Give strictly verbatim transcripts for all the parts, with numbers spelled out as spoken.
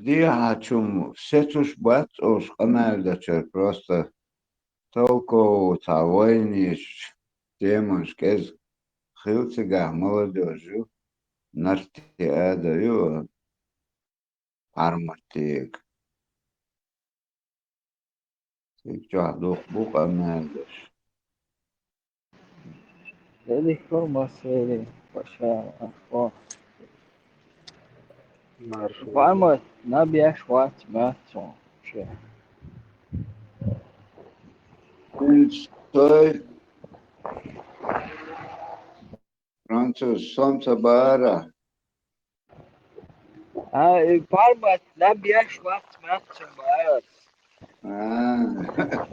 Дехьа чум сецуш бац уж къамаьл дечар, просто толково цхьа вайнаш темаш кӀезиг хила цигахь молодёжь ю, нарти ада ю, Парматег. Цига чохь дукха бу къамаьл деш. Элихо масели паша. Марш. Пармат, наб еш вац, мац сон. Ше. Ин стой. Француз, сон ца бара. А, э, Пармат, наб еш вац, мац сон бара. А.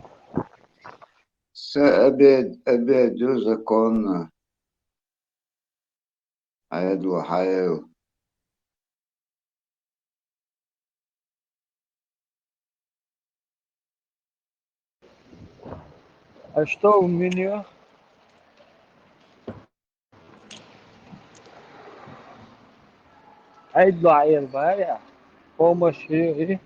Са обед, обед ю законно. Хьаедло, хьаел. А что в меню? Ай, дуа эр бая. Помощь и, и.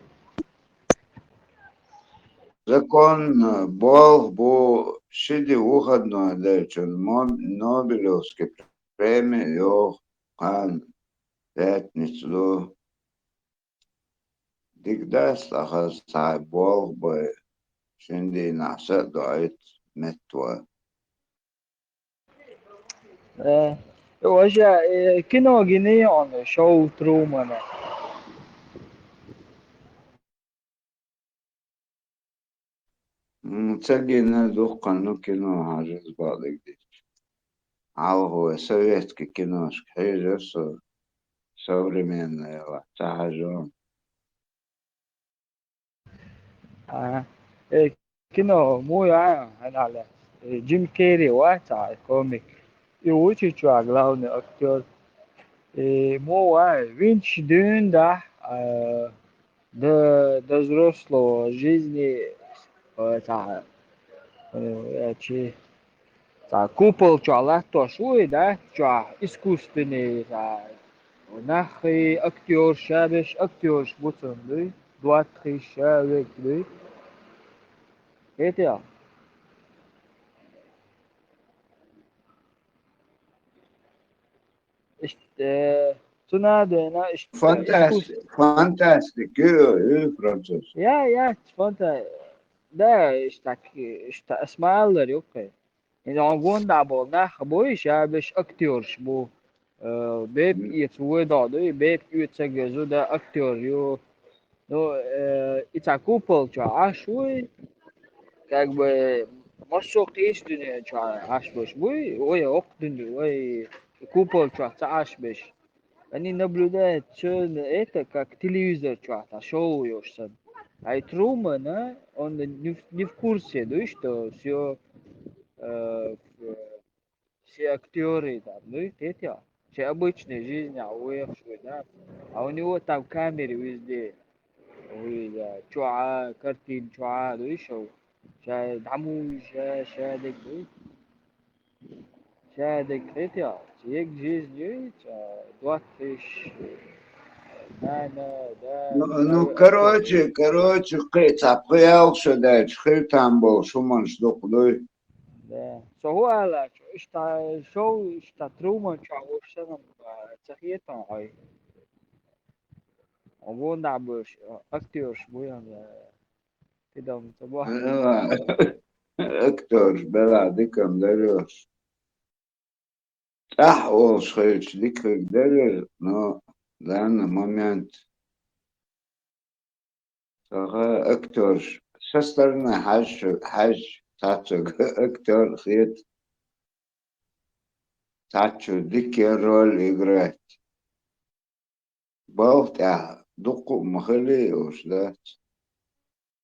Закон, э, болх бу ши ди выходной делчун, мо-, Нобелевский премия йоху кхана пятница ду. Дика дац, ахьа цхьа болх бай, шина дийнахь са а доуьйту меттаван. Э, важа, э, кино гиний он, шоу Трумана? М, ца гина дуккха, ну, кино хьажа, иза бакъдерг дийцича. Хьалха вай советский киношка хьежар со, современный ца хьажа. А, э, кино муй а, хьанала, э, Джим Керри вац а, комик. И ву чу чохь главный актёр. И муй а, винчу дуьйна дахь, а, до, до взрослого жизни, э, цхьа, э, чи, цхьа купол чохь латтош ву и, да? Чохь искусственный, цхьа, нах и актёрш, ша берш актёрш бу цунна, дуй? Двадцать тысяч человек, дуй? ХӀетий? Иштта, э, цунна а дена, иштта, фантасти-, искус-, фантастика ю, ю француз. Я, я, фанта-, да, иштта, иштта, ас ма-аллара юккхе. Иза хьуна гонда болу нах бу, ша берш актёрш бу. Э, бепиг эца вуй догӀу дуй, бепиг оьцург а зуда актёр ю. Ну, э, и цхьа купол чохь Ӏаш вуй, как бы, массо а кхечу дуьнен чохь Ӏаш берш буй, вай окху дуьнен, вай купол чохь ца Ӏаш берш. Они наблюдают всё это, как телевизор чохь, цхьа шоу йолуш санна. А и Труман, а, он не в, не в курсе, дуй, что всё, э, в-, все актёры там, ну, эти, а, все обычные жизни, а у них что, да? А у него там камеры везде. Ой, да, чохь а, картина чохь а, дуй, шоу. Ша дӀа муй, ша, ша дерг, дуй. Ша дерг, эти, а, цхьа ерг жизнь юй, цхьа двадцать тысяч, нана, да, ну, ну, короче, короче, кхин цхьа пхи-ялх шо даьлча, хир там болу шуманаш дукха дуй. Да. Со хӀун аьллачу, иштта шоу, иштта Труман чохь волуш санна, а, ца хета хьуна хьой? Хьо гонда а беш, а, актёрш бу ян, а, тидам ца боху. Бела, актёрш, бела, дикам дарош. ТӀаьхьа олуш хилча дика хир дара, но данный момент Аха, актёрш. Со стороны хьаьжча, хьаьжча, цхьацца актёр хета. Цхьацца дика роль играть. Балха тӀехь дуккха а ма хили уьш дац.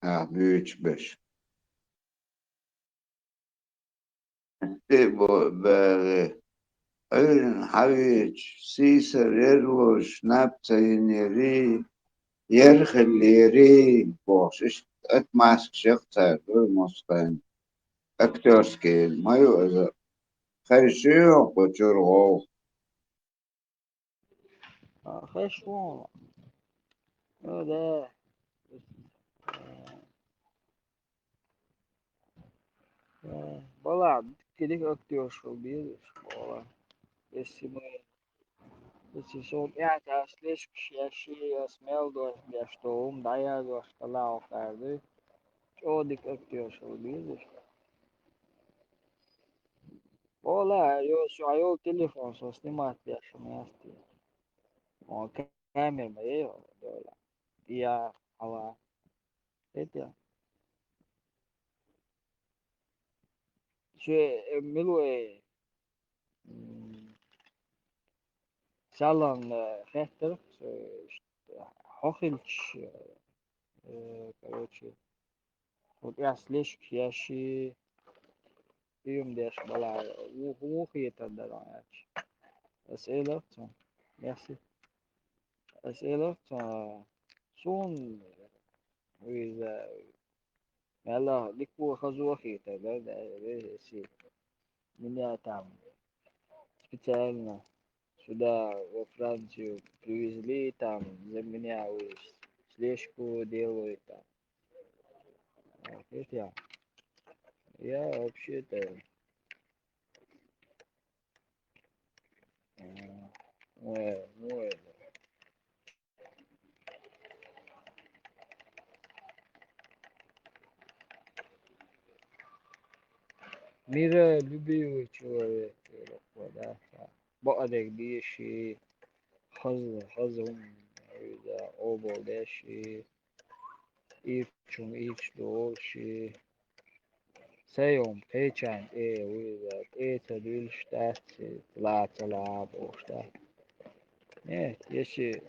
Ахь буьйцу беш. Тхе бо-, баьлла, Ӏуьйранна хьавеача, сийсара яр луш, наб ца йинерий, яр хиллерий, бохуш, иштта отмазкаш яха цара, дуй, мостагӀийн. Актёрский ма ю иза. Хезаш ю хьуна кху чуьра гӀовгӀа? А, хезаш ву. Ну да. Э, э, балагь, дика актёрша хила безаш, балагь. Если мы, если со тӀехьа слежкаш еш, ас мел дош беш, то хӀума дӀаяздеш хила вокхар ду. ЧӀоагӀа дика актёрша хила безаш. Ола, йо, со йол телефон со снимать деш хӀама яц те. О, камера ма е, дола. Я, ала. Это. Шо, э, милуэ, м, салон, э, хеттер, э, ш-, хьо хилча, э, короче, вот я слежкаш еш, приём деш балагь, ву-, ву хетар дар аьлча. Ас элар цунга. Merci. Ас элар цунга, сона виза, мелла дика хоза хетар дар, да, если меня там специально сюда, во Францию, привезли, там, за меня слежку делают, там. Вот это я. Я вообще-то, э, ой, ой. Миролюбивый человек, да, да. Бакъдерг деши, хоза, хоза хӀума, да, обал деши, ирчун ирча долчи, сайом кхечан тӀе вуйла, тӀе ца дуьллуш дац, лаца лаба уш дац. Нет, если,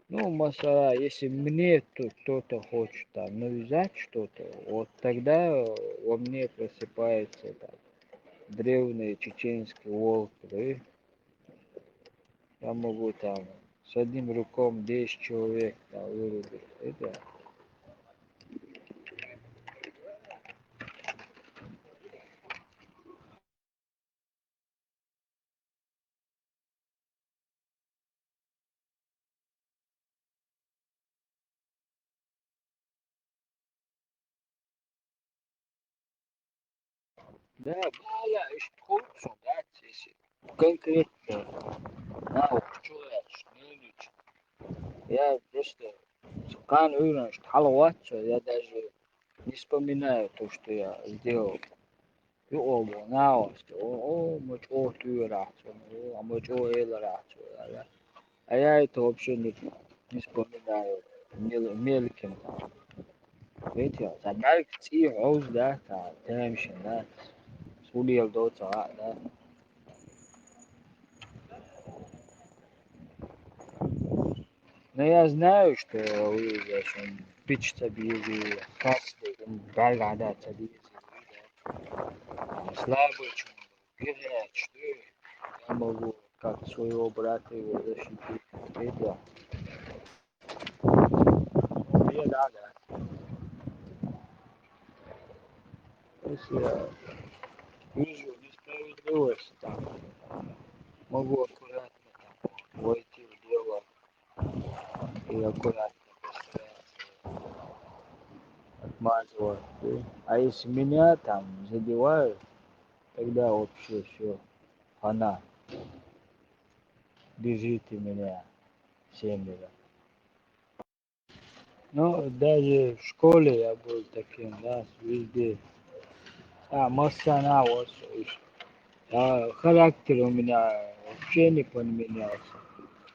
ну, масала, если мне тут кто-то хочет там навязать что-то, вот тогда во мне просыпается там древний чеченський волк, да? Я могу там с одним рывком десять человек там вырубить. Это Да, да, я иштта ховш дац, если конкретно на чу яц, ну, ничего. Я просто кхана уьйранаш хьалавац со, я даже не вспоминаю то, что я сделал. Юкъа боху нахаста, о, о, ма чӀогӀа туьйхарахь цунна, о, ма чӀогӀа эларахь цо, аьлла. А я это вообще не, не вспоминаю, мел-, мелким. Видите, цхьа бӀаьрг цӀий хьовза, да, цхьа тамашийна, да, цхьа лела доцу гӀа, да. Но я знаю, что вы, в общем, пич ца безий, хас бӀаьрг хьада ца безий. Слабый чу, гиряч, что я могу, как своего брата его защитить? Это. Мне надо. Если я вижу несправедливость, там, могу аккуратно там войти в дело и аккуратно постараться отмазываться. А если меня там задевают, тогда вообще всё, хана. Держите меня, семеро. Ну, даже в школе я был таким, да, везде. А, массана вот, а, характер у меня вообще не поменялся.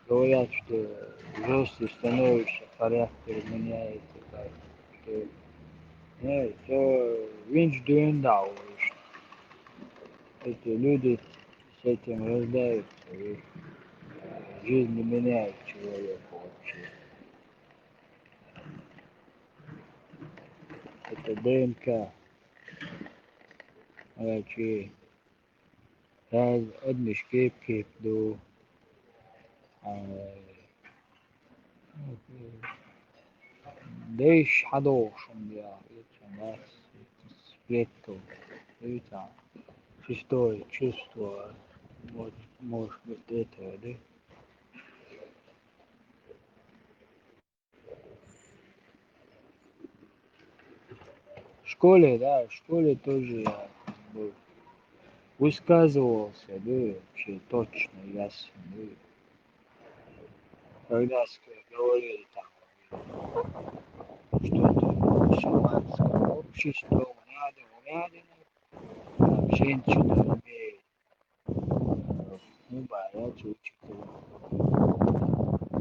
Говорят, что взрослый становишься, характер меняется, так что, знаешь, всё, винч дуэнда, эти люди с этим рождаются, и жизнь не меняет человека вообще. Это ДНК. Короче, я одни шкепки иду. А, дальше хьадохуш хӀума яхь, это у нас сплету. Это шестое чувство. Вот, может быть, это, да? школе, да, в школе тоже я как бы высказывался, да, вообще точно, ясно, да. Когда ск- говорили там что-то мусульманское общество, надо, надо, там женщина имеет ну, бара чучуку.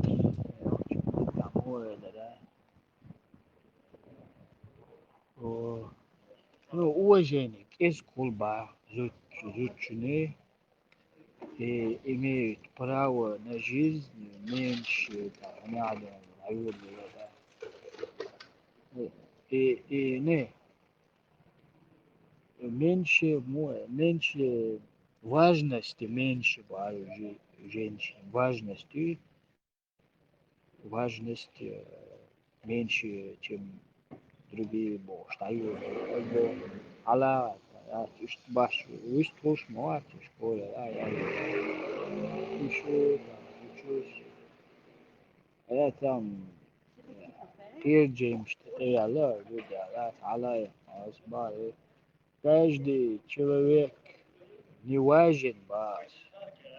Чучуку, да. О, ну, уважение к кулба, зуч-, зучуны, и имеют право на жизнь меньше, там, надо, наверное, да. И, и, и не, меньше, мо- меньше важности, меньше бара же- женщин, важности, важность э, меньше, чем другие бо. Что как бы, ала, а, ишт баш, ишт хуш, мо, а, ишт школе, а, я, ишт, там, ишт, а я там, э, пирджим, что, э, ала, люди, ала, ала, а, сбары. Каждый человек не важен, баш,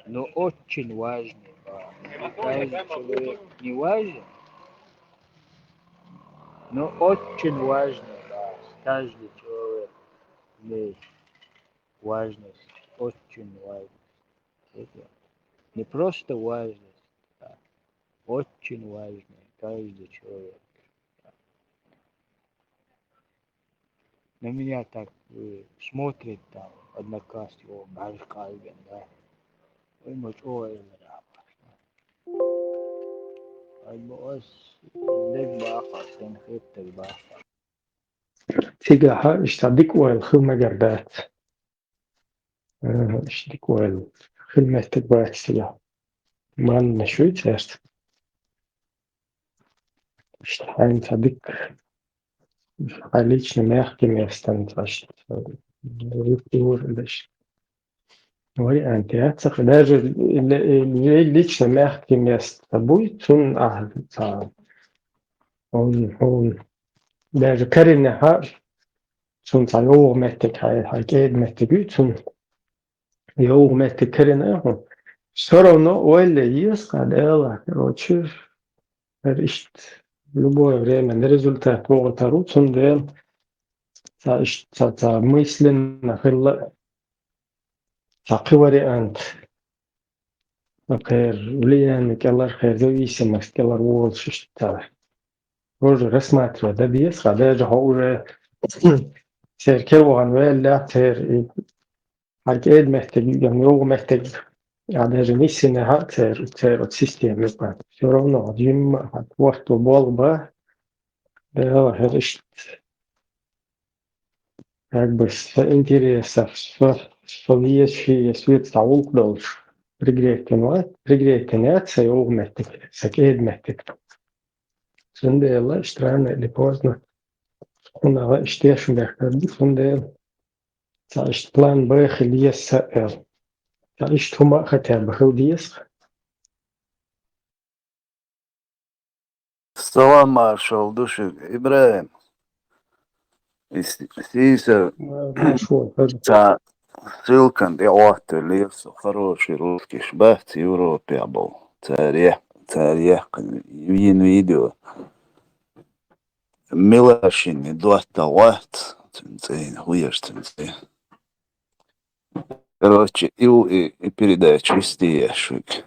но очень важный, баш. Каждый человек не важен, но очень важный, баш. Каждый человек имеет важность, очень важность. Это не просто важность, а очень важный каждый человек. На меня так э, смотрит там одноклассник, о, баш калбен, да. Ой, мочь, ой, да. Ай, бо, ос, лег баха, сен хеттер баха. Цигахьа ишта дик ойла хӀу мегар дац. Э, ишта дик ойла хӀу меттиг бац цигахьа. Манна шуй церт. Ишта хьайн ца дик. Хьай личный мягкий местан ца ишта. Э, ур-, ур-, ишта. Вариант яцахь. Даже ле- ле- лично мягкий место буй, цун а, ца, он, он, даже карина хьа, цун ца йовгӀа меттиг, хьай, хьай кӀеда меттиг ю, цун йовгӀа меттиг карина хьун. Всё равно ойла ес, кхад эла, короче, хӀара ишт любое время на результат вогӀа тару, цун ден ца ишт, ца, ца мысленно хилла, ца кхы вариант. Кхер влияние кӀелар, кхер зависимость кӀелар волуш иштта. Тоже рассматривать дан деза, хьа даже хьо уже церан кер вахана ваьлла, церан и хьан кӀеда меттиг, я йовгӀа меттиг, я даже ниссина хьа церан, церан оцу система юкъа. Всё равно, жимма хьан ворту болх бан, Дела хӀара иштта. Как бы со интересов, со, со везаш, я соьца гӀуллакх долуш, пригретина вац, пригретина яц сан йовгӀа меттиг, сан кӀеда меттиг. Цундела иштта рано или поздно, хӀунда аьлла, иштта тешна бехкар ду, цундела ца иштта план Б хила еза сан аьлла. Ца иштта хӀума а хотя бы хила деза. Салам маршалла ду шуьга, ИбрахӀим. Ис-, сийсара Маршо, хӀара. Цхьа ссылкан тӀе Ӏоттавеллера со, хороший русскиш бац Европехь болу. Цара е-, цара яьккхина вийна видео. Милашин доттагӀа вац, цуьнан цӀе, хӀун еш цуьнан цӀе. Короче, и ву и, и передача вести еш вуьгу.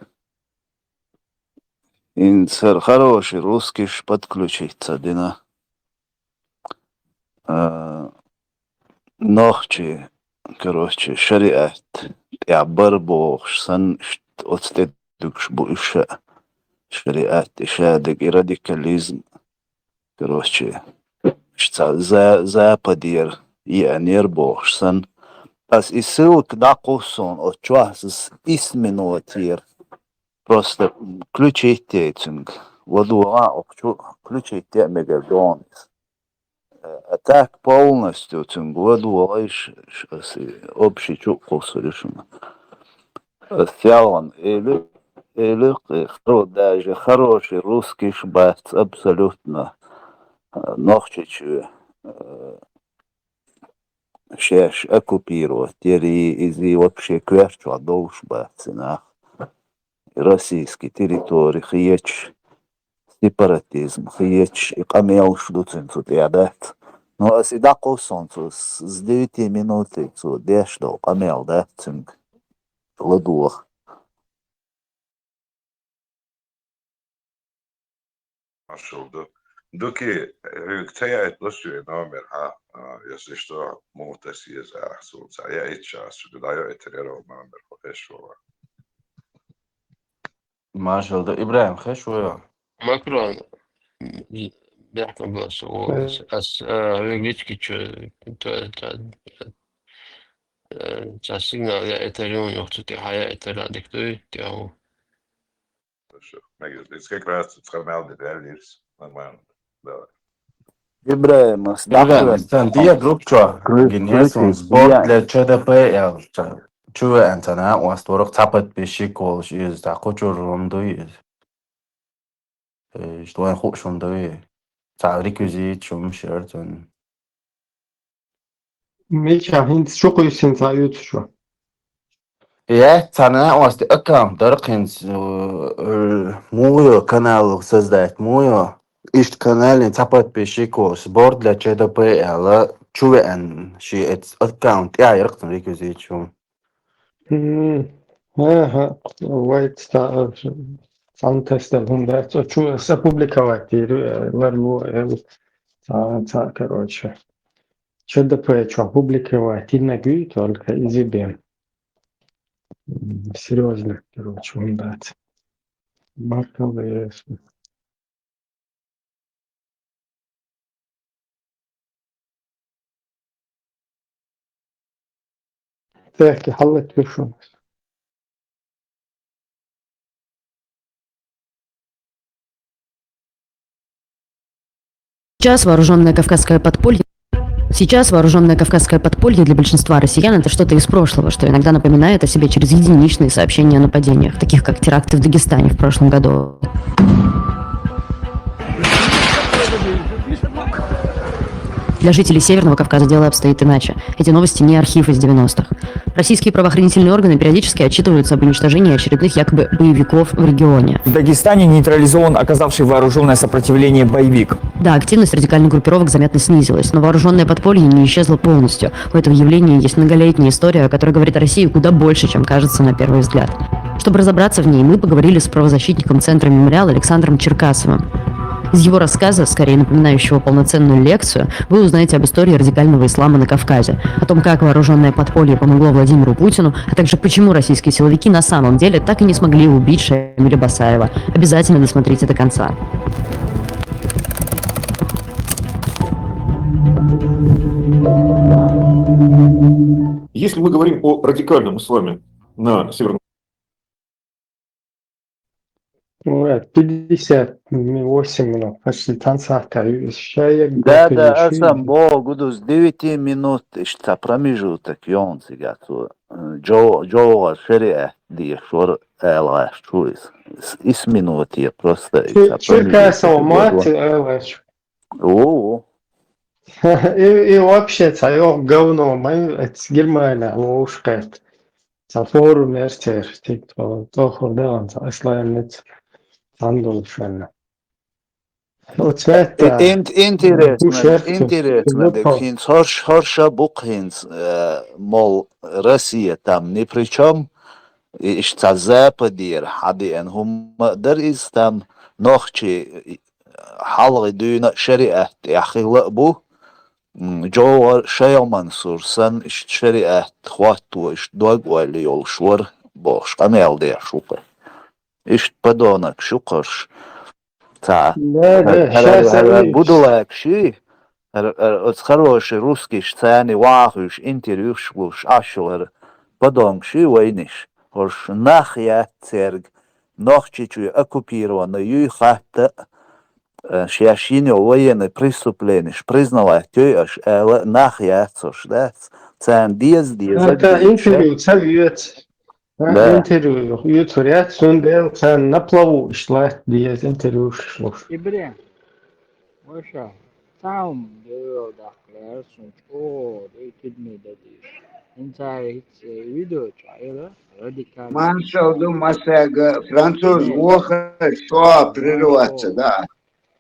ХӀинца хӀара хороший русскиш подключить ца дина. А, нохчий, короче, шариат тӀехь бара бохуш санна, иштта оцу тӀе дуьгуш бу уьш а. Шариат и шадерг и радикализм. Короче, ша за-, западера еанера бохуш санна. Ас и ссылка дӀакхуссу оцу чохь, ас исс минотера. Просто включить яй цуьнга. ЛадогӀа а охчу включить яа мегар догӀу иза. А так полностью цуьнга ладогӀа ш-, ш-, ас и общий чу а кхуссур ю шуна. Ас ялгӀан элира, элира кхин, хо-, даже хороший русскиш бац абсолютно, а, Нохчийчоь, а, шаьш оккупировать яри, иза вообще коьртачохь долуш бац и нах. Российский территори хеташ, сепаратизм хеташ, и къамелаш ду цуьнан цу тӀехь дац. Ну, аса и дӀакхуссу цо, с девяти минуты цо деш долу къамел дац цуьнга ладогӀа. Маршалла ду. Дуки, хьоьга ца яийталаш шен номер, хьа, а, если что, муха тасийза ахь суна ца яийташ, ас шуьга дӀайоуьйтур яра номер, хьо хезаш ву. Маршалла ду, ИбрахӀим, хезаш ву хьо? Макрон, бехк ма бо ас, ас, а, хьоьга лички чу, то, то, э, цхьа сигнал яийтар ю, юха цу тӀехь яийтар а дика дуй, тӀехь ву. Хорошо. Мегаш, иза как раз цу цхьа мел де ваьллирс. Нормально. Давай. ИбрахӀим, ас ИбрахӀим, дӀахьо. Сан де группа чохь, Кру-, гинхьа суна крутись, спорт я. Для Ч Д П Л. Чу веана цхьа накъост вара, цхьа подписчик волуш иза, цхьа кху чуьра хӀума дуй иза. Э, иштта вайн хууш хӀума дуй. Цхьа реквизит, хӀума шера цунна. Мича хӀинца чу кхуьссина цхьа оьцуш ву. Э, цхьана оцу аккаунт дара хӀинца, э, э, муха йо канал создать, муха йо? Иштта канале цхьа подписчик волуш, сбор для Ч Д П Л, чу веана шен эц аккаунт тӀехь яра цунна реквизит чу. М, аха, вай ца, цхьана тасадала хӀума дац. Оцу чу ас опубликовать йира, э, ларло, э, ца, ца, короче. Ч Д П чохь публиковать йинарг ю, только иза бен. М, серьёзно, короче, хӀума дац. Маркал, э, Тахки хьаллакьхуьйшу. Сейчас вооружённое кавказское подполье, сейчас вооружённое кавказское подполье для большинства россиян — это что-то из прошлого, что иногда напоминает о себе через единичные сообщения о нападениях, таких как теракты в Дагестане в прошлом году. Для жителей Северного Кавказа дело обстоит иначе. Эти новости не архив из девяностых. Российские правоохранительные органы периодически отчитываются об уничтожении очередных якобы боевиков в регионе. В Дагестане нейтрализован оказавший вооружённое сопротивление боевик. Да, активность радикальных группировок заметно снизилась, но вооружённое подполье не исчезло полностью. У этого явления есть многолетняя история, которая говорит о России куда больше, чем кажется на первый взгляд. Чтобы разобраться в ней, мы поговорили с правозащитником Центра «Мемориал» Александром Черкасовым. Из его рассказа, скорее напоминающего полноценную лекцию, вы узнаете об истории радикального ислама на Кавказе, о том, как вооружённое подполье помогло Владимиру Путину, а также почему российские силовики на самом деле так и не смогли убить Шамиля Басаева. Обязательно досмотрите до конца. Если мы говорим о радикальном исламе на Северном Ой, пятьдесят восемь минут, почти танцахта, ща я Да, да, готовлюсь. Асан бо гудуз девяти минут, иштта промежуток йонцига цо, э, джо-, джогӀа шариат дешор ала чуиз. Ис, ис минут я просто Чу-, ица Черкасов промежуток мати, ала чу. О, о. И, и вообще, ца йо говно, май, эц Германия, лоушкет. Ца форум эртер, типа, тохур да, ца ислам мец, андул швенна. Оцвет, Э, да. Ин-, интересно, Бушер, интересно, да, выпал. ХӀинца хӀорш-, хӀорш а бу хӀинца, э, мол, Россия там ни при чём, и иштта Западера хьадеана хӀума а дара иза там, нохчий, и, хьалхе дуьйна а шариат тӀехь хилла а бу, м, джогӀа Шайх Мансур санна иштта шариат хӀотто, иштта дог ойла йолуш вара, бохуш, къамел деш ву кху. Иштта подонок шу кхарш. Ца. Да, да, хӀара, хӀара, щас хӀара они будулакши, хӀара, хӀара, оцу хороший русскиш царни вахуьйш интервьюш гуш Ӏаш хӀара подонкши вайниш. ХӀорш нах яц церг, Нохчийчоь оккупированный юй хатта, э, шаьш йина йолу военный преступлениш признавать йой аша ала нах яц хӀорш, дац? Царна деза, деза, ХӀаъ, деза. Интервью ца веца. ХӀаъ, Да. Интервью юьцур яц, цундела царна на плаву иштта латта деза интервьюш луш. ИбрахӀим, ваша, Там дӀавала даккха лаьрра сона чӀогӀа, ду, тидаме дадийша. ХӀинца хӀинца видео чу Ӏела, радикальный Маршал ду массаьга, француз вохар шо прерваться, да.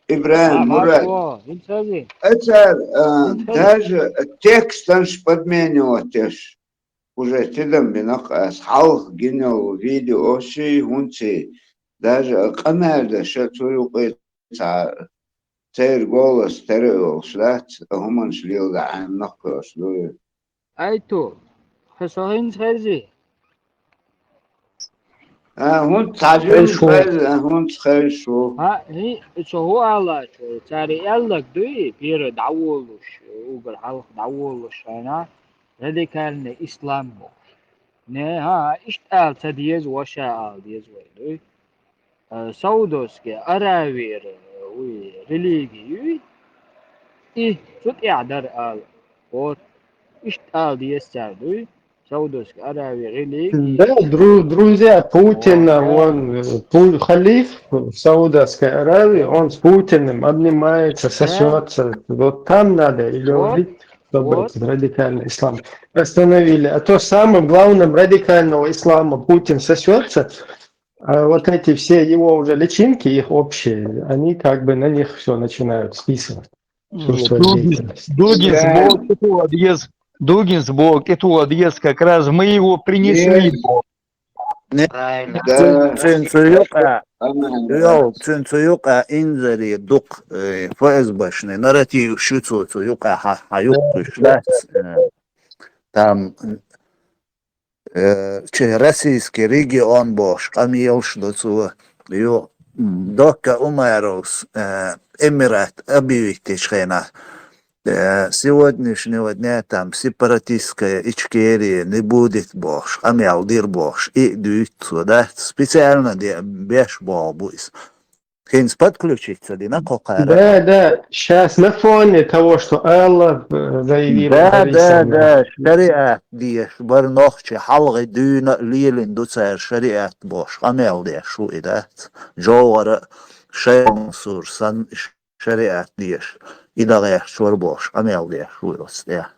Ибрахим, Мурат. Маршо, хӀинца ази. Эцар, а, даже текстанаш подменивать еш. Уже тидам бинакъ ас хьалха гинал видео ши хӀунци. Даже къамаьл даша цу юкъе ца-, церан голос тера йолуш дац, а хӀуманаш леладаьӀна нах кхоьруш ду. Ай ту, хьо со хӀинца хезий? А, хӀунца цхьажимма хеза, а, хӀунца хезаш ву. ХӀа, хӀи, со хӀу аллачо, цара и аьлларг дуй, пера дӀаволуш, угар хьалха дӀаволуш хьайна, радикальный ислам бохуш. Не, хӀа, иштта ала ца деза, ваша ала деза вай, дуй. А, Саудовский Аравера, уй, религи юй, и цу тӀехь дара ала. Вот, иштта ала деза цара, дуй. Саудовский Аравия религи. Да, дру- друзья Путина, вон, э, Пу- халиф в Саудовской Аравии, он с Путиным обнимается, сосется. Вот там надо и говорить, чтобы этот радикальный ислам остановили. А то самым главным радикального ислама Путин сосется, а вот эти все его уже личинки, их общие, они как бы на них все начинают списывать. Всю свою деятельность. Дугинс боху кӀетоха деза, Дугинс боху кӀетоха деза, как раз мы его принесли. Цуьнан цу юкъа, йо, цуьнан цу юкъа инзаре дукха, э, ФСБшный нарратив шу цо цу юкъа хьа, хьа юккхуш дац. Э, там, э, че российский регион бохуш къамелаш ду цо. Ю, м, Докка Умаровс, э, Эмират объявитечу хенахь. Э, сегодняшнего дня там сепаратистская Ичкерия не будет бохуш, къамел дира бохуш, и дуьйцу цо, да? Специально де- беш боху бу иза. ХӀинца подключиться дина кхокхара. Да, да, сейчас на фоне того, что Алла, э, заявила. Да, да, да, шариат деш, бар нохчи хьалгӀи дуьйна а лелина ду цара шариат бохуш, къамел деш ву и дац. Джовгара Шайх Мансур санна шариат деш, и дагӀеш чор бохуш, къамел деш ву оцу тӀехь.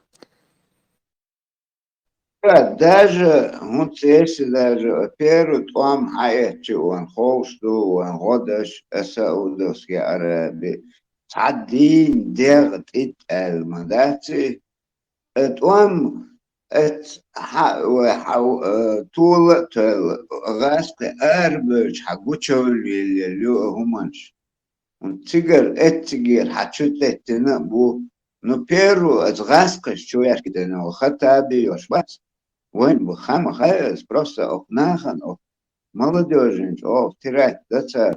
Даже, хӀунца эши даже, первый тӀом хьаэцчи ван ховш ду, ван гӀодаш, аса удовски араби, цхьа дийна дегӀ тӀитӀ аьлла ма дац и, э, тӀом, эц, хьа, вай, хьа, э, тола а тоьлла, гӀаскхи арабевлча хьа гучовллийлла ю а хӀуманаш. Цигара эццигера хьан чу теттина а бу. Ну, первую аса гӀаскхаш чу ваьшкидина ву Хаттаби йош бац. Вайн бу хама хай аса просто оха нахана оха молодёжинчу оха тирать да цара.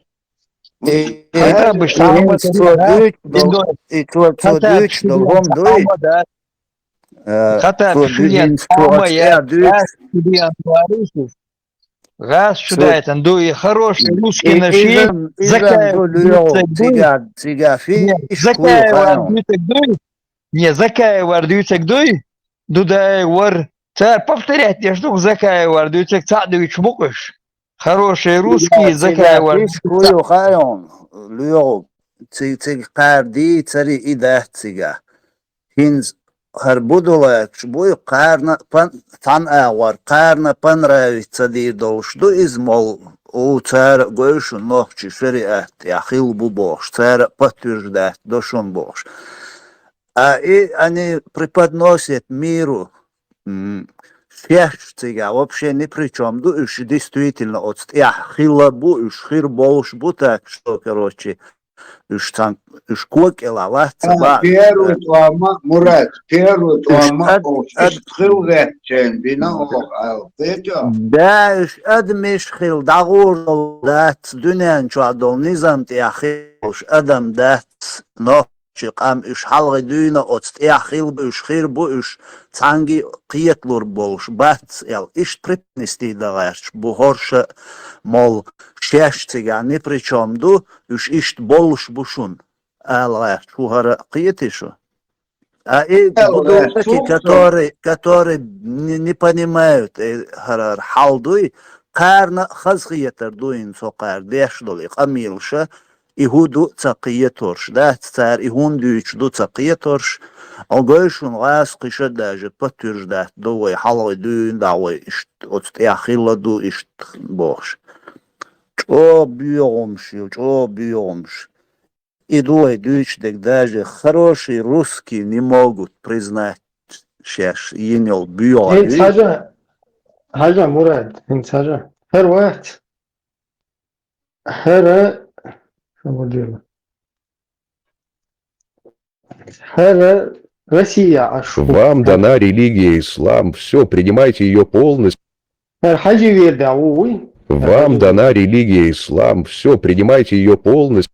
И Хаттабаш цхьа хӀума цо дуьйцу долу, и цо, цо дуьйцу долу хӀума дуй? Хаттабаш хӀума цо дуьйцу. ГӀаз чу дайтан ду и хороший русский наши, Закаев дуьйцаг дуй. Закаевар дуьйцаг дуй. Не, Закаевар дуьйцаг дуй. Дудаев вар. Цара повторять деш ду Закаевар дуьйцаг, цхьаъ дуьйцуш бу-кх уьш. Хороший русский, Закаевар дуьйцаг. ЛоьгӀу, цига кхара дийцари и дац цига. ХӀинца хӀара будулаьккхуш буй, кхарна а пан-, цхьана агӀор, кхарна а понравиться дийр долуш ду иза, мол, у, цара а гой шуна нохчи шариат тӀехь хилла бу бохуш, цара а подтверждать до шуна бохуш. А и они преподносят миру, м, шаьш цига вообще ни при чём ду, уьш действительно оцу тӀехь хилла бу, уьш хир болуш бу, так что, короче, уьш цхьан, уьш кокӀелахь вац ца баа. Первый тӀома, Мурат, первый тӀома, уьш ад-, ад-, иштта хилла гӀертачеран бина оха аьлла, кхетий? Да, уьш адамаш хилла дӀагӀур долу дац, дуьнен чохь долу низам тӀехь хилла долуш адам дац, нохчи къам уьш хьалхе дуьйна оцу тӀехь хилла бу, уьш хир бу, уьш цхьаьнгге кхеталур болуш бац аьлла, иштта преподнести дан гӀерташ бу хӀорш а, мол, шаьш цигахь ни при чём ду, уьш иштта болуш бу шуна. Ала гӀерташ ву хӀара, кхетий шу? А и будултаки, который, который не, не понимают, э, хӀара хьал дуй, кхарна а хазахетар дуйна цо кхара деш долу и къамелаш а, И хӀун ду ца кхеторш, дац цара и хӀунда дуьйцуш ду ца кхеторш, а гой шуна гӀазкхиша даже подтверждать ду вай хьалхе дуьйна дӀа вай иштта оцу тӀехь хилла ду иштта бохуш. ЧӀогӀа боьгӀумаш ю, чӀогӀа боьгӀумаш. И ду вай дуьйцуш дерг, даже хорошие русские не могут признать шаьш йина йолу боьгӀу. ХӀинца хьажа, хьажа, Мурад, хӀинца хьажа. ХӀара вац. ХӀара, хӀара Россия ашу. Вам дана религия ислам, все, принимайте ее полностью. ХӀара хьажи вер да, уй. Вам дана религия ислам, все, принимайте ее полностью.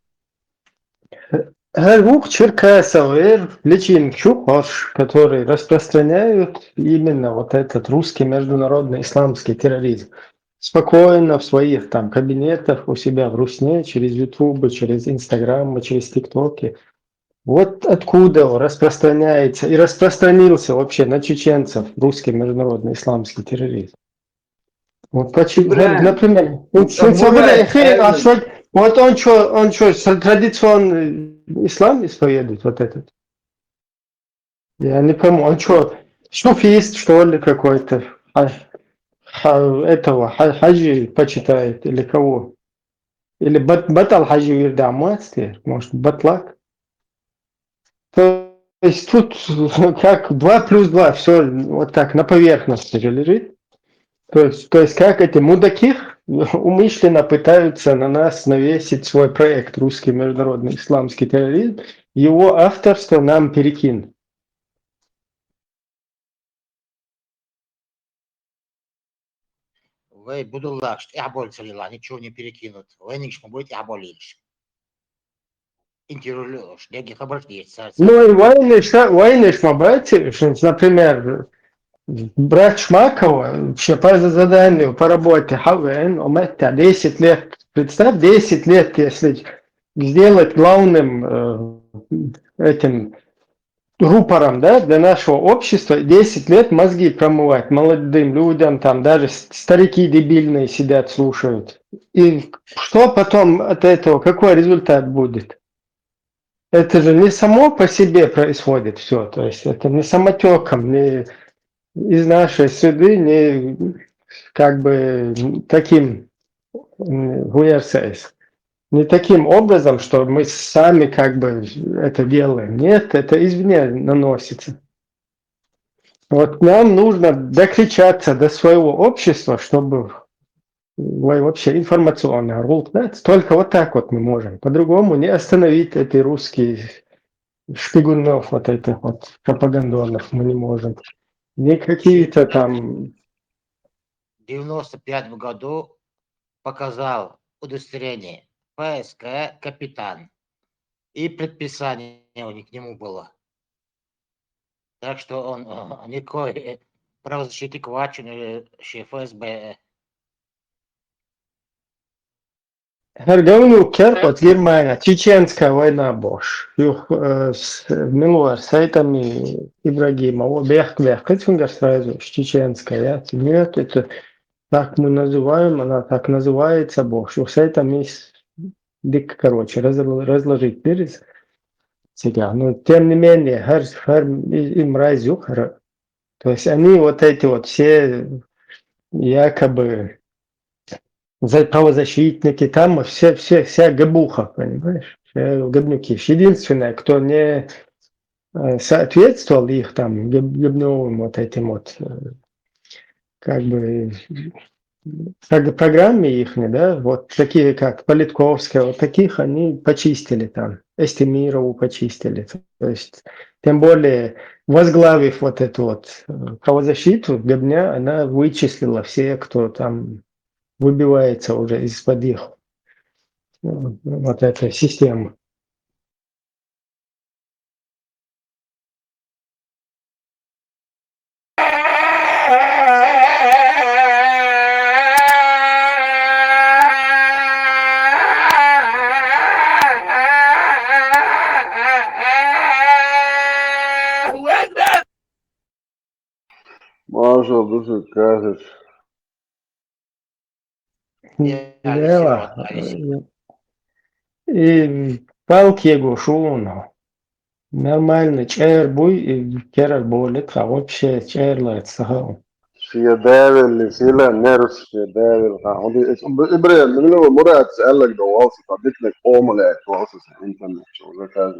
ХӀара вукху Черкасов эр, личинка шу хьош, которые распространяют именно вот этот русский международный исламский терроризм. Спокойно в своих там кабинетах, у себя в русне, через ютубы, через инстаграмы, через тиктоки. Вот откуда он распространяется и распространился вообще на чеченцев русский международный исламский терроризм. Вот почему, Ибрагим, вот, например, вот, вот, Мурат, вот, а, а что, вот он что, он что, с- традиционный ислам исповедует, вот этот? Я не пойму, он что, суфист, что ли, какой-то? Ха- ха- этого, ха- Хаджи почитает или кого? Или Бат- Батал Хаджи Вирдамуэцкий, может, Батлак? То есть тут как два плюс два, все вот так на поверхности же лежит. То есть, то есть как эти мудаки умышленно пытаются на нас навесить свой проект «Русский международный исламский терроризм», его авторство нам перекинуть. Вай будуллахш тӀехболчалла ничего не перекинут. Вайнигаш ма бой тӀехболийш. Интервьюш, дерриге хабарш дийца царца. Ну и вайниш, вайниш ма бац, например, брат Шмакова, вообще по заданию, по работе, хавен, он это десять лет, представь, десять лет, если сделать главным э, этим рупором, да, для нашего общества, десять лет мозги промывать молодым людям, там даже с- старики дебильные сидят, слушают. И что потом от этого, какой результат будет? Это же не само по себе происходит все, то есть это не самотеком, не из нашей среды, не как бы таким м, гуэрсейс. Не таким образом, что мы сами как бы это делаем. Нет, это извне наносится. Вот нам нужно докричаться до своего общества, чтобы вай вообще информационный рулкнет. Только вот так вот мы можем. По-другому не остановить эти русские шпигунов, вот этих вот пропагандонных мы не можем. Не какие-то там девяносто пятом году показал удостоверение П С К капитан. И предписание у них к нему было. Так что он э, никакой э, правозащитник вачун или Ф С Б. ХӀара гавнук кер оцу Германия, чеченская война бохуш. Юха э, с- милугӀар сайтами Ибрагимова бехк-бехк цуьнгара сразу чеченская. Нет, это так мы называем, она так называется бохуш. Юха сайтами дика, короче, разл- разложить дира иза. Цигахь. Но тем не менее, хӀара, хӀара и- им райз юха, хӀара. То есть они вот эти вот все якобы за- правозащитники, там все, все, вся габуха, понимаешь? Все габнюки. Единственное, кто не э, соответствовал их там гиб- гибневым вот этим вот э, как бы как бы программе их, да, вот такие как Политковская, вот таких они почистили там, Эстемирову почистили. То есть, тем более, возглавив вот эту вот э, правозащиту, Габня, она вычислила все, кто там выбивается уже из-под их э, вот этой системы. Маршал, души кажет. Я Дела. Алексей, вот, Алексей. И палкего шуна. Нормально, чӀер буй, и керар болит, ха, вообще чӀер лайт саха. Шия дявилли сила, нервс шия дявил, ха. Хьуди, эс, Ибрагим, милла Мурад, аллаг да валси, ха, битнак омале, валси, интернет, чу, заказ.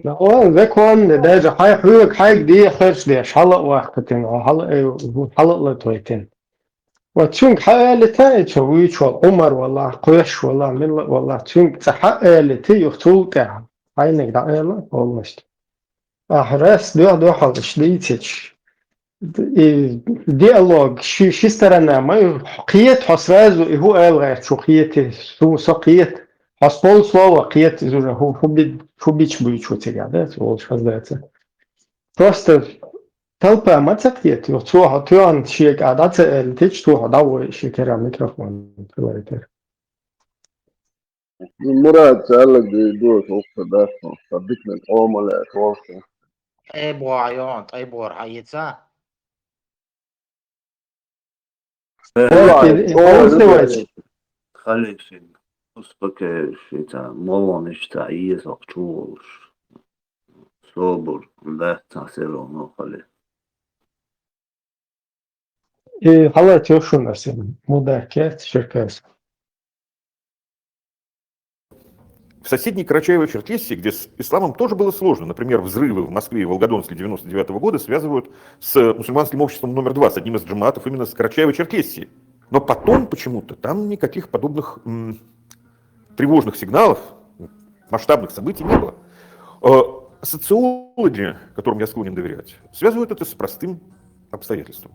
О, веконде, даже хай хуйк, хай ди херс де, шала вахтатин, хала, э, хала латвайтин. Ва цунг хай али та, э, чо, вуй чо, Умар вала, Куяш вала, Милла вала, цунг ца хай али ти, юхтул те. Хайнек да эла, полностью. Ах, раз, два, два, хал, шли цеч. И диалог, ши, ши сторона, мы киет, хо сразу, и ху эл гайр, чу киет, су, со киет, хо с полслова киет, из уже ху, ху би-, ху бич буй чу тига, да, сволочь, оказывается. Просто толпа маца киет, вот цу хо тюан шиек, а да це эл тич, цу хо да вой шикера микрофон, говорит. Мурад, аллаг ди душ, ухта даш, ухта битнак омале, ухта. Ай бо айон, ай бор хайца. Олай, Окей, олай, Олсевач. Олай. Халишин, успокоившийся, молоништа, иесок чулш. Собур, да, та всё равно хали. И хала тёшуна сен, муда кет, шеркас. В соседней Карачаево-Черкесии, где с исламом тоже было сложно, например, взрывы в Москве и Волгодонске девяносто девятого года связывают с мусульманским обществом номер два, с одним из джамаатов, именно с Карачаево-Черкесии. Но потом почему-то там никаких подобных, м, тревожных сигналов, масштабных событий не было. Э, социологи, которым я склонен доверять, связывают это с простым обстоятельством.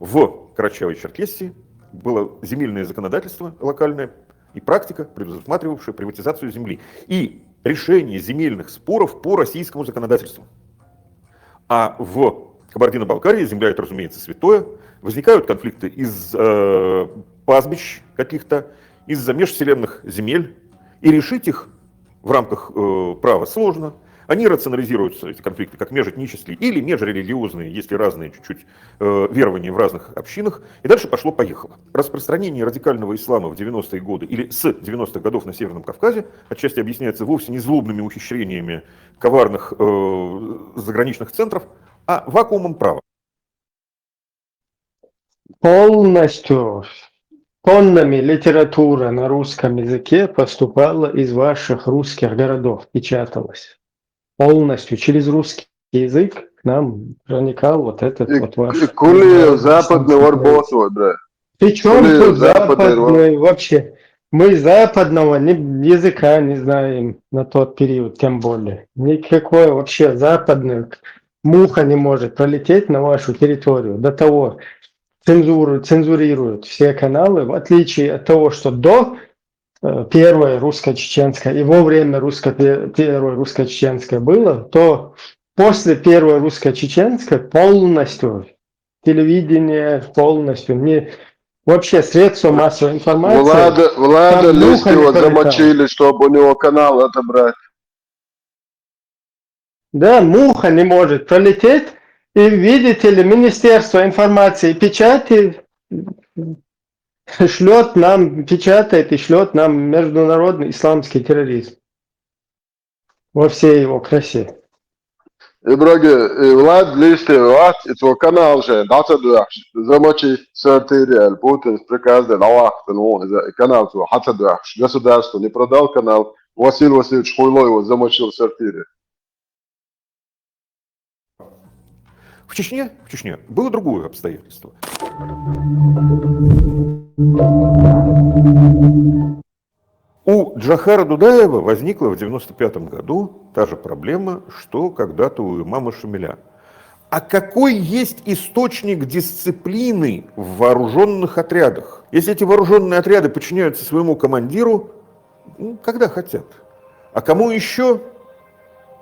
В Карачаево-Черкесии было земельное законодательство локальное и практика, предусматривавшая приватизацию земли и решение земельных споров по российскому законодательству. А в Кабардино-Балкарии земля — это, разумеется, святое. Возникают конфликты из, э, пастбищ каких-то, из-за межселенных земель. И решить их в рамках, э, права сложно. Они рационализируются, эти конфликты, как межэтнические или межрелигиозные, есть ли разные чуть-чуть, э, верования в разных общинах. И дальше пошло-поехало. Распространение радикального ислама в девяностые годы или с девяностых годов на Северном Кавказе отчасти объясняется вовсе не злобными ухищрениями коварных, э, заграничных центров, а вакуумом права. Полностью тоннами литература на русском языке поступала из ваших русских городов, печаталась. Полностью через русский язык к нам проникал вот этот И, вот ваш и кули западный варбосу, да. При чём тут западный вообще? Мы западного ни-, языка не знаем на тот период, тем более. Никакой вообще западный муха не может пролететь на вашу территорию. До того цензуру, цензурируют все каналы, в отличие от того, что до, э, первой русско-чеченской и во время русско-, пе-, первой русско-чеченской было, то после первой русско-чеченской полностью телевидение, полностью, не, вообще средства массовой информации. Влада, влада там муха не пролетала. Листьева замочили, чтобы у него канал отобрать. Да, муха не может пролететь. И, видите ли, Министерство информации и печати шлет нам, печатает и шлет нам международный исламский терроризм во всей его красе. Ибраги, и влада листьева, и цо канал же, да, ца дуахш, замочи сартири, аль Путин с приказ де, да, вахтан, ну, из-, канал цо, ха, ца дуахш, государство не продал канал, Василий Васильевич Хуйлоева замочил сартири. В Чечне, в Чечне было другое обстоятельство. У Джохара Дудаева возникла в девяносто пятом году та же проблема, что когда-то у имама Шамиля. А какой есть источник дисциплины в вооружённых отрядах? Если эти вооружённые отряды подчиняются своему командиру, ну, когда хотят. А кому ещё?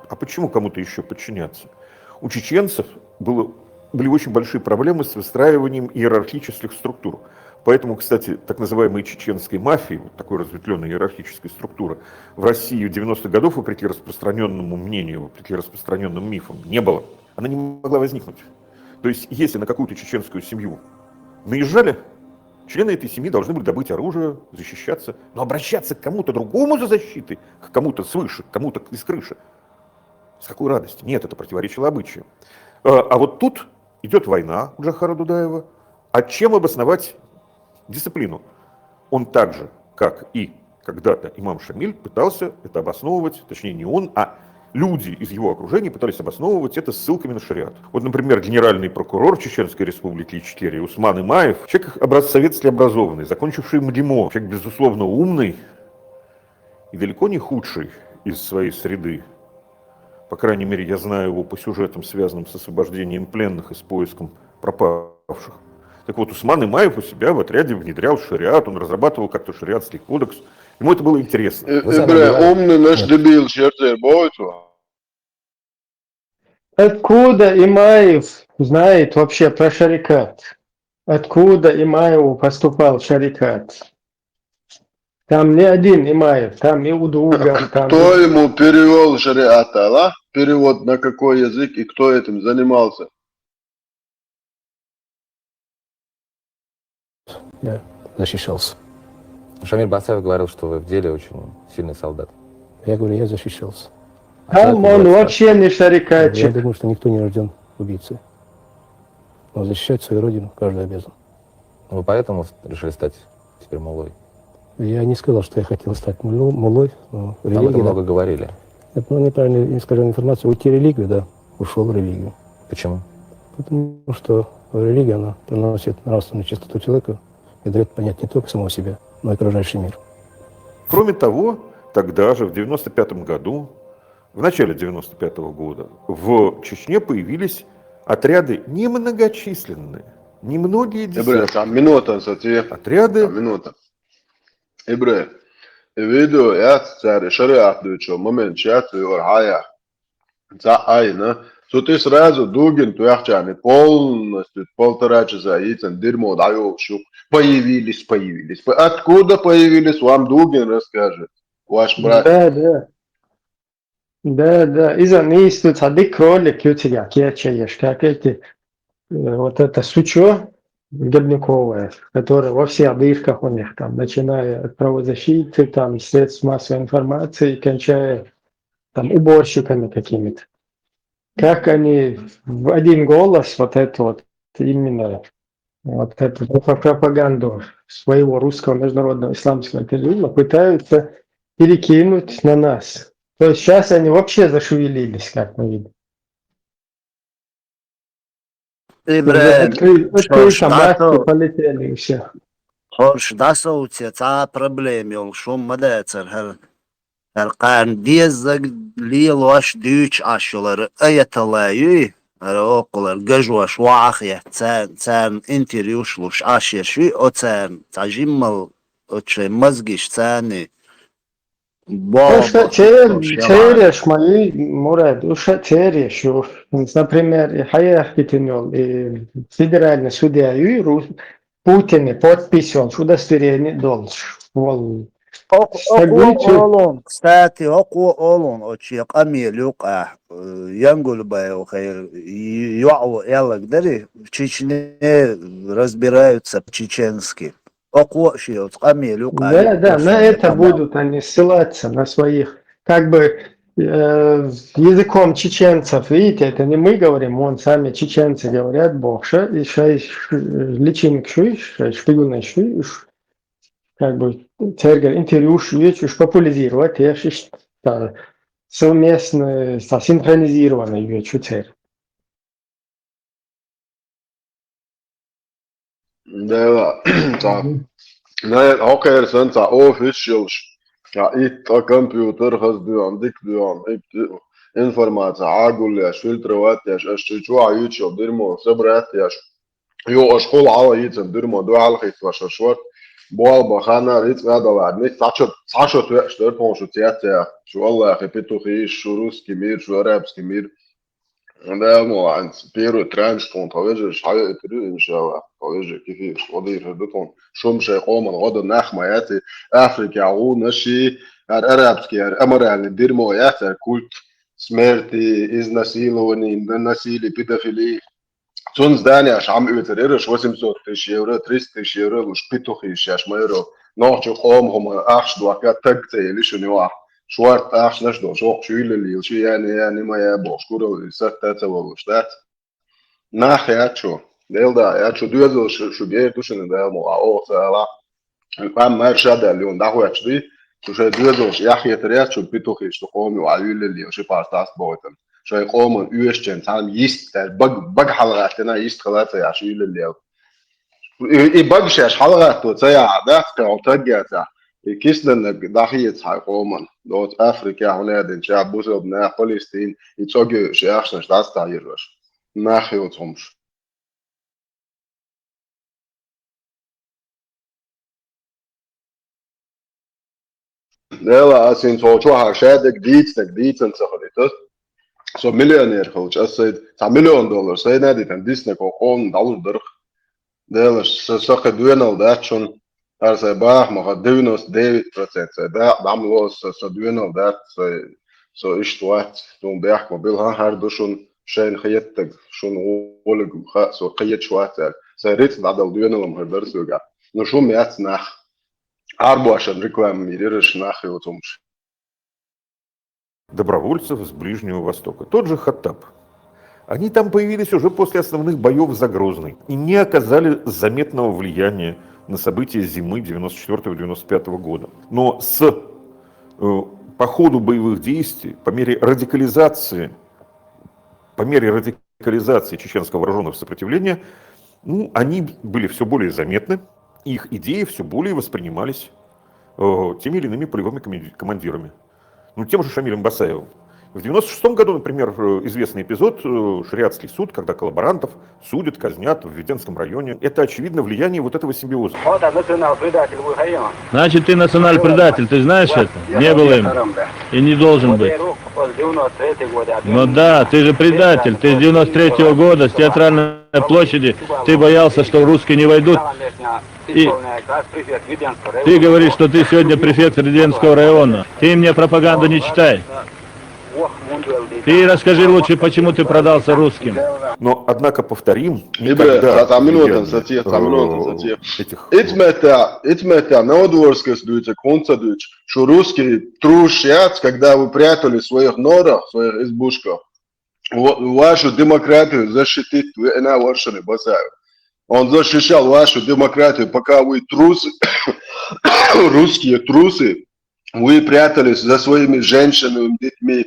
А почему кому-то ещё подчиняться? У чеченцев было, были очень большие проблемы с выстраиванием иерархических структур. Поэтому, кстати, так называемой чеченской мафии, вот такой разветвлённой иерархической структуры, в России девяностых годов, вопреки распространённому мнению, вопреки распространённым мифам, не было. Она не могла возникнуть. То есть, если на какую-то чеченскую семью наезжали, Члены этой семьи должны были добыть оружие, защищаться, но обращаться к кому-то другому за защитой, к кому-то свыше, к кому-то из крыши. С какой радости? Нет, это противоречило обычаю. Э, А вот тут идет война у Джохара Дудаева. А чем обосновать дисциплину? Он так же, как и когда-то имам Шамиль, пытался это обосновывать, точнее не он, а люди из его окружения пытались обосновывать это ссылками на шариат. Вот, например, генеральный прокурор Чеченской Республики Ичкерия Усман Имаев, человек образ- советски образованный, закончивший МГИМО, человек, безусловно, умный и далеко не худший из своей среды. По крайней мере, я знаю его по сюжетам, связанным с освобождением пленных и с поиском пропавших. Так вот, Усман Имаев у себя в отряде внедрял шариат, он разрабатывал как-то шариатский кодекс. Ему это было интересно. Вы сами Ибрагим, говорите. Умный наш дебил, черт, будет. Откуда Имаев знает вообще про шарикат? Откуда Имаеву поступал шарикат? Там не один Имаев, там и Удугов, там Кто ему перевел шариат, Аллах? Перевод на какой язык и кто этим занимался? Я защищался. Шамиль Басаев говорил, что вы в деле очень сильный солдат. Я говорю, я защищался. Там он вообще не шарикатчик. Я думаю, что никто не рожден убийцей. Но защищать свою родину каждый обязан. Вы поэтому решили стать теперь муллой? Я не сказал, что я хотел стать мулло- муллой, но Об этом религия... много говорили. Это ну, неправильная, не скажу информация. Уйти в религию, да, ушел в религию. Почему? Потому что религия, она приносит нравственную чистоту человеку и дает понять не только самого себя, но и окружающий мир. Кроме того, тогда же, в девяносто пятом году, в начале девяносто пятого года, в Чечне появились отряды немногочисленные, немногие Ибрагим, десятки. Там минута, сати. Отряды Там минута. Ибрагим. И видео, я цари шариат дучо, момент, чат, и орхая. Ца айна. Тут и сразу Дугин туяхчани полностью полтора часа яйцан дерьмо даю шук. Появились, появились. По- Откуда появились, вам Дугин расскажет. Ваш брат. Да, да. Да, да. Из-за них тут один кролик, ютига, кечаешь, как эти, э, вот это сучо грибниковое, которое во всех дырках у них там, начиная от правозащиты, там, средств массовой информации, кончая там уборщиками какими-то. Как они в один голос вот это вот именно вот эту пропа- пропаганду своего русского международного исламского терроризма пытаются перекинуть на нас. То есть сейчас они вообще зашевелились, как мы видим. Ибрагим, Откры- Открыто что маски что? Полетели и все. Хорш дасовце ца проблем йол шум мадацар хар хар кан деззаг лелош дүүч ашулар аятала юй ара окулар гажваш вах я цан цан интервьюш луш ашеш юй о цан ца жиммал о чай мазгиш цани бо Уша цер цереш мои мурад, уша цереш ю. Например, и хаяхкитин йол, и федеральный судья ю, Путин подпись он, удостоверение дол. Вол. Окъо Стагуйчу. Олун, кстати, окъо олун, очи къамиел юкъа, Янгулбаев хайр, юау элагдери, в Чечне разбираются по-чеченски. Окъо шиоц къамиел юкъа. Да, да, на это будут они ссылаться, на своих, как бы, э, языком чеченцев, видите, это не мы говорим, вон сами чеченцы говорят, бохша, и шай ш- личинг шуй, шай шпигунай шуй, уж, как бы, цергер интервью шуй, уж популяризировать, я шиш, та, совместно, та, синхронизированно, ю, чу цер. Да, ца. На окейр сан ца офис шилш. Ца ит ца компьютер хаз дуан, дик дуан, иб информация агулляш, фильтровать яш, аш чу чуа ючил дерьмо собрать яш. Ё аш кол ала яйцан дерьмо дуал хит ваша шварт. Буал бахана риц гадала. Не сачо сачо туя штор пон шу тя тя. Шу Аллах и петухи, шу русский мир, шу арабский мир. Да, молодец. Первый транш тон, повежешь, хаве интервью, иншаллах. Повежи, кифиш, воды их ждут он. Шум шей, оман, года нахма, яти, Африки, агу, наши, ар арабский, ар аморальный дерьмо, яти, ар культ смерти, изнасилований, на- насилия, педофилии. Цунна зданиеш Ӏам оьцур ераш восемьсот тысяч евро, триста тысяч евро луш, петухи шаьш ма ерал. Нохчий къома хӀума ахча дохка таг ца ели шуна юахь. Шорта ахчанаш долуш, оха чуьйлалла йилчи, яни, яни, ма я бохуш, курал и сатта ца волуш дац. Нах яц шу, Дела да яц шу, доьзалш шу гер ду шуна, Дала ма ваха, оха ца ала. Къам мар ша даьлла юна дӀахӀоьттуш дуй, шу шайн доьзалш яхъетар яц шу, петухиш шу къома юкъа юьйлалла йилчи, парстас бохуьйтан. Шайн къоман оьшучун цхьана йист, цара баг, баг хьалагӀаттина, йист хила ца яхьаш юьйлалла ял. И, и баг шаьш хьалагӀатто ца яхьа дац, кхин хьо таг яцахь. И киснаннаг дӀахеца хьайн къоман. Доцу Африка, хьуна аьллинча, бусалба нах, Палестин, и цӀогуш яхшнаш дӀасса дӀайирваш. Нах йоцу хӀумаш. Дела, ас хӀинца хьо чохьа шадерг дийцинарг дийцина ца хилийта. Со миллионер хилча, ас сайн цхьа миллион доллар сайна а дитина, диснарг хӀокху къомана дӀалур дара. Делаш, са, са кхин доьналла дац шуна, хӀара сайн бахамах девяносто девять процент сайн дакъа дӀа ма ло, аса, са доьналла дац, сайн, со иштта вац, суна бехк ма билла, хӀан, хӀара ду шуна шайна хеттарг, шуна гӀолиг хаьа, со кхеташ вац аьлла. Сайн рицкъ дӀадала доьналла-м хир дара соьгахь. Ну, шу-м яц нах. Арбошан реклама мийрира шу, нах йоцу хӀумаш. Добровольцев с Ближнего Востока. Тот же Хаттаб. Они там появились уже после основных боев за Грозный и не оказали заметного влияния на события зимы девяносто четвёртого девяносто пятого года. Но с, э, по ходу боевых действий, по мере радикализации, по мере радикализации чеченского вооружённого сопротивления, ну, они были всё более заметны, их идеи всё более воспринимались, э, теми или иными полевыми комен-, командирами. Ну, тем же Шамилем Басаевым. В девяносто шестом году, например, э, известный эпизод, э, шариатский суд, когда коллаборантов судят, казнят в Веденском районе. Это, очевидно, влияние вот этого симбиоза. Хьо да национал-предатель ву хьайна. Значит, ты национал-предатель, ты знаешь это? Не было им. И не должен быть. Ну да, ты же предатель. Ты с девяносто третьего года с театральной площади, ты боялся, что русские не войдут. И ты говоришь, что ты сегодня префект Реденского района. Ты мне пропаганду не читай. Ты расскажи лучше, почему ты продался русским. Но, однако, повторим, никогда, цхьа минута, влияние, сатир, цхьа минута, э, сатир. Этих... Ицмета, ицмета, Новодворскас дуьйцу, хӀунца дуьйцу, что русские трус яц, когда вы прятали в своих норах, в своих избушках, ва-, вашу демократию защитить, вы, она, ваша не базар. Он защищал вашу демократию, пока вы трусы, русские трусы, вы прятались за своими женщинами, детьми.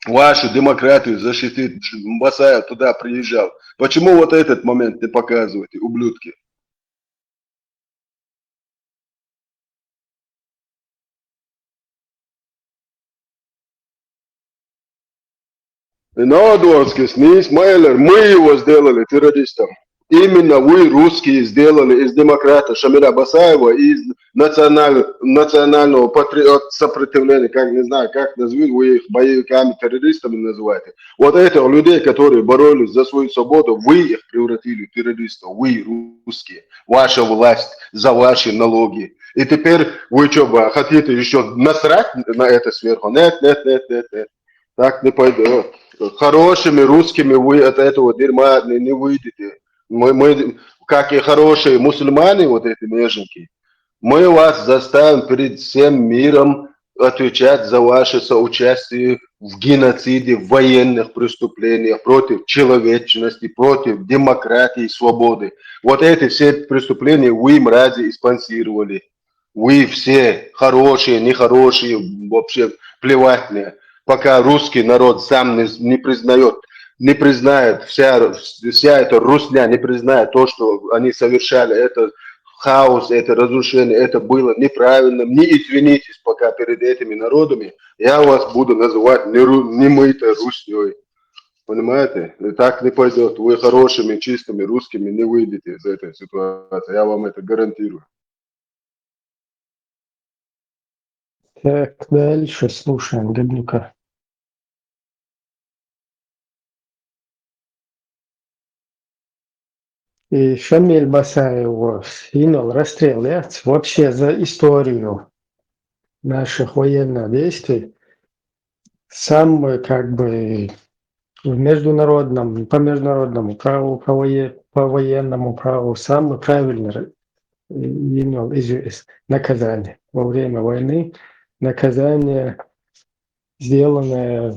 Вашу демократию защитить, Басаев туда приезжал. Почему вот этот момент не показываете, ублюдки? Новодворский, снизь, Майлер, мы его сделали террористом. Именно вы, русские, сделали из демократа Шамиля Басаева, из националь-, национального патриот-, сопротивления, как, не знаю, как назовут, вы их боевиками, террористами называете. Вот этих людей, которые боролись за свою свободу, вы их превратили в террористов, вы, русские, ваша власть, за ваши налоги. И теперь вы что, хотите еще насрать на это сверху? Нет, нет, нет, нет, нет. Так не пойдет. Хорошими русскими вы от этого дерьма не, не выйдете. Мы, мы, как и хорошие мусульмане, вот эти неженки, мы вас заставим перед всем миром отвечать за ваше соучастие в геноциде, в военных преступлениях против человечности, против демократии и свободы. Вот эти все преступления вы, мрази, и спонсировали. Вы все, хорошие, нехорошие, вообще плевать мне. Пока русский народ сам не, не признает, не признает, вся, вся эта русня не признает то, что они совершали, это хаос, это разрушение, это было неправильно, не извинитесь пока перед этими народами, я вас буду называть не, ру-, не мытой руснёй. Понимаете? И так не пойдет. Вы хорошими, чистыми русскими не выйдете из этой ситуации. Я вам это гарантирую. Так, дальше слушаем Дыблюка. И Шамиль Басаев, финал, расстрел, я? Вообще за историю наших военных действий самый, как бы, в международном, по международному праву, по, вое- по военному праву самый правильный р- имел из- из- наказание во время войны, наказание, сделанное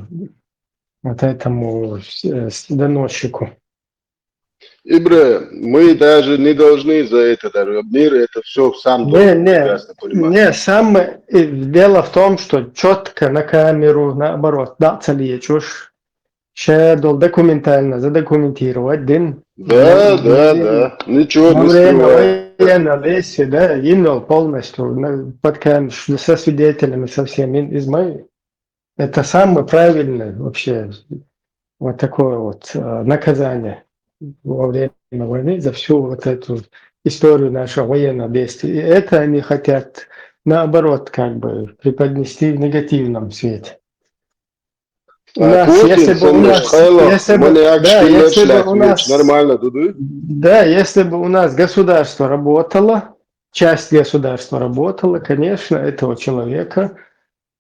вот этому э, с- доносчику. Ибре, мы даже не должны за это, даже мир это все сам Не, должен не, прекрасно понимать. не, самое э, дело в том, что четко на камеру, наоборот, да, цали чушь. Ща дол документально задокументировать дин. Да, да, Время- да. Ничего Во не время скрываю. военного действия, да, имел полностью на- под камеру, со свидетелями, со всеми из моей. Это самое правильное вообще вот такое вот э, наказание во время войны за всю вот эту историю нашего военного действия. И это они хотят, наоборот, как бы преподнести в негативном свете. У А нас, Путин если бы у нас, Шайло, если бы, мы не да, активно если бы начали у нас, нормально, дуду. Да, если бы у нас государство работало, часть государства работала, конечно, этого человека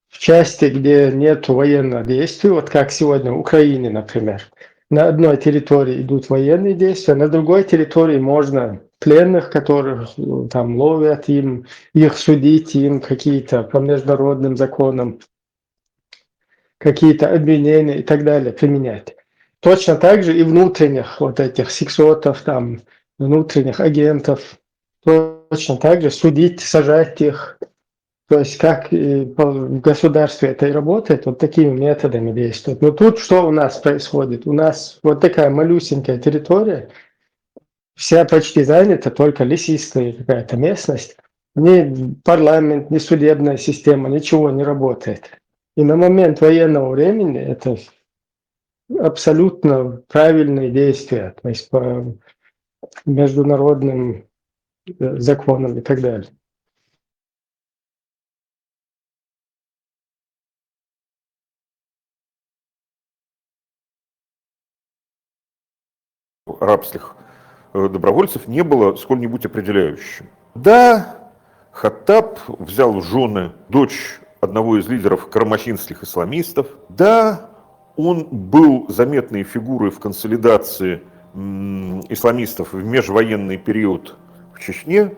в части, где нет военного действия, вот как сегодня в Украине, например, на одной территории идут военные действия, на другой территории можно пленных, которых э, там ловят, им их судить, им какие-то по международным законам какие-то обвинения и так далее применять. Точно так же и внутренних вот этих сексотов, там, внутренних агентов, точно так же судить, сажать их. То есть как и по- в государстве это и работает, вот такими методами действует. Но тут что у нас происходит? У нас вот такая малюсенькая территория, вся почти занята, только лесистая какая-то местность. Ни парламент, ни судебная система, ничего не работает. И на момент военного времени это абсолютно правильные действия, то есть по международным э, законам и так далее. Арабских э, добровольцев не было сколь-нибудь определяющим. Да, Хаттаб взял в жены дочь одного из лидеров карамахинских исламистов. Да, он был заметной фигурой в консолидации м, исламистов в межвоенный период в Чечне,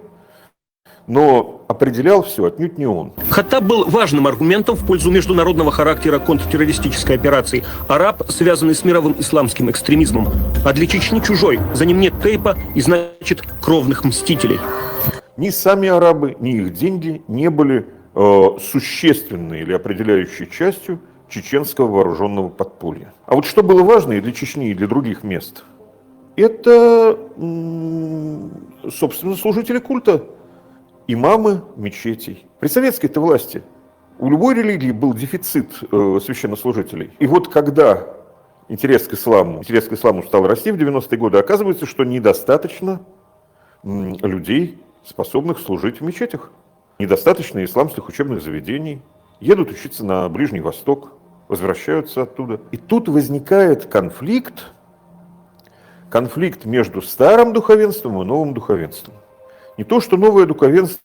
но определял все отнюдь не он. Хаттаб был важным аргументом в пользу международного характера контртеррористической операции. Араб, связанный с мировым исламским экстремизмом. А для Чечни чужой, за ним нет тейпа и, значит, кровных мстителей. Ни сами арабы, ни их деньги не были э, существенной или определяющей частью чеченского вооруженного подполья. А вот что было важно и для Чечни, и для других мест, это, м, собственно, служители культа, имамы мечетей. При советской-то власти у любой религии был дефицит э, священнослужителей. И вот когда интерес к исламу, интерес к исламу стал расти в девяностые годы, оказывается, что недостаточно м, людей, способных служить в мечетях. Недостаточно исламских учебных заведений. Едут учиться на Ближний Восток, возвращаются оттуда. И тут возникает конфликт, конфликт между старым духовенством и новым духовенством. Не то, что новое духовенство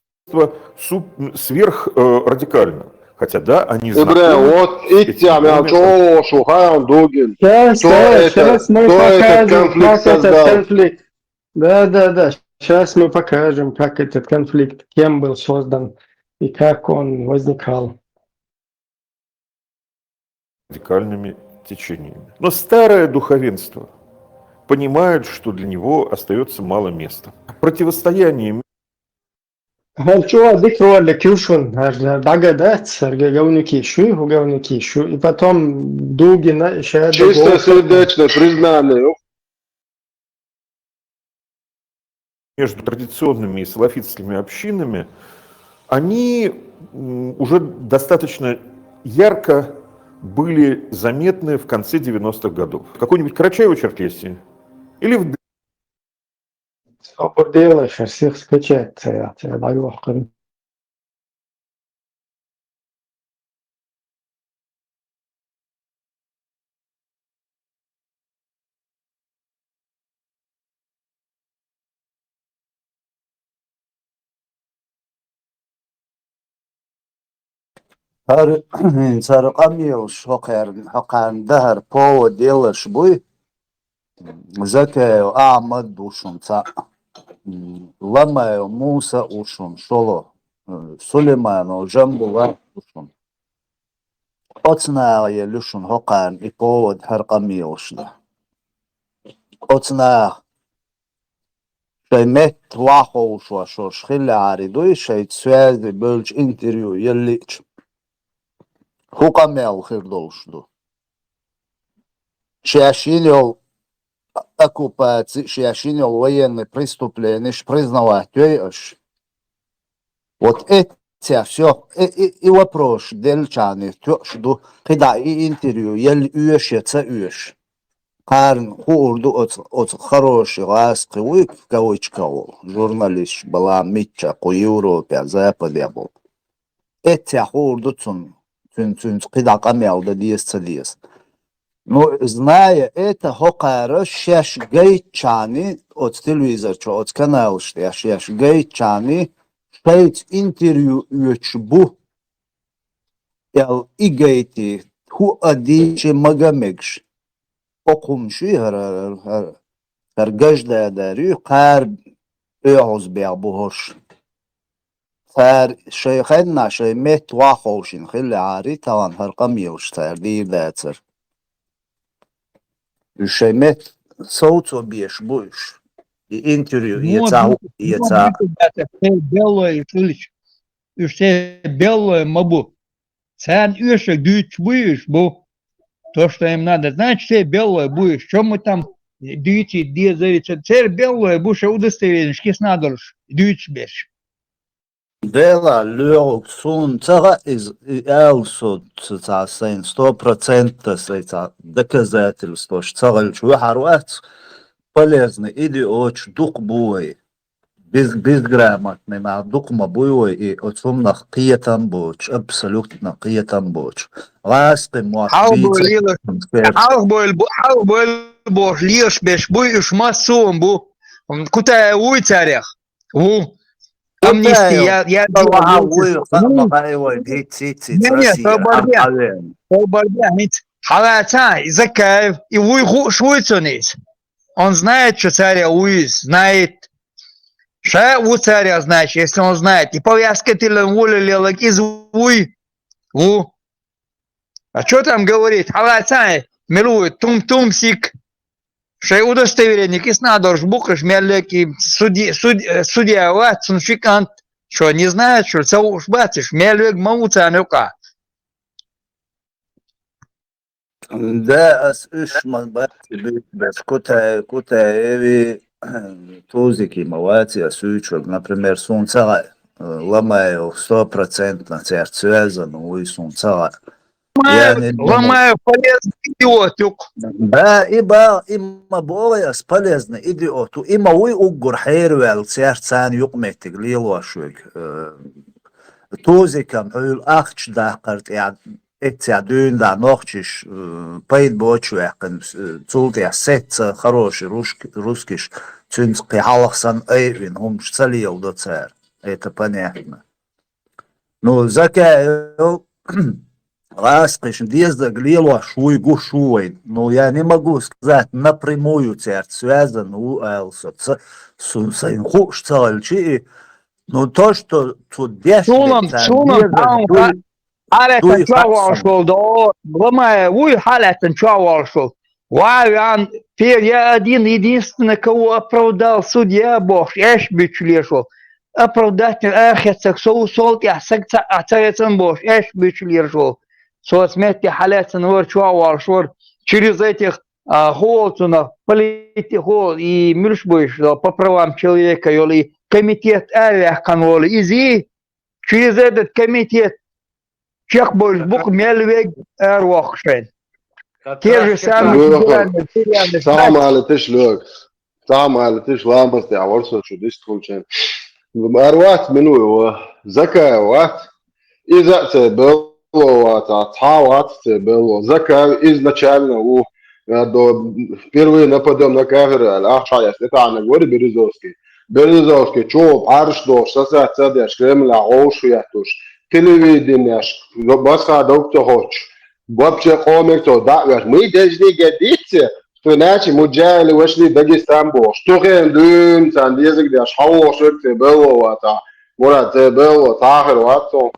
суп- сверх э, радикально. Хотя да, они Ибре, знакомы. Вот и тебя, мя, чё, шухай он дугин. Сейчас, Кто да, это- сейчас мы кто этот покажем, конфликт как этот создал? Конфликт. Да, да, да. Сейчас мы покажем, как этот конфликт, кем был создан и как он возникал. Радикальными течениями. Но старое духовенство понимает, что для него остается мало места. Противостояние Гьалчуа дикролли кившун, дагадат, гавнуки шу, гавнуки шу, и потом дугина, ща Чистосердечное признание. между традиционными и салафитскими общинами, они м, уже достаточно ярко были заметны в конце девяностых годов. В какой-нибудь Карачаево-Черкесии или в Что делаешь, всех скачать, я тебе даю охрен. ХӀара, хӀинца хӀара къамелаш хӀокхарна, хӀокхарна дахьара повод елларш буй. Закаев Ахьмад ву шуна цхьаъ. М, Ламаев Муса ву шуна шоло. М, Сулейманов Жамбулат ву шуна. Оцу наха елла ю шуна хӀокхарна и повод хӀара къамелашна. Оцу наха шайн метта вахховшош хиллехьара дуй, шайца связи бевлча интервью еллича. ХӀун къамел хир долуш ду? Шаьш йина йолу оккупаци, шаьш йина йолу военный преступленеш признавать йой аша? Вот эццехь всё, и, и, и вопрос деллачхьана тоьуш ду, кхидӀа и интервью елла оьшу я ца оьшу. Кхарна хуур ду оцу, оцу хороший гӀазкхи вуй, в кавычках волу, журналисташ бала мичча кху Европехь, Западехь болу. Эццехь хуур ду цунна, цуьнан, цуьнца кхидӀа къамел дан деза, ца деза. Ну, зная это, хӀокхара шаьш гайтчхьана, оцу телевизор чу, оцу каналаш тӀехь шаьш гайтчхьана, шайца интервью оьцуш бу, аьлла, и гайти, хӀу а дийча мага мегаш. Окхумаш ю хӀара, хӀара, хӀара, хӀара гаждадар ю, кхара оьгӀазбех бу хӀорш. Цара шайн хенна, шайн метта вахховшина хиллехьара, тахана хӀара къамелаш цара дийр дацара. Уьш шайн метта совцо беш бу уьш. И интервью Ну, эца, вот, эца. Церан беллой уьш хилча, уьш церан беллой ма бу. Царна оьшург дуьйцуш буй уьш бу. То, что им надо. Значит, церан беллой буй уьш. Чо ма там дуьйцийта дезарий ца. Церан беллой бу шайн удостоверенеш кисана долуш дуьйцуш берш. Дела лоьгӀург суна ца хаьа иза, и аьлла со ца, ца сайна сто процентов, сайн ца доказательстваш ца хилча вуьхьар вац, полезный идиоташ дукха бу вай. Без-, безграмотный нах дукха ма буй вай, и оцу хӀуманах кхетам боцуш, абсолютно кхетам боцуш. ГӀазкхи мотт Хьалха бийца бойла, хӀалха бойла бу-, хьалха бойла бохуш лелаш берш буй, уьш массо а бу. Кутаев вуй царех? Ву. Амнисти я, я, Кутаев вуй, ха-, ма хаьа вай, хӀиц, хӀиц, хӀиц, Не, не, Россия, собар де. Хьавен. Собар де, хӀинца. Хьалаца, и Закаев, и вуй хууш вуй цунна иза. Он знает, что царех вуй иза, знает. Ша ву царех, значит, если он знает. И повязка тиллина вула лелаг иза вуй. Ву. А чё там говорить? Хьалаца, мила вуй, тум-тумсик. Шайн удостоверение кисана долуш бу-кх уьш, мел вега и суди-, суд-, э, судья вац, цунна ши кӀант, что, не знает, что ли, ца хууш бац уьш, мел вега ма ву царна юкъахь. Да, ас уьш ма бац, беш Кута-, Кутаеви, Тузики ма вац, ас уьйчург, например, суна ца хаьа, э, Ламаев сто процентов цаьрца связан вуй, суна ца хаьа. Ламаев, Яни, Ламаев полезный идиот юкъ. Да, и ба, и ма боху ас полезный идиот ву. И ма вуй уггар хьераваьлла цаьрца царна юкъаметтиг лелош верг. Э, Тузикам хьуьйла ахча даккхар тӀехь, эццехь дуьйна дӀа нохчиш, э, пайда боцуш ваьккхина, э, цул тӀехь сецца хороший рушк-, русскиш, цуьнца кхин хьалха санна айвина хӀумаш ца леладо цара. Это понятно. Ну, Закаев, гӀазкхишна дезарг лелош вуй гуш ву вайн. Ну, я не могу сказать напрямую цаьрца связан ву аьлла со. Ца, су-, сайна хууш ца хилча и, ну, то, что цу дешна Суна, царна суна, дезарг суна, дуй, хьалаьцна дуй чохь хьаьца волуш сама. Волу, до, Ламаев вуй хьалаьцна чохь волуш волу. Вай ван, пер я один, единственный, кого оправдал судья бохуш, эш буьчу леш волу. Оправдательный арахецаг со ву, сол тӀехь саг ца, а, ца вецан бохуш, эш буьчу леш волу. Соцметте хьалаьцна вара, чохь волуш вара. Через этих, а, хӀу волу цунах, полити-, хӀу, и муьлш буьйш, по правам человека йолу, и комитет араваьккхина волу. Изий, через этот комитет чекхбевлла бу-кх мел вега аравоккхуш шайна. Те же самое Лёха, федеральный, федеральный салам алейкум, Лёха. Салам алейкум, лампас тӀехь вара со шу дистхуьлуш. Ара вац мила ву, Закаев вац. Иза а церан белло вац, цхьа а вац церан белло. Закаев изначально ву. Я до, впервые нападём на кафира аьлла, ахча яц, тӀетаьӀнарг вара Березовский. Березовский чу пхьарш долуш, сацацца деш, Кремлехь гӀовш хӀоьттуш, телевиденеш, басха дог ца хоцуш, вообще къомерцо дӀа а веш, мы должны гордиться, что иначе мы делали, вошли в Дагестан бохуш. Цу хенахь дуьйна царна дезаг деш, хьан вохуш верг церан белхало вацахь, Мурад, церан белхало цхьа а хир вац цунах.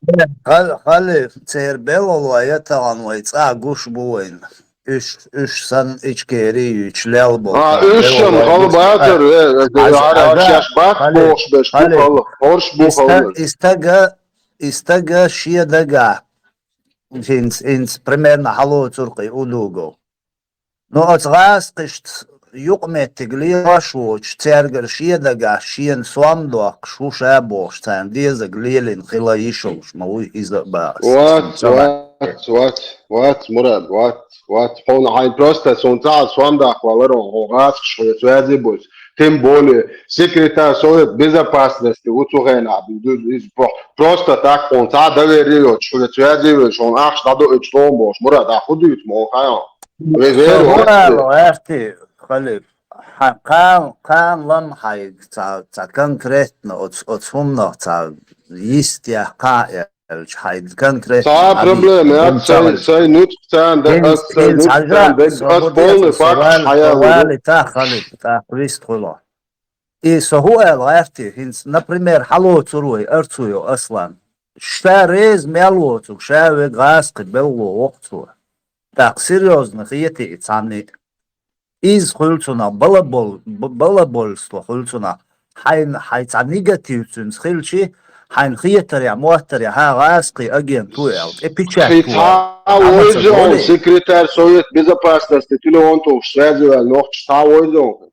Хал-, хали, церан белхало я тахана вай цкъа гуш бу вайна. Уьш, уьш санна Ичкери юьйцуш лелла болу. А, уьш-м хала бацара, э, э, хьара шаьш бац бохуш берш бу хала, хорш бу хала. И стага, и стага шен дагахь, хӀинца, хӀинца примерно хьалоцура кхин Удугов. Ну, оцу гӀазкхашца юкъаметтиг лелош воцуш, цаьргара шен дагахь шена сом доккхуш, хӀун ша бохуш, царна дезаг лелийна хила йиш йолуш ма вуй иза а бахас. Вац, вац, вац, вац, Мурад, вац, вац. Хьуна хьайн просто суна цхьа а сом даккха валаро, хьо гӀазкхаш хьоьца ваьзе а боцу. Тем более, секретарь Совет Безопасности ву цу хенахь, ду-, ду-, иза боху. Просто так хьуна цхьа а доверие йоцуш, хьоьца ваьзе а вевзаш, хьуна ахча дӀадоуьйтуш лома бохуш. Мурад, ахь хӀун дуьйцу ма хьайо? Вай вер вац. Со гӀертий, халиф. Хьан кхана, кхана лам хьайга цхьа, цхьа конкретно оцу, оцу хӀуманах цхьа йистехь кхаа аьлча, хьайга конкретно цхьа а проблема яц, сайн, сайн нуьцкъ царна дан, ас сайн нуьцкъ царна дан, ас полный факт хьаяьлла. Вали тах, халиф, тӀаккха вист хуьлу. И со хӀун аьлла гӀертий, хӀинца, например, хьалоцур вай, Арцуев Аслан. Ша реза мел воцург, ша вега гӀазкхи белхало воккху цо. ТӀаккха серьёзно хетий и цхьанний? Иза хуьлу цунах, балабол-, б-, балабольство хуьлу цунах. Хьайна, хьайн цхьа негатив цуьнца хилчи, хьайна хетарехь, моттарехь, хьан гӀазкхи агент ву аьлла, тӀе печать ву аьлла. Цхьа войза он, секретарь Совет Безопасности, телефон тухуш, связи ваьлла нохча, цхьа войза он.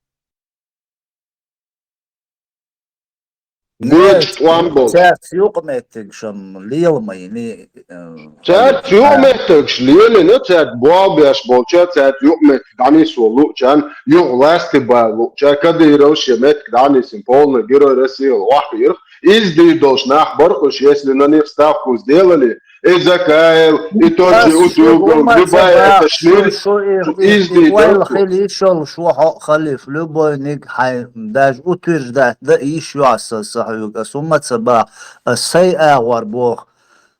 Боьдуш тӀом болуш. Цаьрца юкъаметтигаш-м лела ма йиний, э, цаьрца юкъаметтигаш лелийна, цаьрца болх беш болча, цаьрца юкъаметтиг дӀанисво лууча, юха ласти бала лууча, Кадыровс шен меттиг дӀанисйина, полный герой России вахийра. Иза дийр долуш нах бара уьш, если на них ставку сделали, и Закаев, и тот же Удугов, любая эта шнырь, иза дийр долуш. Ойла хила йиш йолуш ву хьо, халиф, любойниг хьайн, даже утверждать дан йиш йоцу сан, сан хьоьга, ас хӀумма ца баха, ас сайн агӀор боху,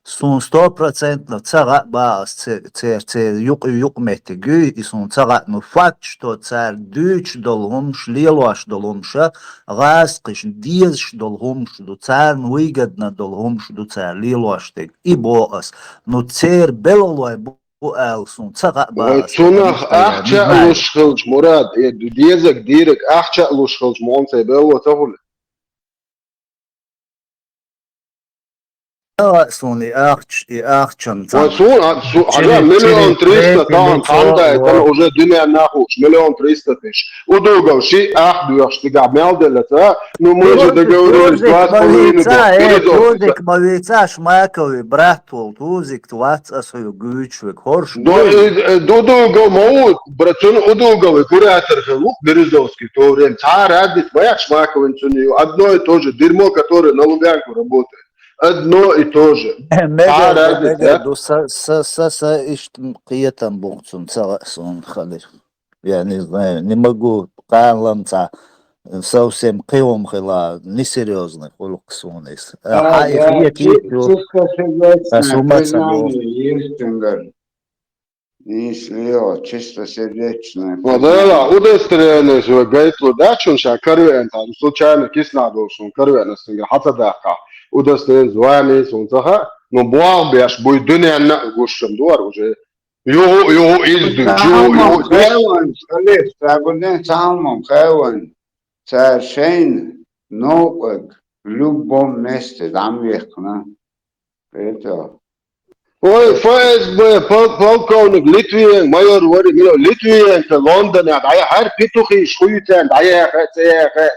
суна сто процентов ца хаьа баха ас церан, церан юкъ-, юкъаметтиг юй, и суна ца хаьа, ну, факт, что цара дуьйцуш долу хӀумаш, лелош долу хӀумаш, гӀазкхишна дезаш долу хӀумаш ду, царна выгодно долу хӀумаш ду цара лелош дерг. И боху ас. Ну, церан белхалой бу аьлла суна ца хаьа баха ас. Цунах ахча а луш хилча, Мурад, э, дезаг дийриг ахча а луш хилча, муха церан белхало ца хуьлу? Ца хаьа суна и ахча, и ахчан цхьа. Вай суна, а, су-, хьажа, миллион триста тахана цхьаьна дайтана уже дуьненна нах лууш, миллион триста тыщ. Удугов шиъ ах доьхуш цигахь мел делла ца, ну, мы же договорились, два с половиной года. Тузик ма вийца, Шмакови брат волу, Тузик вац ас хьоьга гуьйцуш верг, хорш. До-, э, э, Удугов ма ву, бра-, цунна Удугови куратор хилла ву, Березовский в то время. Цхьа а разница ма яц Шмаковин цунна, одно и то же дерьмо, которое на Лубянку работает. Одно и то же. Мегар ду, мегар ду, са, са, са, са иштта кхетам бу цунна ца лаьа суна, халиф. Я не знаю, не могу, кхана лам цхьа совсем кхин хӀума хила, несерьёзный хуьлу-кх суна иза. Хьан и хетийта ю, ас хӀума ца боху. Есть цуьнгара. Нийса лела, чистосердечная. Ма дела, удостоверение вай гайта лур дац шуна ша каравеана, там, случайно киснахь долуш шуна каравеана, ас цуьнгара хьа ца даккхахь. Удостоверение, звание суна ца хаьа, но болх беш буй дуьненна а гуш шуна дуара уже. Юху, юху иза дуьйцу, юху, юху иза. Цхьа хӀумам хайван, халиф, ца гур ден, цхьа хӀумам хайван. Цара шайна новкъаг в любом месте дӀа ма вехкана. Это. Ой, ФСБ, пол-, полковник Литвиненко, майор вари, майор Литвиненко Лондонехь дӀаяхьара, петухиш хуьйцарна дӀаяхьа, ца яхьа,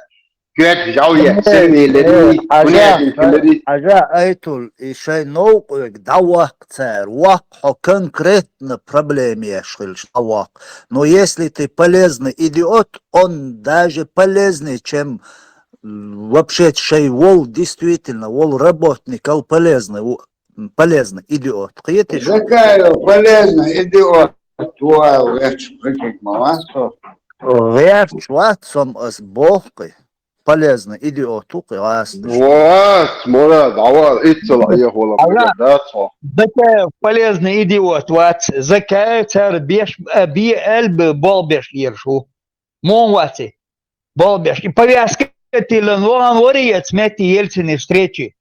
коьрта жӀов яхьа, сервелари, хунеадинкалари. Хьажа, Айтул, и шайн новкъа верг дӀаваккха цара, ваккха хьо конкретно проблема еш хилча дӀаваккха. Но если ты полезный идиот, он даже полезнее, чем вообще шай волу, действительно, волу работникал полезный, у-, полезный идиот. Кхетий шу? Закаев полезный идиот, туал веч, прикинь, ма вац со. Веч вац, сом ас бохкъи. полезный идиот ву кхы гӀаста. Вац, Мурад, Ӏавар, иццала Ӏехула Ала, Мурад, дац хьо. Закаев полезный идиот вац. Закаев цара беш, а, бе, аль бе, болх беш лераш ву. Мон ваци. Болх беш. И повязка тиллан вахан вари яц метти Ельцины встречи.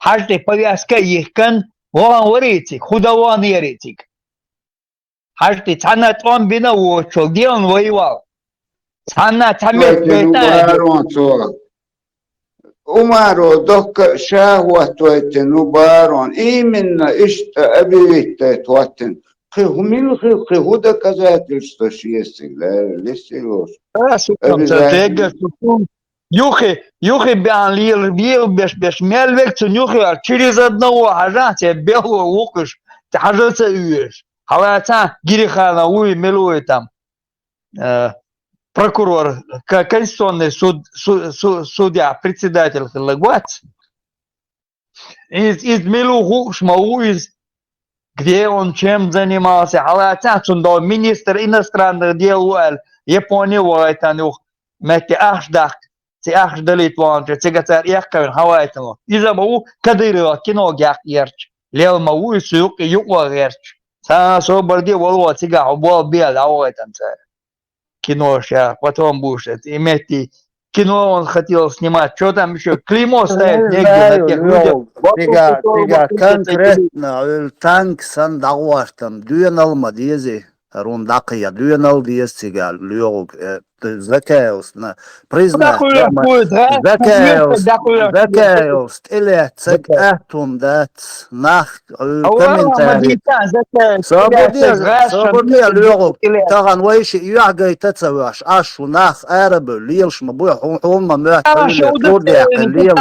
Хьажа тӀе повязка йихкан, вахан вари цига, худа вахан яри цига. Хьажа тӀе цхьанна тӀом бина вочул, делан вай вал. Цхьанна цхьа мет Тойтин байтан убарон цо. Умаро докка ша хӀоттойтин убарон. Именно иштта объявить дайт хӀоттин. Кхы хӀу мин хил, кхы хӀу доказательство шиесиг, да, лисилуш. А, сукам, ца Обязательно. Дега, сукам. Юхи, юхи бян лил, лил беш, беш, мел век цун юхи ар, через одного хьажа, те бело вукуш, те хьажа ца уеш. Хьала ца Гирихана уй, мелуй там. Э, прокурор, ка-, конституционный суд, су-, су-, судья, председатель хилла гвац. Из, из милу хууш ма ву из, где он чем занимался, хьалаца цун дов министр иностранных дел ву аьлла, Японе вагӀайтан юх, метте ахш дахк, ци ахш далит валанча, цига цар эхкавин хьавайтан. Иза ма ву Кадырова кино гяк ерч, лел ма ву и суюк и юкъа герч. Ца собар де валуа цига хьу бол биал хьавайтан цар. Кино ща, потом будешь это иметь. Кино он хотел снимать. Что там еще? Клеймо ставить негде на тех людях. Цига, цига конкретно, ил танк сан дагӀвартам, дуьйнал ма дези, рун дакъия, дуьйнал дез цига, лёгук, э, Закаевс, на, признать, Закаевс, Закаевс, тӀелет, цак, атум дац, нах, э, комментарий. Собур де, собур де, лёгу. Тахан вайши юхьгайта ца ваш, аш шу нах арабу, лелш ма буй, хьун, хьун ма мёт, хьун ма мёт, курдяхъин лел.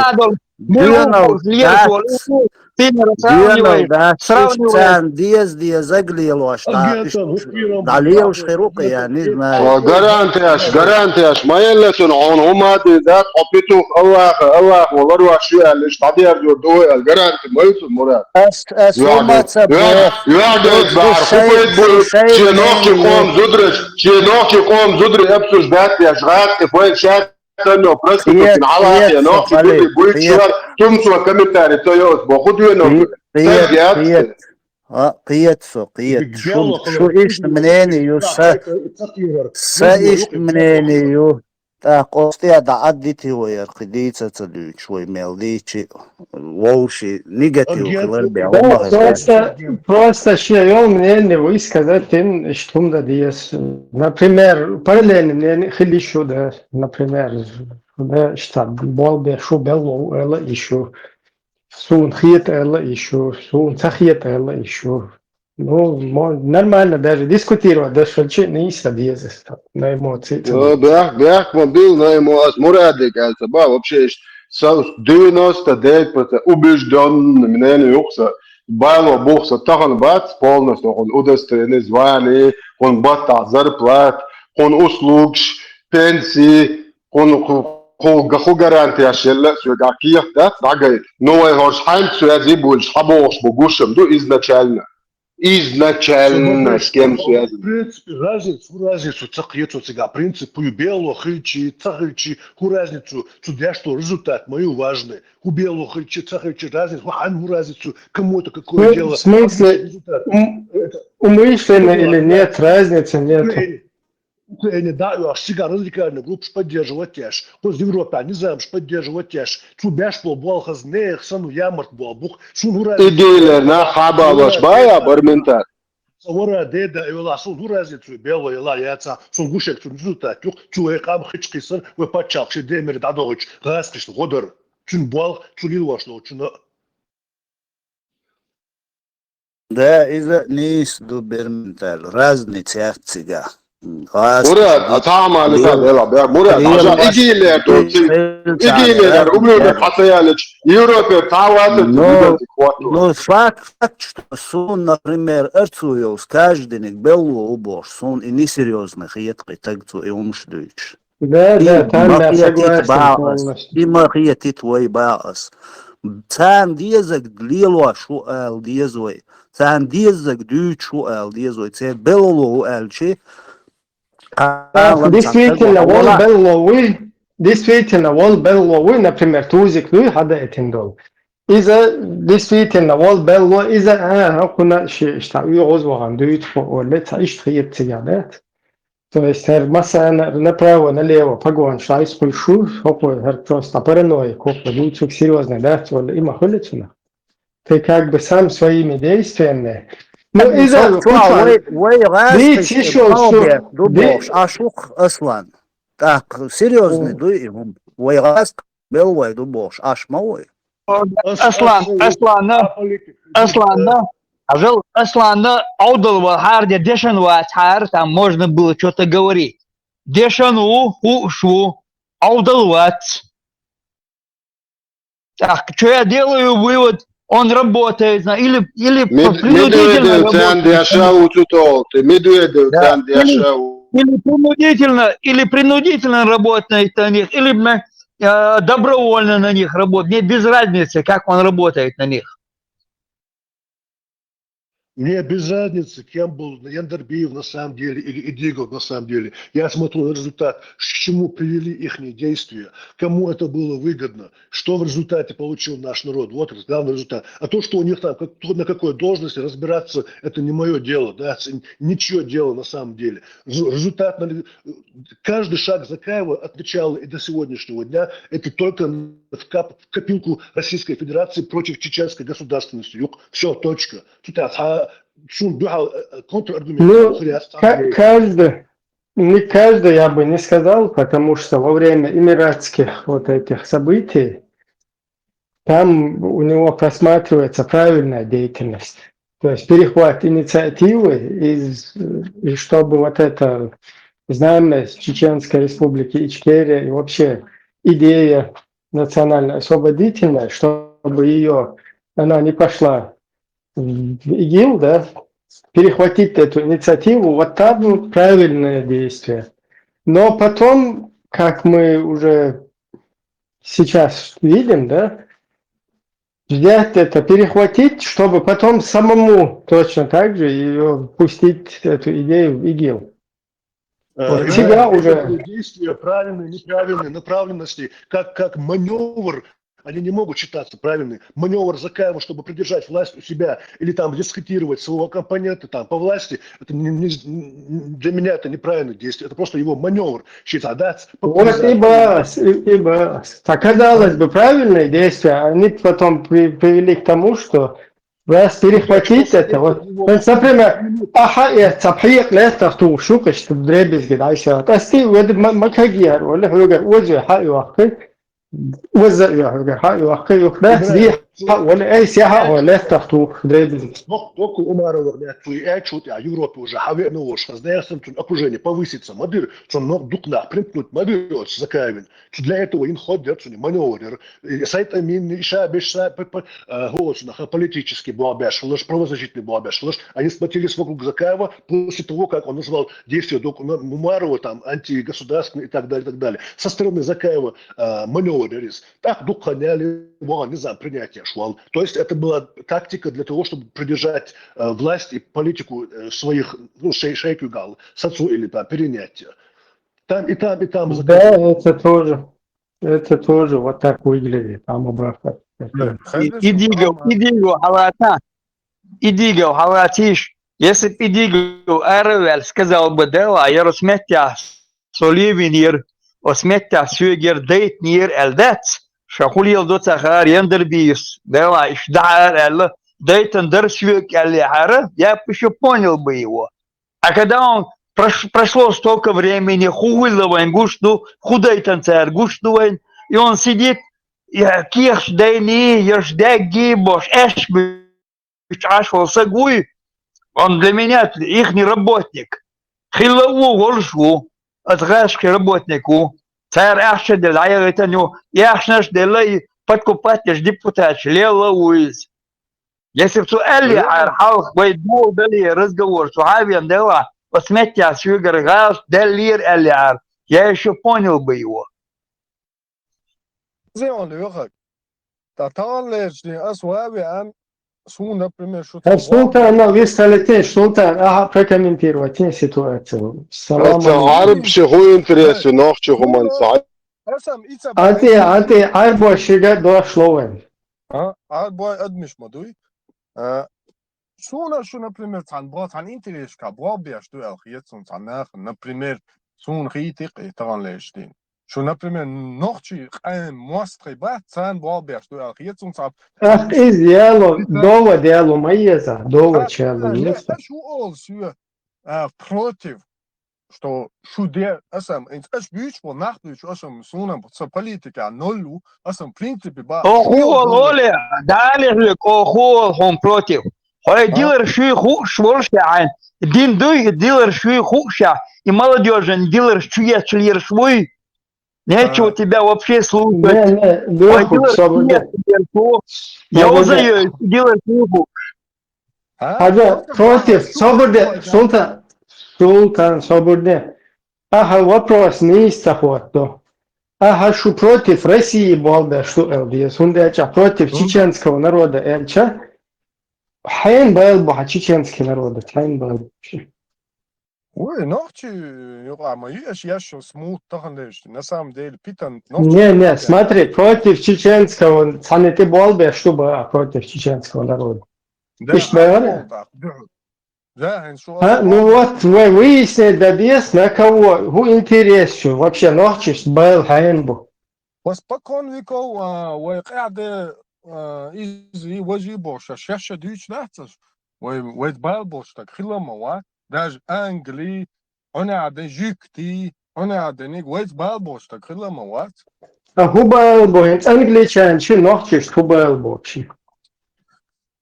Дуьнал дац, дуьнал дац, иш царна дез, дезаг лелош, да, иш, да, лелш хиру кхы, я, не знаю. Гарантияш, гарантияш, ма елла цун, хьун хӀума деза, хьо петух, Аллаха, Аллах, валар ваш ю аьлла, иш дӀадерзо дуй аьлла, гаранти ма ю цун, Мурад. Ас, ас хӀума ца бо. Юхьгайт бахьар, хӀу пайда буй, шен нохчи къом зудраш, шен нохчи къом зудри обсуждать яш, гӀат, и фай шаьт, санно, просто кхетин хьалаце, нохчи зудри буй чуар, цум цо комментарий ца йоас, бо хӀу дуьйно. Кхет, кхет. А, кхет со, кхет. Шу, шу ишта мнение ю, са, са ишта мнение ю. ТӀаккха къоста дӀа Ӏаддити вай, яркхи дийца ца дуьйцу вай мел дийчи, вовши негатив хилар бегӀ. Просто, просто ши йол мнение высказать ин иштум да диес. Например, параллельный мнение хили шу да. Например, да, штаб, бол бе шу белло, эла ишу. Сун хет эла ишу, сун ца хет эла ишу. Ну, мо-, нормально даже дискутировать, даже шалчи не садеза на эмоции. Ну, бях, бях, мобил на эмоции. Мурадик, это, ба, вообще, са девяносто девять процентов убеждённый мнение юхса, байло бухса, тахан бац полностью, он удостоверение звание, он бата зарплат, он услугш, пенсии, хьуна ху-, хьуга хӀу гарантияш елла, соьга кехат дац, дӀагайта. Ну, вай хӀорш хьаьнца связи булш, хьабохуш бу гушам ду изначально. Изначально с кем связан. В принципе, разницу, хӀу разницу ца кхету цига. Принцип хӀу ю бело хилчи, ца хилчи, хӀу разницу, цу деш долу результат ма ю важный. ХӀу бело хилчи, ца хилчи, разницу, хӀу хьан хӀу разницу, кому-то какое дело. Ну, в смысле, ум-, умышленно или нет, разницы нету. Украине, да, аш цигара радикальный группаш поддерживать еш, кхуз Европа низамаш поддерживать еш, цу беш бо болхаз нех сану ямарт бо бух, сун хӀу разница. Идейлер нах хьабалош бая барментар. Са вара деда эвела сун хӀу разницу бело ела яца, сун гушек цу результат юх, цу вай къам хич кхисан, вай паччалх ши демир дадогыч, газ кхишна гъодар. Цун болх, цу лил вошло, цуна. Да, иза нийса ду берментал, разница яц цига. Мурад, а таман иза дела, бе, Мурад, хьажа, игилер ду, игилер, умуьда хьацаялич, Европе тавата, ну, ну, факт, факт, что сун, например, арцу йолс, каждый ниг белло убош, сун и несерьёзный хетакъи тагцу и умш дуйч. Да, да, там я согласен полностью. И ма хетит вай баъас. Царна дезаг лелош ву аьлла деза вай. Царна дезаг дуьйцуш ву аьлла деза вай. Церан белло ву аьлчи, действительно, вала белло вуй. действительно, вол белло вуй, например, тузик дуй, хьада этин дол. Иза действительно вол белло, иза, а, хӀокхуна ши иштта уьгӀуз вагӀан дуьйцу хӀу оле, ца иштта хийра цига дац. То есть, хӀер массана направо-налево погон шайс хуй шу, хӀокху хӀер просто параноик, хӀокху дуьйцуг серьёзно дац, оле, има хули цуна. Ты как бы сам своими действиями. Ну, иза, вай, вай, раз, дийц ты ишо, балбес шу, ду ди- бохуш, Ашух Аслан. ТӀаккха серьёзный дуй и хӀума. Вай гӀаз белвай ду бохуш, аш ма вай. Аслан, Асланна, Асланна, ажал, Асланна, Ӏовдал вал хьарде дешан вац хьара, там можно было что-то говорить. Дешан ву, хууш ву, Ӏовдал вац. Так, что я делаю вывод? Он работает на, или, или принудительно работает. Медведев цан дяшау цутолты, Медведев цан дяшау. Или принудительно, или принудительно работает на них, или э, добровольно на них работает. Мне без разницы, как он работает на них. Мне без разницы, кем был Яндарбиев на самом деле или Идигов на самом деле. Я смотрю на результат, к чему привели их действия, кому это было выгодно, что в результате получил наш народ. Вот главный результат. А то, что у них там, как, кто на какой должности, разбираться, это не мое дело, да, ничье дело на самом деле. Результат, каждый шаг Закаева отвечал и до сегодняшнего дня, это только в, кап, в копилку Российской Федерации против чеченской государственности. Все, точка. Цу тӀехь цхьа цунна дуьхьал, э, э, контраргумент Ну, хир яц цхьа ка-, вай. Каждый, не каждый, я бы не сказал, потому что во время эмиратских вот этих событий там у него просматривается правильная деятельность. То есть перехват инициативы, и, и чтобы вот это знамя Чеченской Республики Ичкерия и вообще идея национально-освободительная, чтобы ее, она не пошла в ИГИЛ, да, перехватить эту инициативу, вот там правильное действие. Но потом, как мы уже сейчас видим, да, взять это, перехватить, чтобы потом самому точно так же ее пустить, эту идею в ИГИЛ. Э, вот всегда уже действия правильные, неправильные, направленности, как, как маневр, они не могут считаться правильными. Маневр Закаева, чтобы придержать власть у себя или там дискредитировать своего оппонента там, по власти, это не, не, для меня это неправильное действие. Это просто его маневр считать, да, вот и бас, и, и бас. Так, казалось бы, правильные действия, они потом при, привели к тому, что раз перехватить это, вот, то есть, например, аха, э, цапхьекъ лестах ту шукаш, дребезги, да, ещё. Тасти, вот, макагияр, вали, хьугар, оза, ха, юахкы, оза, юахкы, ха, юахкы, юх, да, ди, ха, вали, эй, сяха, вали, лестах ту, дребезги. Док, док, Умарова, да, ту, э, чут, я, Европе уже, ха, ве, ну, уж, знаешь, там, окружение повысится, мадыр, что, ну, дух нах, примкнуть, мадыр, вот, Закаевин. Для этого им ходят, что, маневр, Сайт Амин, иша беш са, п-, п-, э, голосунаха политический буабеш, лыж правозащитный буабеш, лыж. Они сплотились вокруг Закаева после того, как он назвал действия док-, на-, Умарова там антигосударственные и так далее, и так далее. Со стороны Закаева, э, маневр рис. Так, дух ханяли, вон, не знаю, принятие швал. То есть это была тактика для того, чтобы придержать, э, власть и политику, э, своих, ну, шей-, шейкугал, сацу или там перенятие. Там и там, и там. Да, это тоже. Это тоже вот так выглядит, там обратно. И, и Дигов, и Дигов хьалаца, и Дигов хьалацийш, если б и Дигов араваьлла сказал бы, да, а я росмеття со левинир, осмеття сюегер дейтнир, эл дац, ша хулел доца хар, яндер бис, да, иш да ар, эл дейтан дар сюег, эл хара, я бы ещё понял бы его. А когда он прош-, прошло столько времени, хулла вайн гуш ду, худайтан цар гуш ду вайн, и он сидит, я кеш дайни, я ж дагги бош, эш бич аш вол сагуй, он для меня ихний работник. Хилла ву, волш ву, от гашки работник ву. Цар ахча дел, а я это ню, и ахшнаш дела, и подкупать депутат, лела вуиз. Если б цу аьлли, ара хьалха вай дов дале разговор, цу хьавен дела, вот сметя сюгар газ, даллир аьлли ара, я ещё понял бы его. Зеон лёхак. Та таллерчни ас вави ан, су, например, шу. Султан, ну, вы стали ты, Султан, ага, прокомментировать ситуацию. Салам алейкум. Араб ши ху интересу, нохчи ху манса. Аса ма ица Ати, ати, Ӏарбош шига дошло вен. А, а бой адмиш ма дуй. А, суна шу, например, цан бо, цан интереска бо беш ду эл хиет сун цан нах, например, сун хитик и таган лештин. Шу, например, нохчи къайм мост хай ба, цан бо беш ду эл хиет сун цан. Ах, из яло, дова дело, ма еза, дова чело, не, еза. Шу ол сюе, а, против, что шу де, асам, инц аш бюч, бо нах бюч, асам, суна, са политика, ноль, асам, в принципе, ба. О, ху ол оле, дали хлюк, о, ху ол хум против. Хой дилер шуй ху, швол шаан. Дин дуй, дилер шуй ху ша. И молодежен дилер шуй, члир швуй. Нечего тебя вообще слушать. Не, не, Ой, духу, дилер собор шуй, де. члир швуй. Я Молодец. Узаю, дилер шуй ху. Хада против, собор де, султан, султан, собор де. Аха, вопрос не из сахуатто. Аха, шу против России болда, что эл ди эс, хунда ача против чеченского народа элча. Хайн бал бу ха чеченский народа, хайн бал бу. Ой, нохчи, юга, ма ю, аш, я шо смут тахан леш. На самом деле, питан, Не, не, смотри, против чеченского, цанете болбе, чтобы, а против чеченского народа. Да, Иш бай вара? Да, да. Да, хен шо. А, ну вот, вы выяснили, да, дес, на кого, ху интерес, вообще, нохчиш, бал хайн бу. Ва спокон веков, а, вай къяде, а, из, и важи боша, шаша дюч нацаш. Вай, вай бал бош, так хилама ва. Даже Англи, она аден жюкти, она аден иг, вай бал бош, так хилама ва. А ху бал бу, хин англичан, чи нохчиш, ху бал бу, чи.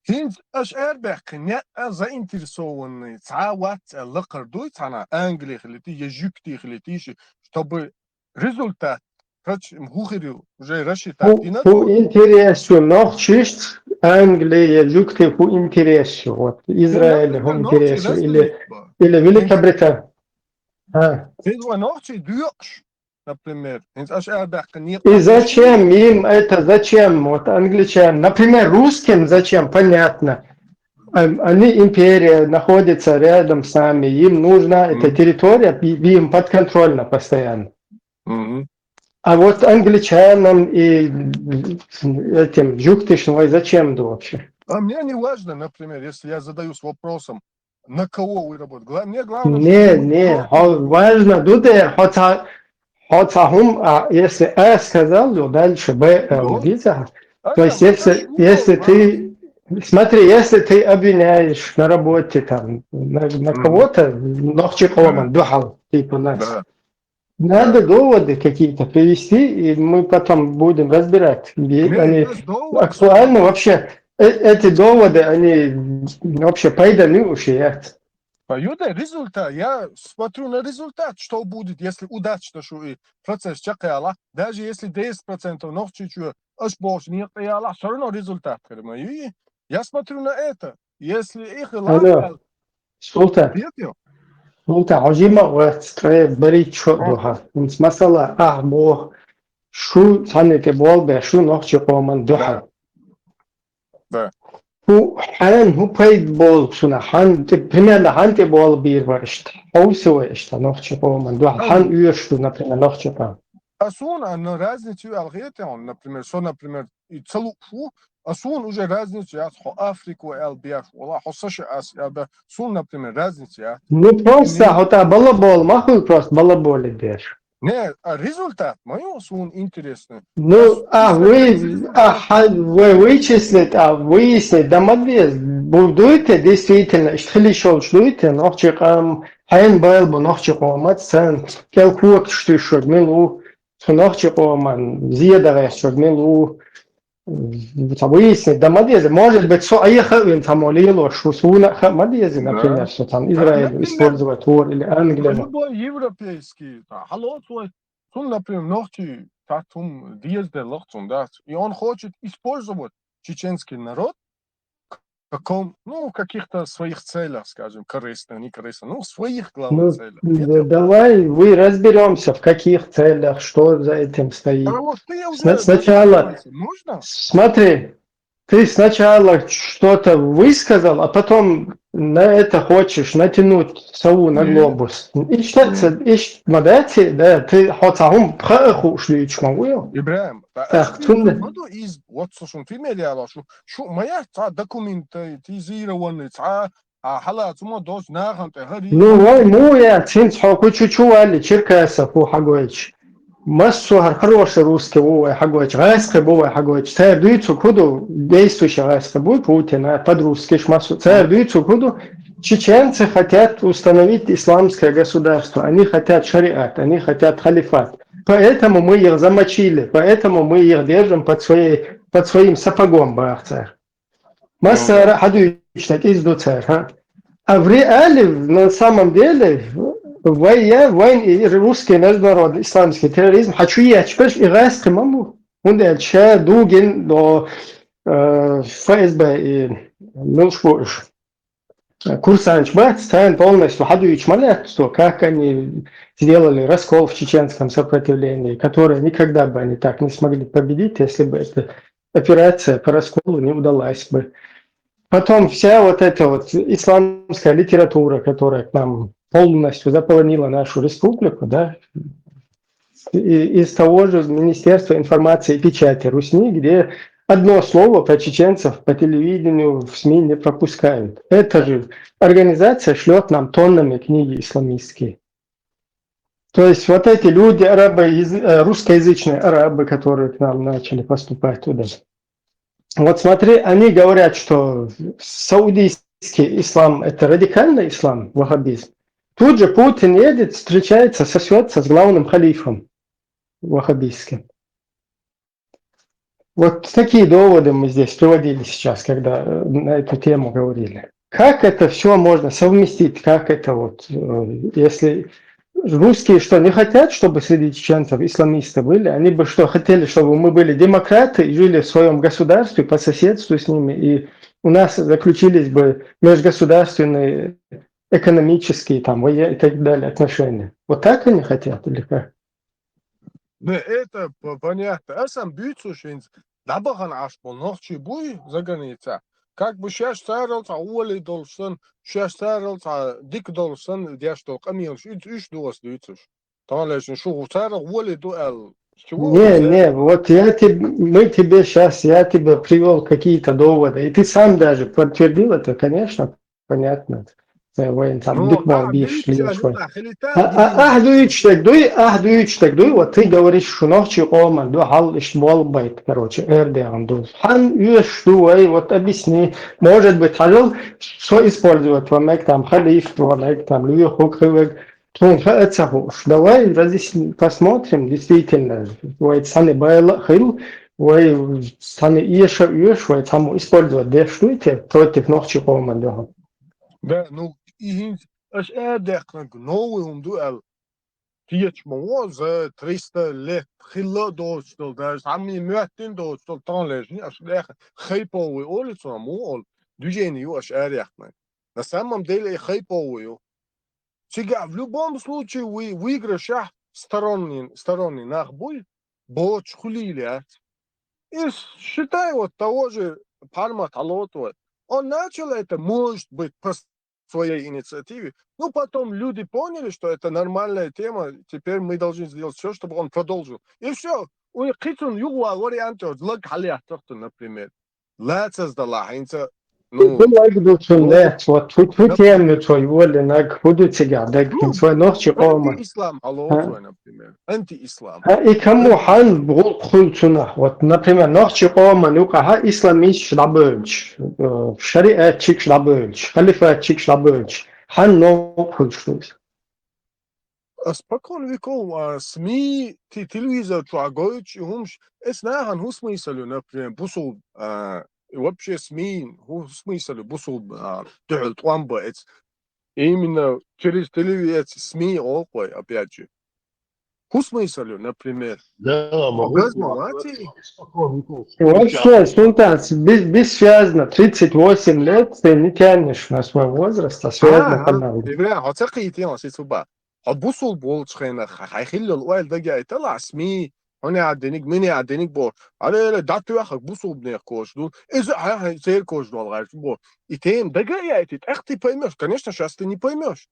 Хин аш эрбек, не, а, заинтересованный, ца вац, а, лакар дуй, цана Англи хилити, я жюкти хилити, ши, чтобы результат, хач, хухири, уже рассчитать, Ху, ху интерес, шу нохчиш, Англия, жюкти, ху интерес, шу, вот, Израиль, ху интерес, шу, или, или Великобритания. А. Ты два нохчи дюкш, например. Хин аш эрбек, не. И зачем им это, зачем? Вот англичан, например, русским зачем? Понятно. Эм, Они империя, находится рядом с нами, им нужна эта территория, и- и им подконтрольна постоянно. Мгм. А вот англичанам и этим жюктишной зачем это вообще? А мне не важно, например, если я задаюсь вопросом, на кого вы работаете. Гла-, мне главное, Не, чтобы не, кто- хо- важно, дуде, хотя, хотя хум, а если А сказал, то дальше Б, э, Ну, видите? А То есть, там если, дальше если вот, ты, смотри, если ты обвиняешь на работе там, на, на Мгм. кого-то, нохчи коман, духал, типа нас. Да. Надо доводы какие-то привести, и мы потом будем разбирать. И Нет, они есть довод. актуальны вообще. Э- эти доводы, они вообще пайданы вообще. По юде результат, я смотрю на результат, что будет, если удачно, что и процесс чакаяла, даже если десять процентов нохчичу аш больше не каяла, всё равно результат, говорю, и я смотрю на это. Если их Алло. Султан, Нет, ё. Султан, хожима ва строй бари чо духа. Ин масала, а, бо, шу, сане те бол бе, шу нохчи коман духа. Да. Ху, хан, ху пайд бол, суна, хан, те, примерно, хан те бол бир бар ишта. Хау сува ишта, нохчи коман духа. Хан уйш ду, например, нохчи коман. А сун, а на разницу алгете он, например, со, например, и целу фу, а сун уже разницу я, хо Африку эл беш, вала, хо Саша ас эл беш, сун, например, разницу я. Ну, просто, хо та балабол, маху просто балабол беш. Не, а результат, мою сун интересный. Ну, а вы, а, ха- вы вычислить, а выяснить, да, молодец, будуете, действительно, что ли, шел, что это, нохчи кам, хайн бал бу, нохчи комат, сан, кел куак, что шо, милу, что нохчи коман, зия да, что милу, выяснить, да, молодец, может быть, со, а я хавин там олило, что суна, ха, молодец, например, что там Израиль использовать, Ур или Англия. Любой европейский, да, хало свой, сун, например, нохчи, татум, диез де лохцун, да, и он хочет использовать чеченский народ в каком, ну, в каких-то своих целях, скажем, корыстных, не корыстных, ну, в своих главных Ну, целях. да- давай вы разберемся, в каких целях, что за этим стоит. А вот ты уже Сна- сначала- разбирайся, можно? Смотри, ты сначала что-то высказал, а потом на это хочешь натянуть сову на глобус. Иштта ца, иштта ма дац, да, ты хьо цхьа хӀума пха а хууш дуьйцуш ма ву. ИбрахӀим, ТӀаккха цунна ма ду иза, вот со шун пример яла, шу, шу ма яц цхьа документизированный, цхьа, а хьала цу ма дош нахана тӀе хӀари. Ну, вай, му яц, хӀинца хьо кучу чу валли, Черкасов ву хьагойтуш. Массо хӀара хороший русский ву вай хьагойтуш, гӀайскхи бу вай хьагойтуш. Цара дуьйцу хӀу ду, действующий гӀайскхи буй Путина, подрусткиш массо. Цара дуьйцу хӀу ду, чеченцы хотят установить исламское государство, они хотят шариат, они хотят халифат. Поэтому мы их замочили, поэтому мы их держим под своей, под своим сапогом, бах цара. Массара хьадуьйцуш дерг иза ду цара, хӀа? А в реале, на самом деле, вай я, вайн и русский международный исламский терроризм хьа чу ечбеш и гӀайскхи ма бу. ХӀунда аьлча ша Дугин до, э, ФСБ и муьлш бу уж, э, курсанташ бац, царна полностью хьадуьйцуш ма лаьтта со, как они сделали раскол в чеченском сопротивлении, которое никогда бы они так не смогли победить, если бы эта операция по расколу не удалась бы. Потом вся вот эта вот исламская литература, которая к нам полностью заполонила нашу республику, да, и-, из того же Министерства информации и печати Русни, где одно слово про чеченцев по телевидению, в СМИ не пропускают. Эта же организация шлет нам тоннами книги исламистские. То есть вот эти люди, арабы, э, русскоязычные арабы, которые к нам начали поступать туда. Вот смотри, они говорят, что саудийский ислам — это радикальный ислам, ваххабизм. Тут же Путин едет, встречается, сосется с главным халифом ваххабистским. Вот такие доводы мы здесь приводили сейчас, когда, э, на эту тему говорили. Как это все можно совместить? Как это вот, э, если русские что, не хотят, чтобы среди чеченцев исламисты были? Они бы что, хотели, чтобы мы были демократы и жили в своем государстве по соседству с ними, и у нас заключились бы межгосударственные экономические, там, военные и так далее отношения? Вот так они хотят или как? Ну, это по-, понятно. Аса буьйцуш хӀинца дӀабахана Ӏаш болу нохчий буй за граница. Как бы шаьш царал цхьа гӀоле долуш санна, шаьш царал цхьа дика долуш санна, деш долу къамелаш, уьш, уьш ду аса дуьйцуш. Тахана лешна шу царал гӀоле ду аьлла. Чего Не, вы не, вот я тебе, мы тебе щас, я тебе привёл какие-то доводы, и ты сам даже подтвердил это, конечно, понятно. Э, вайн там Ну, дика мар ахь бийш дуьйцу лелаш вайн. Ахь хили А, а, ахь дуьйцуш дерг дуй, ахь дуьйцуш дерг дуй, вот ты говоришь, шу нохчий къоман ду, хьал иштта болу байт, короче, эр дегӀан ду. Хьан оьшуш ду вай, вот объясни, может быть, хьажал, со использовать ван мег там, халиф ван мег там, луьйху хӀу хилвег, тхуна хаа ца хууш. Давай разъясни, посмотрим, действительно, вай цхьана байла а хила, вай цхьана эша а оьшу, вай цхьаммо использовать деш дуй те против нохчий къоман дуьхьа. Да, ну, и хӀинца аша арадаьккхинарг новый хӀума ду аьлла, кхечу ма вон за триста лет хилла а доцуш долу, даже цхьаммо моьттина доцуш долу тахана лежни аша леха хайповый олу цунах ма олу, движение ю аша арадаьккхинарг. На самом деле и хайповый ю. Цигахь в любом случае вы-, выигрышехь сторонний, сторонний нах буй, боцуш хуьлийла яц. И считай, вот того же Пармат Алотова. Он начал это, может быть, по своей инициативе. Ну, потом люди поняли, что это нормальная тема. Теперь мы должны сделать все, чтобы он продолжил. И все. У них кхин цунна юха вариант, вот, лаг хьалъяттахтун, например. Лацаз далахь хӀинца, ну, Ду лаг ду цунна лаьцна, вот хӀу, хӀу тема ю цо йолийнарг, хӀу ду цигахь дерг, хӀинца вай нохчий къоман. Антиислам хьало А? Цо, например. Антиислам. А, и кому хьан гӀуллакх хуьлу цунах? Вот, например, нохчий къоман юкъахьа исламисташ дӀабевлча, э, шариатчикаш дӀабевлча, халифатчикаш дӀабевлча, хьан новкъа хуьлуш ду иза? А спокон веков, а, СМИ, ти-, телевизор чохь гойтуш и хӀумаш, эс нахана хӀун смысл ю, например, бусул, а, и вообще СМИ, хӀун смысл ю бусул, а, дуьхьал тӀом бан эц? Именно через телевизор, СМИ олу вай, опять же. ХӀун смысл ю, например? Да, могу Газ ма вати? Вообще, Султан, бес-, бессвязно, тридцать восемь лет, ты не тянешь на свой возраст, а связно А, канал. Ибрахим, хьо ца кхийтина, си цу ба. Хьо бусул болчу хенах, хьайн хиллал ойла дагайта ла, СМИ, хьуна а диниг, мина а диниг бо. Аре, аре, датуяхак бусулбнех кожду. Из а, хьа, хьа, цер кожду алгарш бо. И тем дага я эти, эх, ты поймёшь. Конечно, сейчас ты не поймёшь.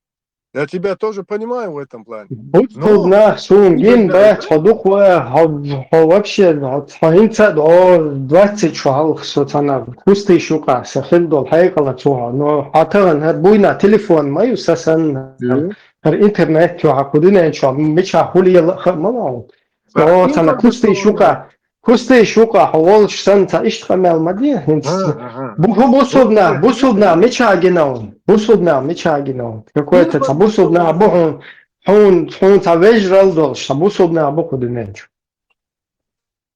Я тебя тоже понимаю в этом плане. Бусулбнех сун гин бац, хьо дукха, хьо, хьо вообще, хьо, хьо хӀинца до двадцать шо хьалха со цана кустий шука, са хил дол хьайкъала цуха. Но хьа таган хӀар буйна телефон ма ю са сан. Хм. ХӀар интернет чу хьа кудинен чу, мича хули яла ха ма вал. Но цана кустий шука, кустий шука, хьо волча сан ца ишт къамел ма ди, хӀинца. Ага, ага. Бу-, бу-, бусулбнех, бусулбнех мича гинав, бусулбнех мича гинав. Какой-то ца бусулбнех бу хьун, хьун, хьун ца вежрал долш, ца бусулбнех бу кудинен чу.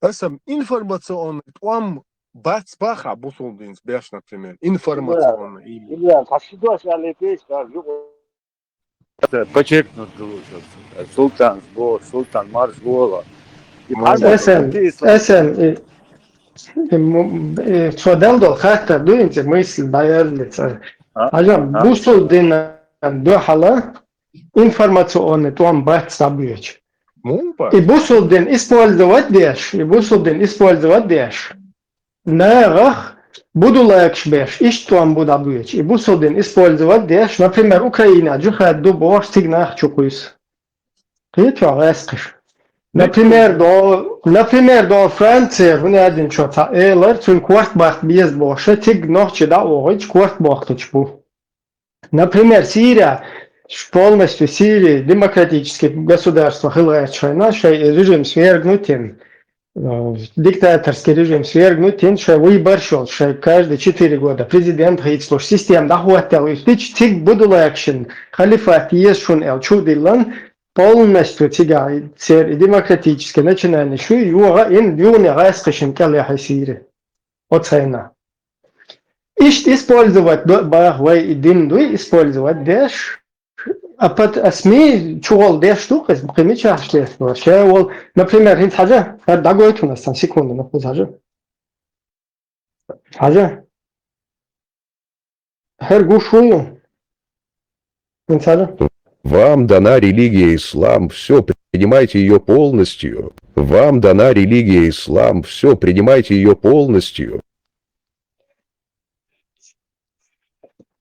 Эсам информационный тӀом бац баха бусулбинц беш, например. Информационный или. Илья, а что сейчас лепишь, да, в любом Подчеркнуть лучше. Султан сбор, султан марш вола. И Эсен, эсен, и, и, м, и, цо дал дол хаттар ду инце мысль баярлица. А? Хьажа, а? Бусулбдина дуьхьала информационный тӀом бац забьёч. Мун ба? И бусулбдин использовать деш, и бусулбдин использовать деш. Нагах будулакш беш, иштта тӀом бу дӀабоьчу, и бусулбдин использовать деш, например, Украина джихад ду бохуш цига нах чу кхуьйсу. Кхетий хьо гӀаьскхиш? Например, до, например, до Франция, хӀун аьлла чо цхьа элар, цуьнан корта баккха беза бохуш, цига нохчий дӀа а вогӀуьйтуш, корта боккхуьйтуш бу. Например, Сирия, ш-, полностью Сирия демократический государство хила гӀерташ хьайна, шайн режим свергнуть йина, э, диктаторский режим свергнуть йина, шайн выбораш йолуш, шайн каждые четыре года президент хийцалуш, система дӀахӀоттаелла, уьш дича цига будулакшин халифат еза шуна аьлла чу а диллина, полностью цигахь церан и демократический начинание шу йогӀа ин юхане гӀаьскхишна кӀел яхье Сирия. Оцу хенахь. Иштта использовать до-, баха вай и дин дуй, использовать деш, а пат-, а СМИ чухула деш ду, кхин мичахь деш ду? Ше вол, например, хӀинца хьажа, хӀара дӀагойту ас сан секунда, ну, хӀинца хьажа. Хьажа. ХӀара гуш ву ю? Вам дана религия ислам, все, принимайте ее полностью. Вам дана религия ислам, все, принимайте ее полностью.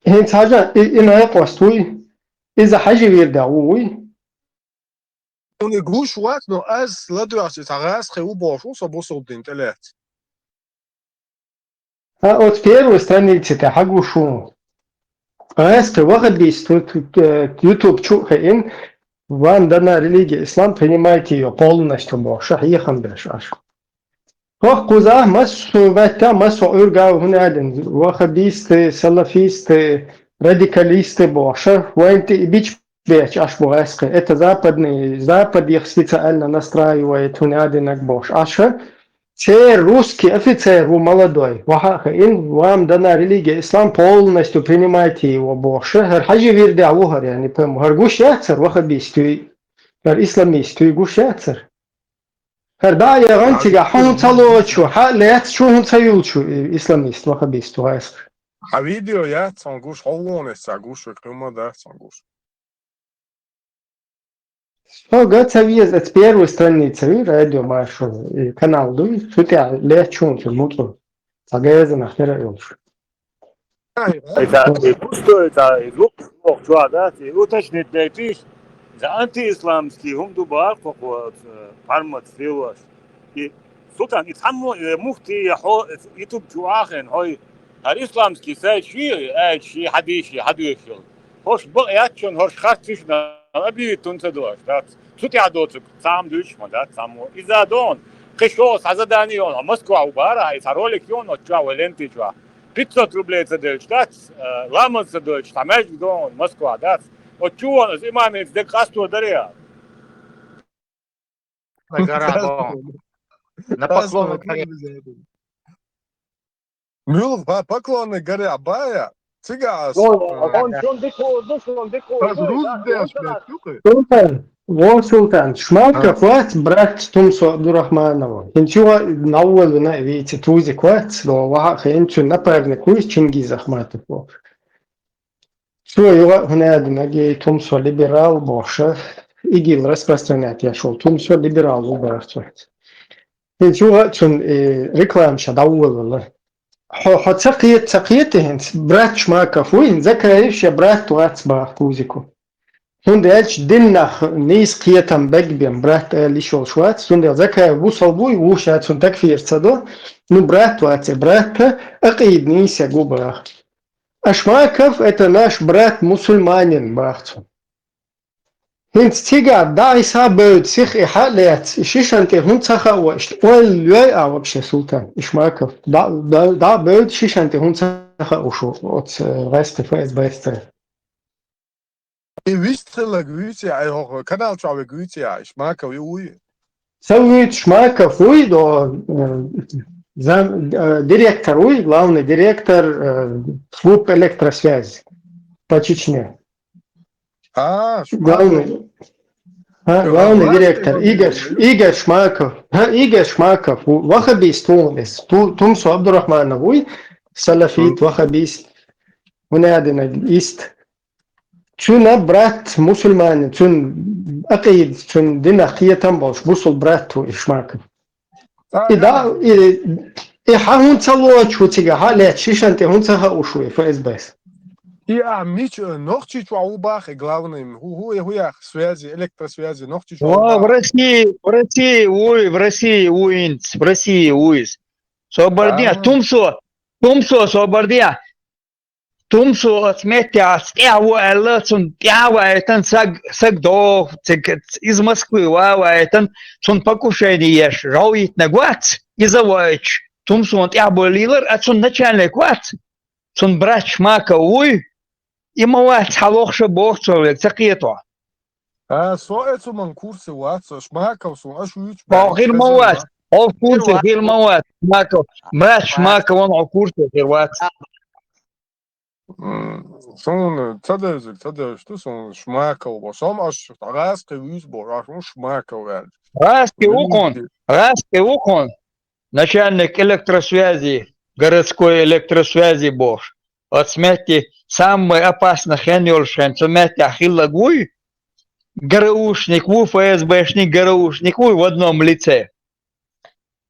ХӀинца хьажа, и, и накъост вуй? Иза хьажа вирда ву вуй? Уни гуш вац, но аз ладоьгӀча цхьа гӀаскхи ву бохуш ву со бусулба дин тӀелаьцна. А оцу первой странице тӀе хьагуш ву. ГӀаскхи вахабисту, э, YouTube чу а хиъна, вам дана религия ислам, принимайте её полностью бохуш, хьехам беш аша. Хох кхузахь массо а ваьтта, массо а Ӏуьргав хӀун аьлла, вахабисты, салафисты, радикалисты бохуш, вайн тӀе и бича бечу аш бу гӀаьскхи. Это западный, западех специально настраивает хӀун аьллинарг бохуш аша. Церан русский офицер ву молодой. Ваха а хаьа, вам дана религия ислам, полностью принимайте его бохуш. ХӀара хьажа вирдехь ву хӀара, яни, пойму. ХӀара гуш яцара вахабистуй, хӀара исламистуй гуш яцара. ХӀара дӀа а ягӀан цигахь, хьуна ца лоцу, хьа а лаьцна, чу хӀуна ца юлчу, и исламист, вахабист ву гӀаьскхи. Хьан видео яц хьуна гуш, хьо вон эсса гуш, вай кхин ма дац хьуна гуш. Со га ца веза, оцу первой страница ю, радио Маршо, и канал дуй, цу тӀехь лаьцна хӀума цу муцӀу, цхьа газанах хӀара а йолуш. Ай, ца, и пустой, ца, и лукъ, лукъ чохь дац, и уточнить дайтийша, ца, антиисламский хӀума ду бахара кхо, кхо, э, пхьармаца лелош. И, Султан, и цхьаммо, э, муфти, я хьо, э, ютуб чу вахана, хьой, хӀара исламский сайт ши, аьлча ши, хьадийши, хьадоьшу йолу. ХӀорш бакъ яц шуна, хӀорш харц ю шуна, объявить хӀунда ца до аша, дац? Цу тӀехь доцург цхьа а дуьйцуш ма дац цхьаммо. Иза догӀун, кхин шолгӀа цхьа задание йолу, Москва ву бара, и цхьа ролик йолу оцу чохь вай ленти чохь. Пятьсот рублей ца делча дац, э, ламаз ца дойтуш, цхьа маьждиг догӀун, Москва дац. Оцу чу вон аса имамица дерг къасто дарий? На гора богу. На Поклонной горе. Мюл, по-, Поклонной горе бая. Цигахь ас, он, э, он, он дикур ду, он дикур ду, ас рус да, деш он лет, юкъе. Султан, вон Султан, шмалка квац, брат Тумсо Абдурахманова. ХӀинца юха новваллина вице тузи квац, но ваха хӀинца напарник вуй Чингиз Ахматов. Цо юха хӀун аьлла, Тумсо либерал бохуш, ИГИЛ распространять еш волу Тумсо либерал ву бохуш. ХӀинца юха а цунна, э, реклама ша дӀаволалар. Хьо, хьо ца кхета, ца кхета хӀинца, брат Шмаков ву, хӀинца Закаев шен брат вац баха Кузику. ХӀунда аьлча динах нийса кхетам бегбен брат аьлла йиш йолуш вац, цундела Закаев бусалба вуй, ву ша цунна такфир ца до, ну, брат вац, и брат Акъида нийсаг ву баха. А Шмаков, это наш брат мусульманин, баха цо. ХӀинца цигахь дӀа Ӏиса бевда сиха и хьа а лаьцна, и шишан тӀе хӀунда ца хао, иштта ойла лой а вообще, Султан, и Шмаков? ДӀа, дӀа, дӀа а бевда шишан тӀе хӀунда ца хао шу оцу, э, гӀаьсте ФСБ-ца? И вист хилларг вуьйций, ай хӀокху канал чохь верг вуьйций, и Шмаков и вуй? Ца вуьйцу, Шмаков вуй, до, э, зам-, э, директор вуй, главный директор, э, службы электросвязи по Чечне. А, Шмаков. Главный. А, главный директор. Игорь Ш-, Игорь Шмаков. А, Игорь Шмаков. Ву-, ваххабист ву иза. Ту-, Тумсо Абдурахманов вуй, салафит, ваххабист. Ву надина ист. Цуьнан брат мусульманин, цуьнан акъида, цуьнан динах кхетам болуш, бусул брат ву и Шмаков. И да, и, и хьан хӀунда ца лоцуш ву цигахь, хьан лаьцна шишан тӀе хӀунда ца хаош ву и ФСБ-с? И а мича, Нохчийчохь ву баха и главный, хӀу, хӀу, хӀу яха связи, электросвязи, Нохчийчохь ву баха. В России, в России вуй, в России вуй хӀинца, в России вуй иза. Собар де, Тумсо, Тумсо, собар де. Тумсо оцу меттехь тӀаьхьа ву аьлла, цунна тӀаьхьа ваийтина саг, саг догӀу, цига, иза Москвы ван ваийтина, цунна покушение еш, жӀов йитинарг вац, иза воуьйтуш, Тумсона тӀаьхьа боллийлар, а цунна начальник вац, цунна брат Шмаков вуй, и ма вац, хьан лохуш а боху цо верг, ца кхето. А, со э цу ман курсе вац, со Шмаков суна, аша вуьйцу. Хьо хир ма вац, хьо курсе хир ма вац, Шмаков, брат Шмакован хьо курсе хир вац. М, суна ца девзиг, ца девзаш ду суна Шмаков бо. Со-м аша гӀазкхи вуьйцу бо, аша ву Шмаков аьлча. ГӀазкхи ву хьуна, гӀазкхи ву хьуна. Начальник электросвязи, городской электросвязи бохуш. Оцу метте самый опасный хен йолуш хен, цу меттехь хиллаг вуй, ГРУшник ву, ФСБшник, ГРУшник вуй в одном лице.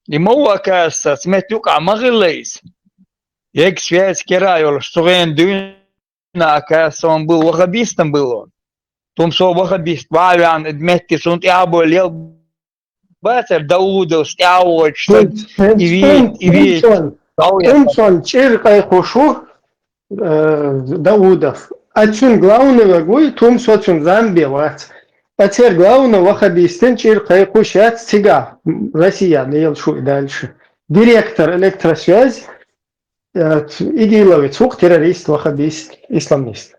И ма ву, оказывается, цу метте юкъахь ма хилла иза. Ег связь кира йолуш, цу хенахь дуьйна, оказывается, он был ваххабистом был он. Тумсо ваххабист ван а веана, метте цунна тӀаьхьа а боллел, бацара Даудовс тӀаьхьа а войтуш, и вийта, и вийта. Тумсон чӀир кхайкхуш ву, э, Даудов. А цуьнан главный ваг вуй, Тумсо цуьнан зам бен вац. А церан главный ваххабистан чӀир кхайкхуш яц цигахь, Россия лелаш ву и дальше. Директор электросвязь, э, ИГИЛовец ву-кх, террорист, ваххабист, исламист.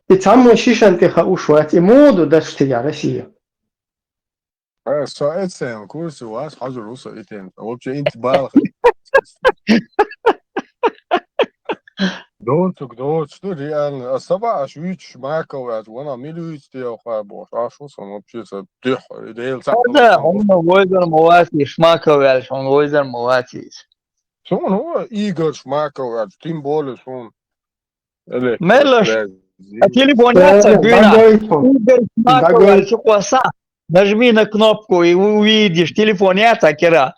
И цхьаммо шишан тӀе хууш вац, и муха ду даш цигахь Россия? Э, со эццайна курсе вац, хьажур ву со и тема. Вообще, инт балха. Доцуг, доцуг, ну, реально. А саба аш вуьйцуш Шмаков ваьлча, вана мила вуьйцу те, хьа бохуш, аш ву сан вообще са дуьхьа, и Дела цхьаъ. Да, хьуна войзар ма вац и Шмаков ваьлча, хьуна войзар ма вац иза. Суна хӀун Игорь Шмаков ваьлча, тем более суна. Мелаш, а телефон яц сан буьйна? Игорь Шмаков ваьлча, чу кхосса, нажми на кнопку и у-, увидишь, телефон яц сан кира.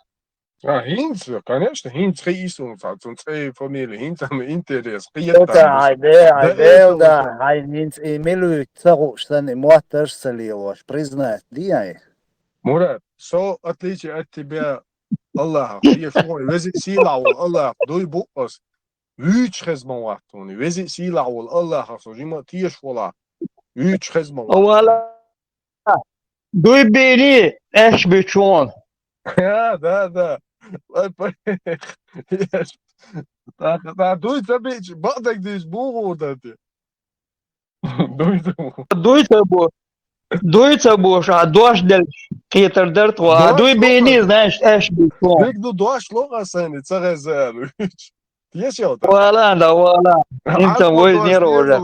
А, хӀинца, конечно, хӀинца хи и суна ца, цун цӀе, фамилия, хӀинца ам интерес, кхета. Это айде, айде, да, хьайн хӀинца и мила вуьйцу ца хууш санна, и моттарш ца лелош, признать де ай. Мурат, со, отличие от тебя, Аллахах, я шугӀай, веза сийлахь волу Аллах, дуй бу ас. Вуьйцуш хеза ма вац суна, веза сийлахь волу Аллахах со жима а теша волахь, вуьйцуш хеза ма вац. Вала, дуй бийни, эш буьйцуш вон. Да, да, да. Ай, па-, еш. Да, да, дуй ца биъча, бакъдерг дийца бугӀур дан те. Дуй ца бу. Дуй ца бу. Дуй ца бу, ша дош делча, кхетар дара тхо. А дуй бийни, значит, эш буьйцуш вон. Диг ду дош ло аса, ца хеза аьлла. Теша йолу тахана. Вала, да, вала. ХӀинца вайза нера уже.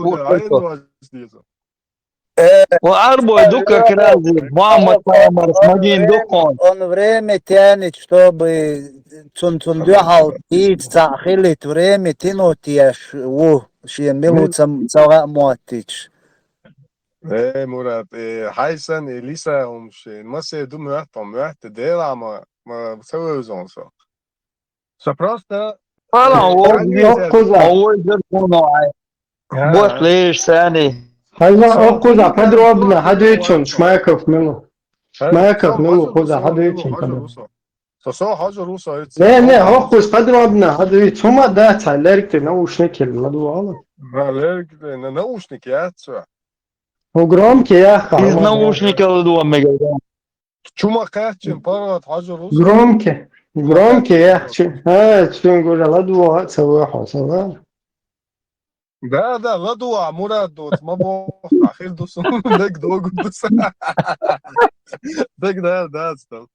Ва арбой ду как раз, Мухаммад Паймарс магийна ду кхуна. Он время тянет, чтобы цун, цун дуьхьал дийца цхьаъ хилийта, время тянуть еш ву, шен мила ву ца, ца гӀа а моттийча. Э, Мурат, э, хьайн санна и лиса хӀума шен, масе ду моьтту, моьтту, Делахь ма ма, ца вевзон со. Со просто Ала, Э, о, они о, за- Куза. Ой, зеркуно, ай. А, Бот леш, сани. Хьайла, оккуза подробно хьадуьйцун, Шмаков милу. э, Шмаков со милу, хьажа куза русо, хьадуьйцун милу хьажа подробно. русо. Со, со хьажа русо, э, Не, не, хьажа оккуз подробно хьадуьйцун, ма да, ца лерг те наушник ил ладувала. Ма лерг те, на наушник яц со. О, громкий я, Из наушникал дуа мега. Чума качин паргат хьажа русо. Громкий. Громкий я, чи. А, чун гура ладувала, ца вахо, ца ва. Да, да, ладуа, Мурад, доц, ма бо, ахир дусун, дег догу дус. Дег да, да, стал.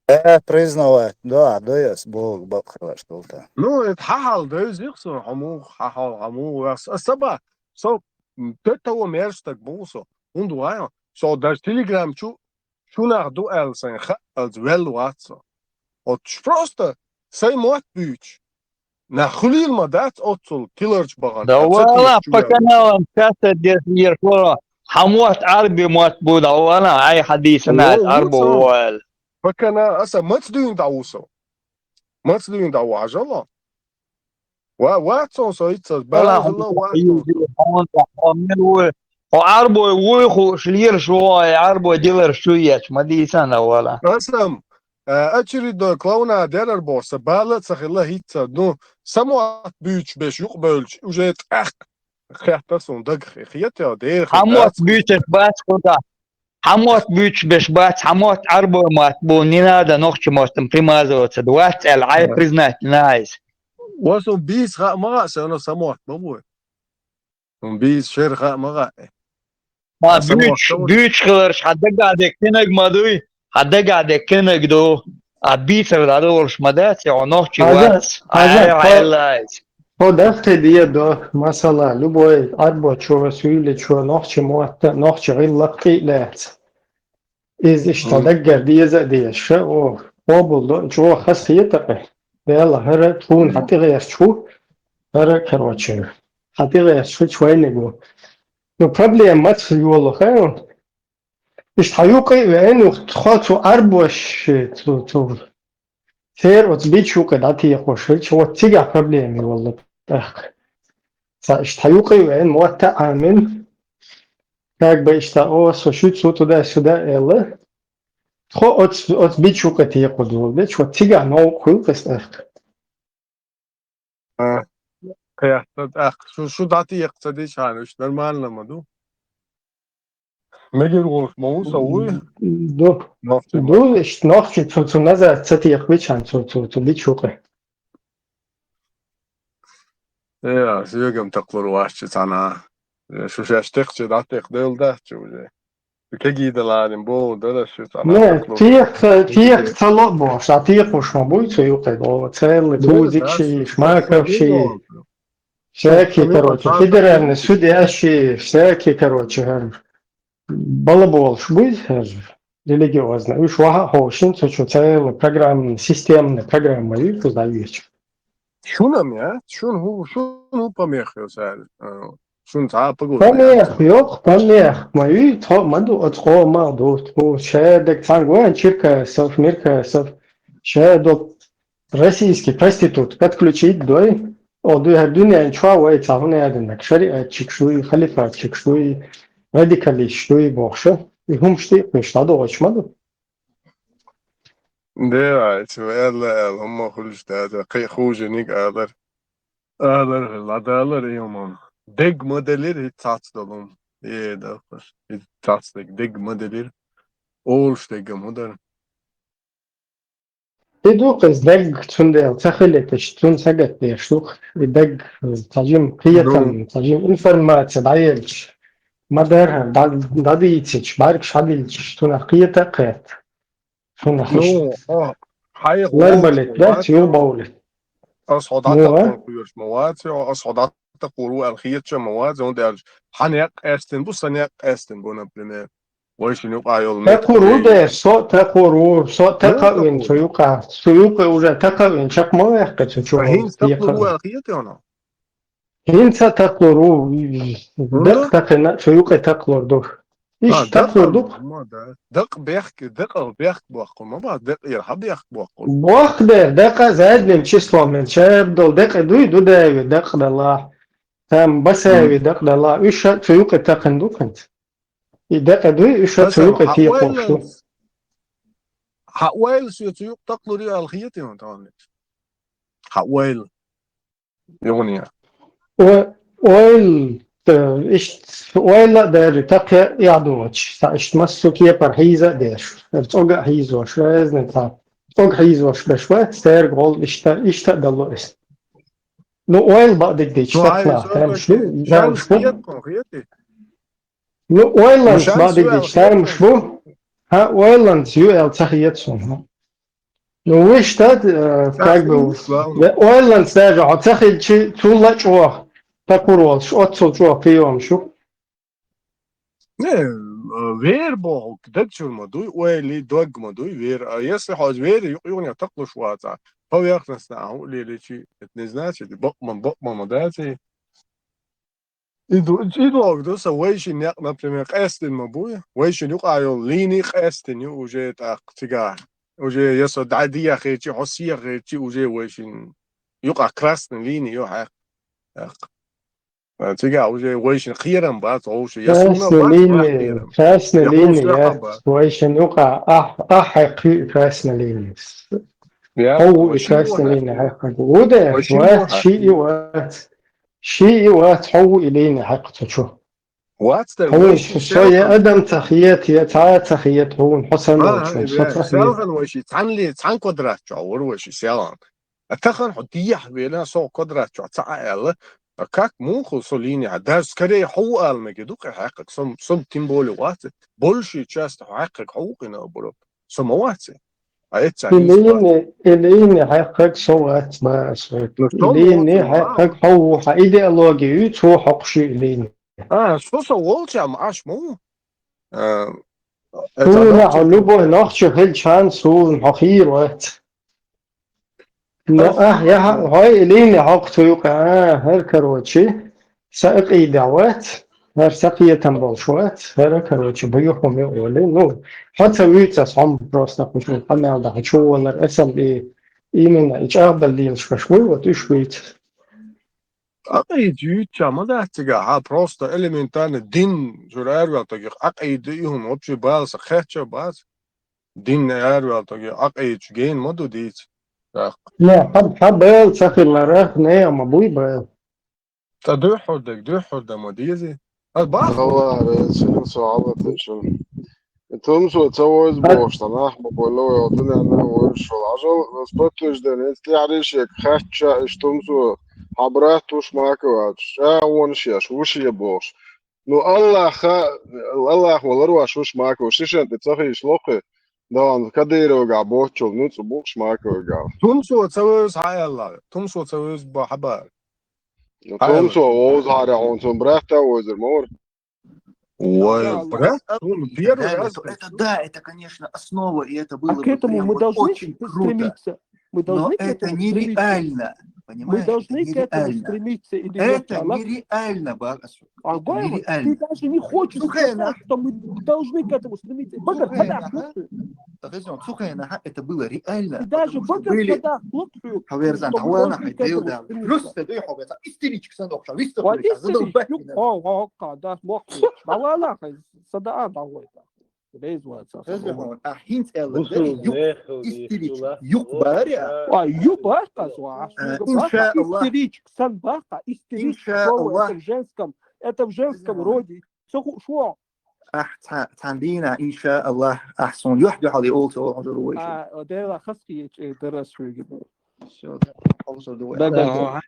Э, признавать, да, да, я с Бог бакхраш толта. Ну, это хахал, да, из их сон, хаму, хахал, хаму, вас, а саба, со, м, те того мерш так бу со, он дуа, со даже Telegram чу, чу нах ду эл сэн, ха, эл вел ватсо. Вот просто, сай мот бюч. На хулил ма дац, отцул, киларч баган. Да вала, по каналам часто дес еркоро. Хамот арби мот бу, да вала, ай хадисана, О, арбу вот вал. По канал, аса, мац дуин да усо. Мац дуин да важало. Ва, ватсон со ицас, Вала, бала ватсон. О арбой вуйху шлир шуой, арбой дилар шуяч, мадисана вала. Асам, э, очередной клоуна дерар борса, бала цахила хитца. Ну, самуат бюч беш юк бөлч, уже так. Хятта сон даг хет я, дер. Хамот бючеш бац куда. Хамот бюч беш бац, хамот арбой мат бу, не надо нохчи мостом примазываться. Двадцать эл, ай Да. Признать, найс. Васо бис ха мага, се оно самуат бабуй. Он бис шер ха мага. Ма Аса бюч, мохтавр. Бюч хиларш хадагадек кинаг мадуй, хадагадек кинаг ду, а бисер да долш мадац, я нохчи Аза, вац. аза, Ай, хо- ай, лайс. Хо дахте дия до, масала, любой арбо чува, суйле чува, нохчи муатта, нохчи гӀиллакъ кӀийлац. Из ишта Мгм. даггар деза деза, ша, о, къобул до, чӀо хас хетакъе. Дела, хӀара, тхун хьатӀигӀерчу, хӀара, короче, хьатӀигӀерчу чу вайнигу. Ну, проблема мац йолу хӀун? Ишта хьаюкъе веана, тхо цу арбош, цу, цу, цер оцу бичу юкъе дӀатехуш хилча, вот цигахь проблема йолу тӀаккха. Ца ишта хьаюкъе веана, мотта Ӏамин. Как бы ишта, о, со шуьца туда-сюда элла. Тхо оц-, оцу бичу юкъе текхур долу дечу, вот цигахь новкъа хуьлу кхестахь. А, кхетта, ах, шу, шу дӀатекха ца дичхьана, уьш нормально ма ду. Мегар волуш ма ву со вуй? Ду, Нохчи ма. ду, ишта нохчи цу, цу назад ца текхвичхьана, цу, цу, цу бичу юкъе. Э, соьгам такхлур вац цхьана. Э, шу шаьш текхча, дӀатекха девлла дац уже. Кегий даларин боху, дара шу цхьана Не, такхлур. текха, текха ца ло бохуш, а текхуш ма буй цу юкъе, о, церла Да, Кузик да, ши, шу Шмаков текха ши. ма буй. Всякие, Ну, короче, да, федеральный судья ши, всякие, короче, хӀара. Балаболуш буй, хӀара, религиозный. Уьш ваха а ховшина, цу чу церла программа, системная программа ю, кхуза веча. Шуна ме, шуна хӀу, шуна хӀу помех йо саьрра. Э, шуна цхьа а пагур ма яц. Помех, йоккха помех, ма ю, тхо ма ду, оцу къомах ду, тхо шаьрдаг цхьаьна гоьн Черкасов, Меркасов, шаьрдо российский проститут подключить дой. О, ду-, дуьнен чохь вай цхьа хӀун аьллинарг, шариатчикаш дуй, халифатчикаш дуй, радикалисташ дуй бохуш. И хӀумаш тӀе а кхуьйсуш дӀадогӀуш ма ду. Дера, цу аьлла, аьлла, хӀумма хуьлуш дац, кхин а хуужиниг алар. Алар, ладалар, и хӀумма. Дег ма делира, хӀинца цац долу. Э, да, хуш. ХӀинца цац дег, дег ма делира. Олуш дегам хӀун дара? И ду-кх иза дерг, цундела ца хилийташ, цунна сагатдеш ду-кх. И дерг, цхьа жима кхетам, цхьа жима информация дӀаелча, ма-дарра, дӀа-, дӀадийцича, бӀаьргаш хьадийцича, цунах кхета а кхетта. Цунах Ну, о, хьайх ларбалит, вовшах дац, вац, юхабовлит. Ас хьо Ну, а? дӀатакхор кхоьруш ма вац, ас хьо дӀатакхор ву аьлла хеташ а ма вац, хӀунда аьлча хьан некъ къаьстина бу, сан некъ къаьстина бу, например. Вай шуна юкъахь йолу Такхур ву дера, со а такхур ву, со а такхавина цу юкъа. Цу юкъа уже такхавина чекх ма ваьккхи цу чу. ХӀинца такхур ву аьлла хета хьуна? ХӀинца а такхур ву. ХӀунда? Дакъа такхина, цу юкъа такхур ду. Иштта такхур ду-кх. Дакъа бехк, дакъа бехк боккхур ма бац, дакъа яр хьа бехк боккхур. Боккха дер, дакъа задним числом, чебдал дакъа дуй, ду дави, дакъа дала. Там басави дакъа дала. Уьш ша цу юкъе такхин ду хӀинца. И дакъа дуй, уьш ша цу юкъе текхуш ду. Хьа ойла соьца юкъ такхлур ю аьлла хетий хьуна тахана? Хьа ойла. Юханера. О-, ойла, э, ишт-, ойла а дери, такхе а ядоч. Ца ишт массу кепар хьийза а деш. Эр цӀога а хьийзош, разница. ЦӀога хьийзош беш ва, церг гӀол ишта, ишта а далу эс. Ну, ойла баъдиг дича, ну, такхна, ай, там шу, шан там шу. Хет кхо, хетий? Ну, ойланц баъдиг дича, там шу. Ха, ойланц ю аьлла ца хет сона. Ну, вуьш тад, э, как бы, ве-, ойланца даже хьо ца хилчи, цул а чӀогӀа такхур волуш, оццул чӀогӀа приём шу. Не, э, вер боху, даг чуьра ма дуй, ойли дог ма дуй, вер. А если хьо вер юкъ-юкъанехь такхалуш вацахь, поверхностно а хӀуъа леличи, это не значит, бакъман, бакъман ма даций. И ду-, и дог ду сан вайшин некъ, например, къаьстина ма буй. Вайшин юкъа йолу лини къаьстина ю уже тӀаккха цигахь. Уже я со дӀадехьа хилчи, хьо сехьа хилчи, уже вайшин юкъа красный лини ю хьаькх. ТӀаккха. А, цигахь уже вайшин кхерам бац, вовши. Я суна бац, вац кхерам. Красный лини, я хӀума сехьа бац. Вайшин юкъа ахь, ахь хьаькх ю и красный лини. Я, хӀо ву и красный лини хьаькхаг. Ву де, вац, шиъ и вац. Шиъ и вац, хьо ву и лийна хьаькхна ца чу. Вац дар, хьуна вайши со я селхан адам ца хета, я цхьа а ца хета, хьуна хьо санна волчун, со ца хета. Селхан вайши цхьаьна ли-, цхьаьна квадрат чохь вара вайши селхан. А тахана хьо дехьа велла, со квадрат чохь ца а аьлла, а как муха со лийна хьа? Даже скорее хьо ву ала мега ду кхе хьаькхаг, со, со тем более вац, большая часть хьо хьаькхаг хьо ву кхина оборот. Со ма вац. А эццахь и лийна, и лийна хьаькхаг со вац, бац. Ну, и лийна хьаькхаг хьо ву, хьан идеология ю, цо хьокхуш ю и лийна. А, со со волча ма Ӏаш ма ву. А, суна хьо любой нохчо хилчхьан, суна хьо хийра вац. Ну, ахь, я хьо, хьо и лийна хьокху цу юкъа, а, хӀара, короче. Сан акъида вац, хӀара сан кхетам болуш вац, хӀара, короче, буьйху ма олий. Ну, хьо ца вуьйцу ас хьо просто кху чу къамел даха чу волар, аса и именно и чӀагӀдал лелаш беш вуй, вот уьш вуьйцу. Акъида юьйцуча ма дац цигахь, хьан просто элементарно дин чуьра араваьлла тоге, акъида и хӀума вообще бала сан кхетча бац. Дин араваьлла тоге, акъида чу гена ма ду дийца. Не, хьан, хьан бала ца хиларах, не, ма буй бала. Ткъа дуьххьара дерг, дуьххьара дан ма дезий? Ас бах. Халара, сирин со хьалатайшина. И Тумсо ца войза бохуш, сан нах ма бойла вай, дуьненна войза шула. Хьажал, ас подтверждение, эцу тӀаьхьарий шега хаьттича, иштта Тумсо, хьан брат ву Шмаков аьлча, чӀагӀонаш еш, ву шен бохуш. Ну, Аллаха, Аллах валар ваш ву Шмаков, шишан тӀе ца хийша лоххе, Даван Кадыровгахь боцчул нуьцкъ бу Шмаковгахь. Тумсо ца вевза хьан аьлла? Тумсо ца вевза бу хьан бара? Ну, Тумсо вовза хьара хьуна, цунна братта войзар ма вара. Ой, брат, ну, первый раз. Это да, это, конечно, основа, и это было бы прям вот очень круто. Мы должны к этому стремиться. Мы должны к этому стремиться. Но это нереально, понимаешь? Мы должны к этому стремиться, Илья. Это нереально, Багас. Нереально. Ты даже не хочешь сказать, что мы должны к этому стремиться. Багас, когда слушай. Хезон, цу хенахь это было реально. И даже Багас, когда слушай, хьо верзан, хьо вана хьай Дела. Просто дай хьо верзан. Истеричка сан дохша, виста хьо верзан. Истеричка, хьо, хьо, хьо, да, мохк. Хьо вана хьай, сада а дагой. Хезон, а хинц элла, истеричка, юкъ баря. А, ю бахка, а, иншааллах. Истеричка сан бахка, истеричка, это в женском, это в женском роде. Цо хууш ву. Ахь ца-, цхьана дийнахь, иншааллах, ахь суна юьхь-дуьхьал олуш олу хьажур ву вайшимма. А, Дела хазахетча, э, дара ас хьоьга. Всё, да, хьовсур ду вай. Да, да, да.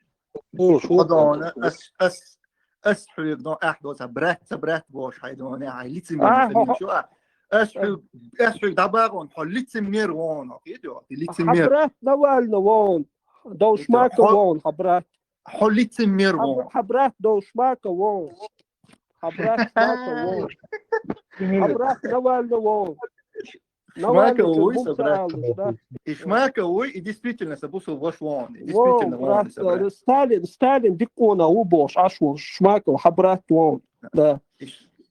Хьо дона, ас, ас, ас хьоьга дона, ахь доца брат, ца брат бохуш хьай дона, хьай лицемер шу, а. Ас хьоьга, ас хьоьга дӀабагӀон, хьо лицемер вон, хьо хетий, хьо лицемер. Хьан брат Навальный вон, Довшмаков вон, хьан брат. Хьо лицемер вон. Хьан брат Довшмаков вон. Хьан брат Шмаков вон. Хьан брат Навальный вон. Шмаков вуй сан брат? И Шмаков вуй, и действительно сан бусул ваш вон. И действительно вон сан брат. Сталин, Сталин диккъона ву бохуш, аш вон, Шмаков, хьан брат вон. Да.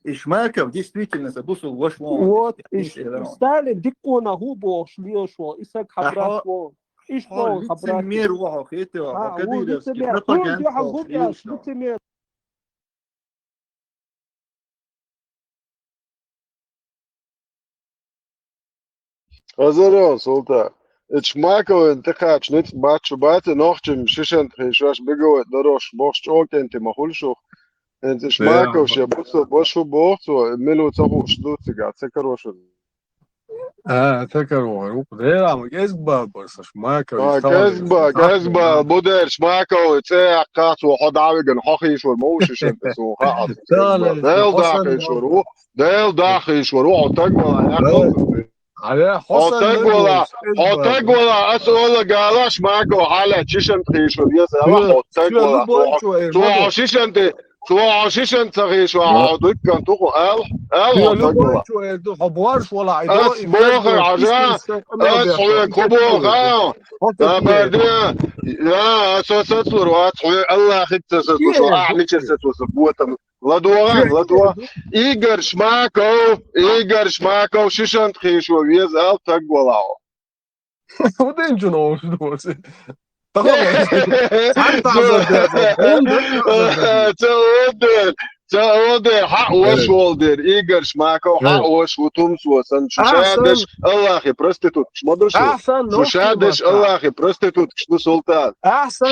И Шмаков действительно са бусул ваша вон. Вот, и Сталин диккона хӀу бохуш лелаш вол, и саг хьабрат вон. Иштта вон хьабрат. Лицемер ву хьо, хетий ву, хьо кадыровский лицемер. Пропаганда. Хазаров, Султан. Эцу Шмаковна тӀекхача ницкъ бац шу баций, нохчий шишан тӀе хийшош беговать дарош бохуш чӀогӀа кӀентий ма хуьлу шух. ХӀинца Шмаков шен бусул бац шу боху цо, мила ву ца хууш ду цигахь, ца карош ву. А, ца карош ву. Дера, ма кӀезиг бала бара сан Шмаков. Ма кӀезиг бала, кӀезиг бала, бу дера Шмаков, цӀе яккха цо хьо дӀавигна, хьо хийшор ма ву шишан тӀе, суна хаьа. Дела дахийшор ву. Дела дахийшор ву, хьо таг вала, хьо таг вала, хьо таг вала, ас ола гала Шмаков хьалаьцча шишан тӀе хийшор веза, хьо таг вала. Цо хьо шишан тӀе, цо хьо шишан ца хийшо, хьо дуккан туху, ал, ал, хьо таг вала. Ас боху хьажа, ас хьоьга хӀу боху, а? Табарде, я, ас ас ацлур вац, хьоьга Аллахица ца сацлур, ахьа мича сацлур, ботам. ЛадогӀа, ладогӀа. Игорь Шмаков, Игорь Шмаков, шишан тӀе хийшо веза ал таг вала хьо. ХӀун ден чу новуш доци? Ца олдер, ца олдер, хьа ош волдер, Игорь Шмаков, хьа ош ву тумсо сан, шу шадеш Аллахи проституткаш ма ду шу. Шу шадеш Аллахи проституткаш ду, Султан.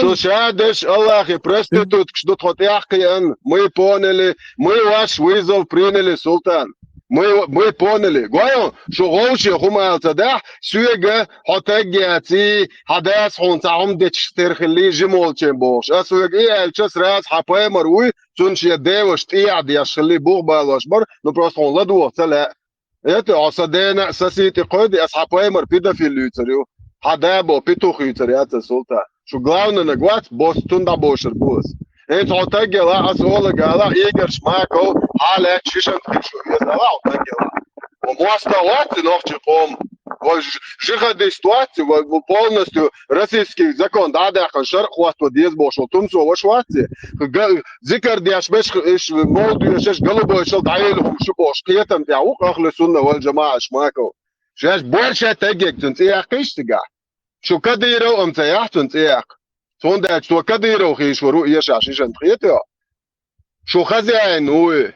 Шу шадеш Аллахи проституткаш ду, тхо тӀехкхиан, мы поняли, мы ваш вызов приняли, Султан. Мы, мы поняли. Гой, шу гӀовше хӀума ала ца дахь, соьга хьо таг яций, хьан дас хьуна цхьа хӀума дечаш тера хилли, жимолчен бохуш. Ас соьга и аьлча, сразу хьан паймар вуй, цунна шен деваш тӀехьа деш хилли, бух балош бар, ну просто хьуна ладогӀа ца лаьа. Это, хьо сан дена а, сан сий тӀе кхойди, ас хьан паймар педофил юьйцур ю. Хьан дабо петух юьйцур яц ас, Султан. Шу главнанаг вац, бос цунна дӀабошур бу ас. ХӀинца хьо таг яла, ас ола гала, Игорь Шмаков, хьалаьцча шишан тӀе хийшо веза ала хьо таг яла. Хьо мостагӀа вац и нохчий къоман. Хьо ж-, жихадист вац и, хьо полностью российский закон дӀадаьккхина шарӀ хӀотто деза бохуш волу тумсо ваша вац и. Га-, зикар деш беш, иш мовлид доьшуш, голубой шал дӀайолу хӀума шу бохуш, кхетам тӀехь ву ахлу сунна вал жамаӀат Шмаков. Шаьш бор ша тегег цунна цӀе яккхийша цигахь. Шу Кадыров ам ца яхь цунна цӀе яккха. Цундела цо Кадыров хийшор ву эшахь шишан тӀе хетайо. Шу хозяин вуй.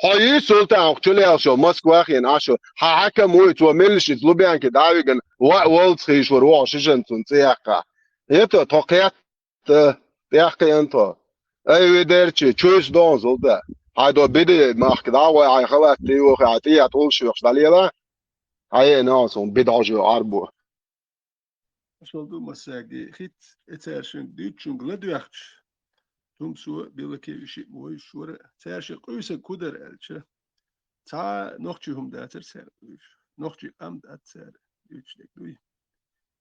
Хьо йий, Султан, хьо чулелшо Москва хиъна Ӏаш ву. Хьан хьаькам вуй, цо меллашица Лубянке дӀавигана, ваъ, воллаца хийшор ву хьо шишан цунна цӀе яккха. ХӀета, тхо кхетта, тӀехкхиъна тхо. Ай, видерчи, чуьйса догӀун, Султан. Хьайн до биде махка дӀа а гӀой, хьайн халат тӀе а йохий, хьайн тӀехьа тӀулш йохуш дӀалела. Хьан е нагӀа суна бидӀожо Ӏарбо. Ашалла ду массаьрга хӀинца, э, цара шуьнга дуьйцучуьнга ладоьгӀча, тумсо, Белакеви шиъ вуйш вара, цара ши къуьйсаг хӀу дара аьлча, цхьа нохчий хӀума дацара цара къуьйсуш. Нохчий къам дац цара дуьйцуш дерг дуй.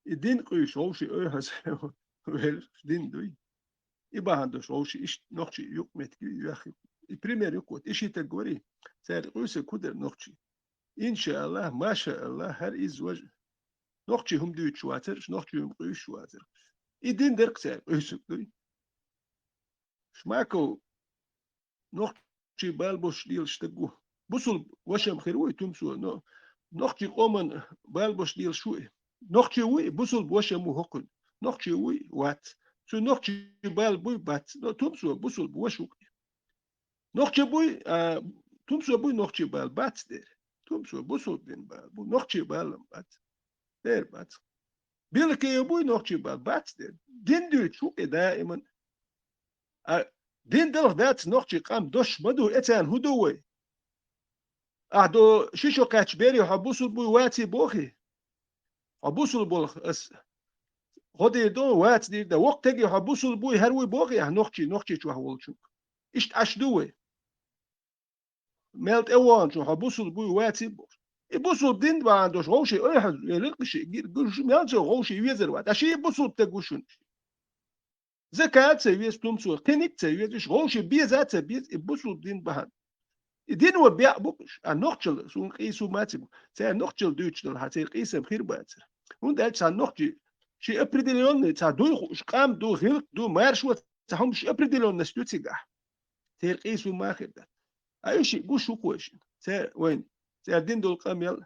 И дин къуьйсуш вовший ойхьаза велаш дин дуй. И бахьана долуш вовший иштта нохчий юкъ меттиг ю, юьхь ю. И пример юкъ ву, и ши таг варий, цара къуьйсаг хӀу дара нохчий. Иншааллах, машааллах, хӀара иза важа. Нохчий хӀума дуьйцуш вацара, нохчий хӀума къуьйсуш вацара. И дин дерг цара къуьйсуг дуй. Шмаков нохчий бала босуш лелаш стаг ву. Бусул вашам хир вуй тумсо, но нохчий къоман бала босуш лелаш ву и. Нохчий вуй, бусул вашам ву хӀокхуьнан. Нохчий вуй, вац. Цу нохчий бала буй, бац. Но тумсо бусул ваша ву. Нохчий буй, а, тумсо буй нохчий бала, бац дера. Тумсо бусул дин бала бу, нохчий бала бац. Дера бац. Белакеев буй нохчий бала, бац дера. Дин дуьйцуш ву и даиман. А дин далха дац нохчий къам дош ма ду, эцарна хӀу ду вай? Ахь до ши шо кхаьчча берий хьо бусул буй ваций бохий? Хьо бусул болх ас хӀо дийр ду, вац дийр дан. Воккха теги хьо бусул буй, хӀара вуй бохий ахь нохчий, нохчий чохь волчунга? Иштта Ӏаш ду вай? Мел тӀе вогӀанчун хьо бусул буй, ваций бохуш. И бусул дин бахьана долуш вовший ойхьаза велира кхин шиъ, гир-, гуш мел ца вовший везар вац. Ткъа ший бусул таг ву шуна. Закат ца веза тумсо, кхиниг ца веза, уьш вовший беза а ца беза, и бусул дин бахьана. И дин ва беа бу уьш, а нохчалла, суна къийсу маци бу. Цара нохчалла дуьйцуш дала хьан церан къийсам хир бацара. ХӀунда аьлча цхьа нохчий, ши определённый, цхьа дуй хууш, къам ду, гӀиллакх ду, маршо, цхьа хӀума ши определённость ю цигахь. Церан къийсу ма хир дац. Ткъа уьш гуш ву-кх вайшинна. Цаьр вайна, цаьран дин долу къамел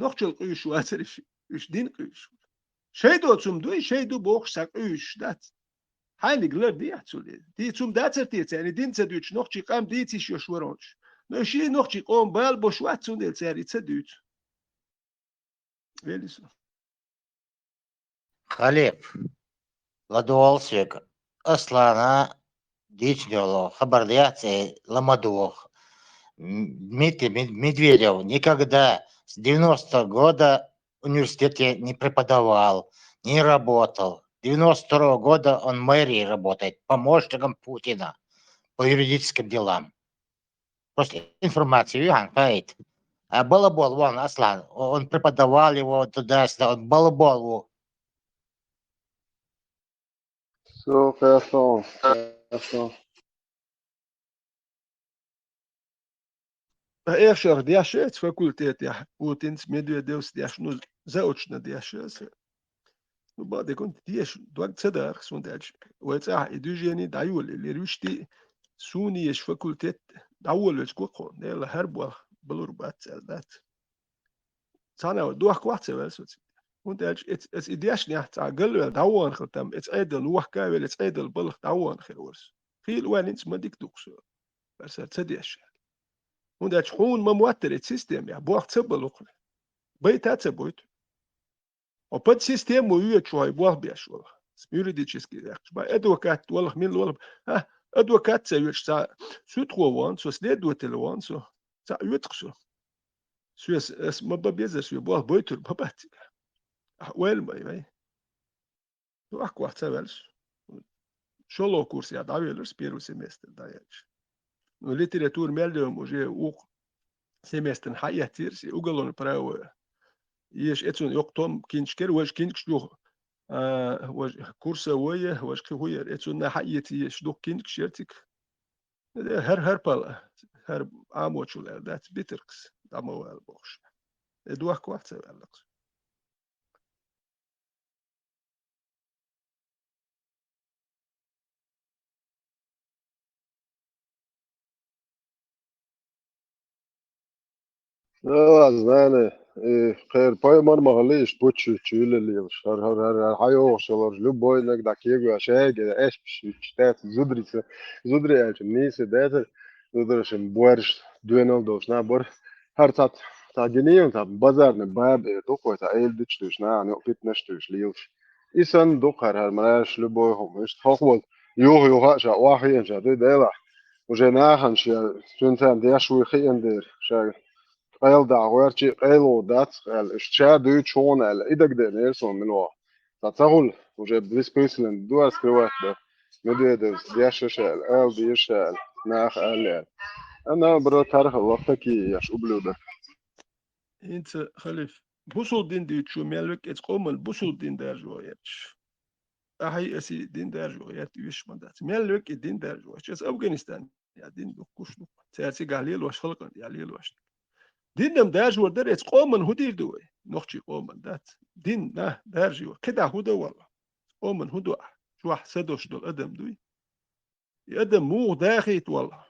нохчалла къуьйсуш вацара уьш, уьш дин къуьйсуш. Шайн доцу хӀума дуй, шайн ду бохуш цхьа къуьйсуш дац. Хьайниг лардехьа цу ле. Дийца хӀума дацара те цаьрна, и дин ца дуьйцуш, нохчийн къам дийца йиш йолуш вара хӀунда? Но и шен нохчийн къоман бала беш вац, цундела цара и ца дуьйцу. Вели со. Халип, ладогӀал соьга, Аслана дийцина йолу хабар дехьа цӀе ла ма доху. М-, Дмитрий Мед-, Медведев никогда с девяностого года в университете не преподавал, не работал. Девяносто второго года он в мэрии работает, помощником Путина по юридическим делам. Просто информацию, Юхан, Фаид. А балабол вон, Аслан, он преподавал его туда-сюда, он балабол ву. Всё, хорошо, хорошо. Ткъа эхь шарахь деш яц факультетехь, Путинца, Медведевс деш, ну, заочно деш яц. Ну, бакъдерг хӀунда, теша дог ца дахьа, хӀунда аьлча вай цӀахь и движение дӀайолаелира, вуьшта суна езаш факультет дӀаволавелча гу-кх хьуна, Дела, хӀара болх балур бац аьлла дац. Цхьана а дохкохь а ца ваьлла со цига. ХӀунда аьлча эц-, эца и дешнехь цхьа галваьлла дӀавахана хила там, эца Ӏедал вахка а велла, эца Ӏедал балха дӀавахана хир вара со. Хийла ваьлла хӀинца ма дика ду-кх со, аса ца деш. ХӀунда аьлча хьуна ма моттара эца системехь, болх ца балу-кх. Байта а ца бойту. Хьо подсистему йоьдуш ву хьо и болх беш волу. Юридически яьккхича, ма адвокат волу-кх, мила волу-кх. А, адвокат ца йоьдуш цхьа суьдхо вон со, следователь вон со, цхьаъ йоьду-кх со. Соьца ас ма бан безара, соьга болх бойтур ма бац. Ахьа ойла ма йой. Дохкохь ца ваьлла со. ШолгӀа курсехь дӀавелира со, первый семестр дӀаяьлча. Ну, литература мел йоьма уже вукху семестрна хьаэцира со, уголовное право. Еша эцунна йоккха том кинчкера, важа кинчкаш ю, а, важа курсовой, важа кхин хӀун яра, эцунна хьаэца езаш дукха кинчкаш яра цига. ХӀара, хӀара пала, хӀара Ӏамочул аьлла дац, битаркхас, дӀа ма вала бохуш. Э, дохкохь ца ваьлла-кх со. Да, знаю, и кхеран пайхамар ма хилла иштта буччуьйту чуьйлалла лелаш. ХӀара, хӀара, хӀара, хӀара хьайогӀуш йолурш, любой наг дӀакегавеш, шайга эшпаш йиташ, тӀаьцна зударий ца, зударий аьлча, нийса дацара, зударшна боьрша доьналла долуш нах бара. ХӀара цхьа, цхьа гинийла, цхьа базарный баба эр ду-кх вай, цхьа эладиташ дуьйш, нахана юкъа питанаш дуьйш лелаш. И санна ду-кх хӀара, хӀара мраш, любой хӀума. Иштта хӀокху волу юха-юха а ша охьахиъна ша дуй, Делахь. Уже нахана шен, цуьнан царна деш вуй хиъна дера, ша къайла дахьа гӀоьрчий а къайлаха дац аьлла, иштта ша дуьйцуш хьуна аьлла, и дагадеънера суна мила ваха. Цхьа ца хуьлу, уже беспричинно ду ас скрывать дан. Медведевс деш ша аьлла, ала деза ша аьлла, наха аьлла аьлла. Она, бро, тархалла такие, еш ублюдок. ХӀинца, халиф, бусул дин дуьйцуш ву мел веккъа эца къоман бусул дин даржо гӀерташ. Ахьа и аса и дин даржо гӀерта веш ма дац. Мел веккъа и дин даржо гӀерташ. Эца Афганистан я дин дуккуш ду. Цара цигахь лелош халкъан я лелош. Диннам даржор дара, эца къоман хӀун дийр ду вай? Нохчий къоман дац. Дин, на, даржо. КхидӀа хӀун дан валла? Къоман хӀун до ахь? Чохь са дош долу адам дуй? И адам муха дахийта валла?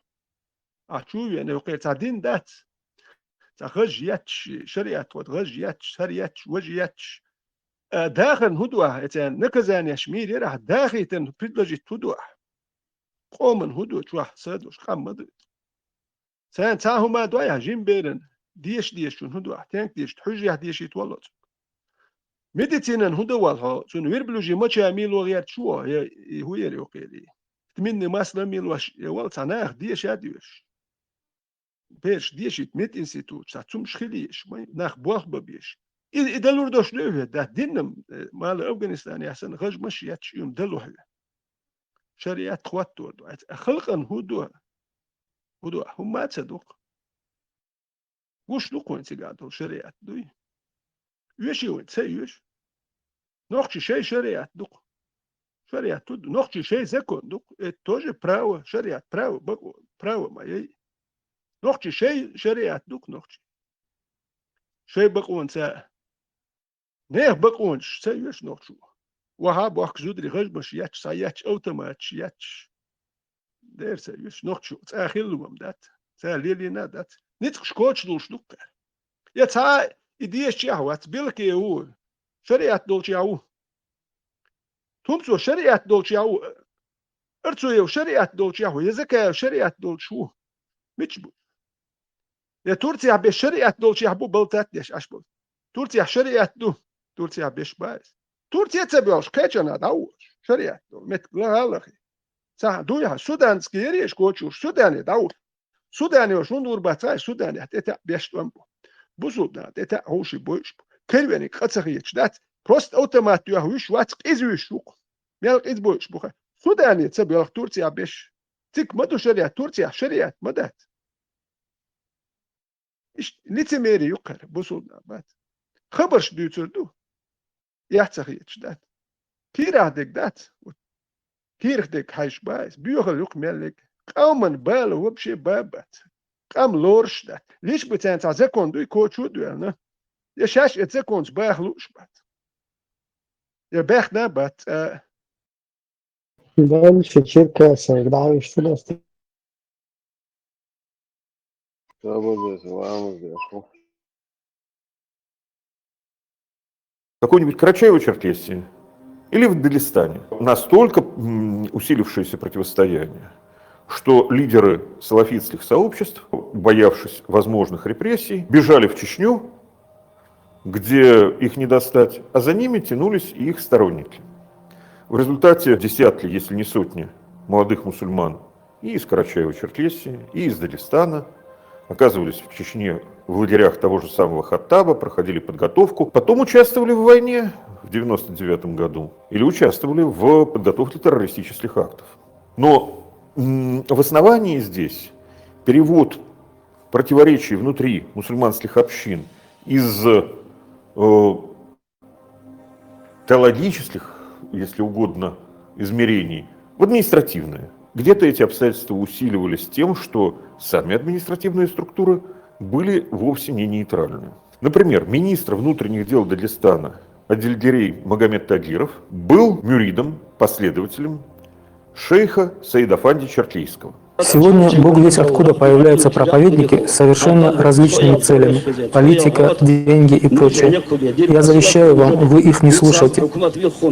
Ахь чу веана, кхера цхьа дин дац. Цхьа гӀаж етташ, шариат вот гӀаж етташ, хӀара етташ, важа етташ. А, дахарна хӀун ду ахь? Эцарна наказанеш мийр яра ахь, дахийтарна предложить хӀун ду ахь? Къоман хӀун ду чохь са дош? Къам ма ду. Царна цхьа хӀума дой ахь, жима беран, деша дешачун хӀун ду ахь? Тенк дешийта, хьуьжарехь дешийта валло цунга. Медицинан хӀун дан валла хьо? Цунна верблюжий моча мила ваха гӀерташ ву, я, и хӀун яра юкъера и? Тминный масло мила ваш, я валла цхьа наха деша а доьшуш. Бераш дешийта мединститут, цхьа цумаш хила езаш, май, нах болх бан безаш. И, и далур дош дуй хьоьга, дац диннам, э, мала Афганистане санна, гӀаж-маш етташ, уьйма далу хьоьга. Шариат хӀоттор ду. Айца, а халкъан хӀун ду? ХӀун ду? ХӀумма а ца ду-кх. Гуш ду-кх вайн цигахь долу шариат дуй? Оьший вайн, ца оьшу? Нохчий шайн шариат ду-кх. Шариат хӀун ду? Нохчий шайн закон ду-кх. Это тоже право, шариат, право, бакъо-, право ма яй. Нохчий шайн шариат ду-кх нохчий. Шайн бакъонца. Нехан бакъонаш ца оьшу нохчо. Ваха бохку зударий гӀаж-маш етташ, схьаетташ, автоматаш етташ. Дера ца оьшу нохчо, цкъа хилла ма дац. Цара лелийна а дац. Ницкъаш коча луш ду-кх. Я цхьа и дешачех вац, Белкеев ву, шариат долчех ву. Тумцов шариат долчех ву. Арцуев шариат долчех ву. Я Закаев шариат долчех ву. Мича бу? Я Турцех беш шариат долчех бу, балтат деш Ӏаш бу. Турцех шариат ду. Турцех беш ба из. Турце ца боьлхуш, кхечанхьа дӀавоьдуш, шариат долу меттиг лаха а лахе. Цхьа дуй хьан, суданский яре коча луш, Судане дӀавоьдуш. Судане йолуш хӀунда вур бац хьай, Суданехь тӀетаьӀа беш тӀом бу. Бусулба наха тӀетаьӀа хӀума ши бойуш бу. Кервениг къа ца хеташ дац, просто автомат йоьхна вуьш вац, къиза вуьш ву-кх. Мел къиза бойуш бу хьай. Судане ца боьлху Турцех беш. Цига ма ду шариат, Турцех шариат ма дац. Иштта лицемерие ю-кх хӀара, бусулба нах бац. Хабарш дуьйцур ду. Эхь ца хеташ дац. Кийрахь дерг дац. Кийрахь дерг хьаьжча ба иза. Боьхалла ю-кх мел лерг. Къоман бала вообще ба бац. Къам лоруш дац. Лиш бу царна цхьа закон дуй, кочо а доьллина. Я шаьш и законца баха лууш бац. Я баьхна а бац цкъа а. Дальше Черкасовых, да, и что у нас там? Какой-нибудь Карачаево-Черкесии или в Дагестане настолько м, усилившееся противостояние, что лидеры салафитских сообществ, боявшись возможных репрессий, бежали в Чечню, где их не достать, а за ними тянулись и их сторонники. В результате десятки, если не сотни, молодых мусульман и из Карачаево-Черкесии, и из Дагестана оказывались в Чечне в лагерях того же самого Хаттаба, проходили подготовку, потом участвовали в войне в девяносто девятом году или участвовали в подготовке террористических актов. Но м, в основании здесь перевод противоречий внутри мусульманских общин из э, теологических, если угодно, измерений в административные. Где-то эти обстоятельства усиливались тем, что сами административные структуры были вовсе не нейтральны. Например, министр внутренних дел Дагестана Адильгерей Магомед Тагиров был мюридом, последователем шейха Саида Афанди Черкейского. Сегодня Бог весть откуда появляются проповедники с совершенно различными целями: политика, деньги и прочее. Я завещаю вам, вы их не слушайте.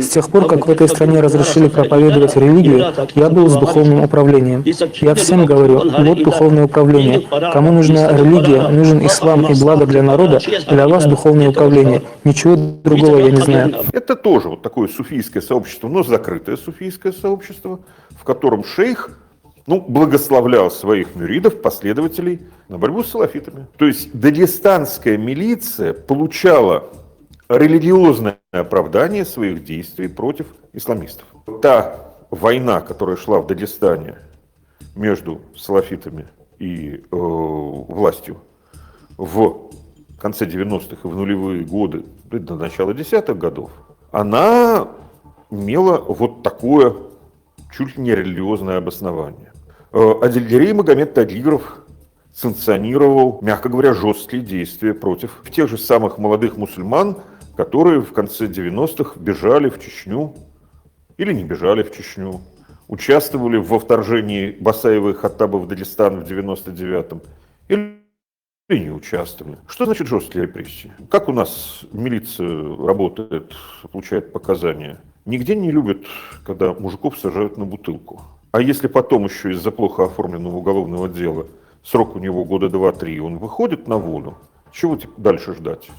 С тех пор, как в этой стране разрешили проповедовать религию, я был с духовным управлением. Я всем говорю: вот духовное управление. Кому нужна религия, нужен ислам и благо для народа, для вас духовное управление. Ничего другого я не знаю. Это тоже вот такое суфийское сообщество, но закрытое суфийское сообщество, в котором шейх ну, благословлял своих мюридов, последователей на борьбу с салафитами. То есть дагестанская милиция получала религиозное оправдание своих действий против исламистов. Та война, которая шла в Дагестане между салафитами и э, властью в конце девяностых и в нулевые годы, до начала десятых годов, она имела вот такое чуть ли не религиозное обоснование. Э, Адильгерей Магомед Тагиров санкционировал, мягко говоря, жесткие действия против тех же самых молодых мусульман, которые в конце девяностых бежали в Чечню или не бежали в Чечню, участвовали во вторжении Басаева и Хаттаба в Дагестан в девяносто девятом или не участвовали. Что значит жесткие репрессии? Как у нас милиция работает, получает показания? Нигде не любят, когда мужиков сажают на бутылку. А если потом еще из-за плохо оформленного уголовного дела срок у него года два-три, он выходит на волю, чего дальше ждать?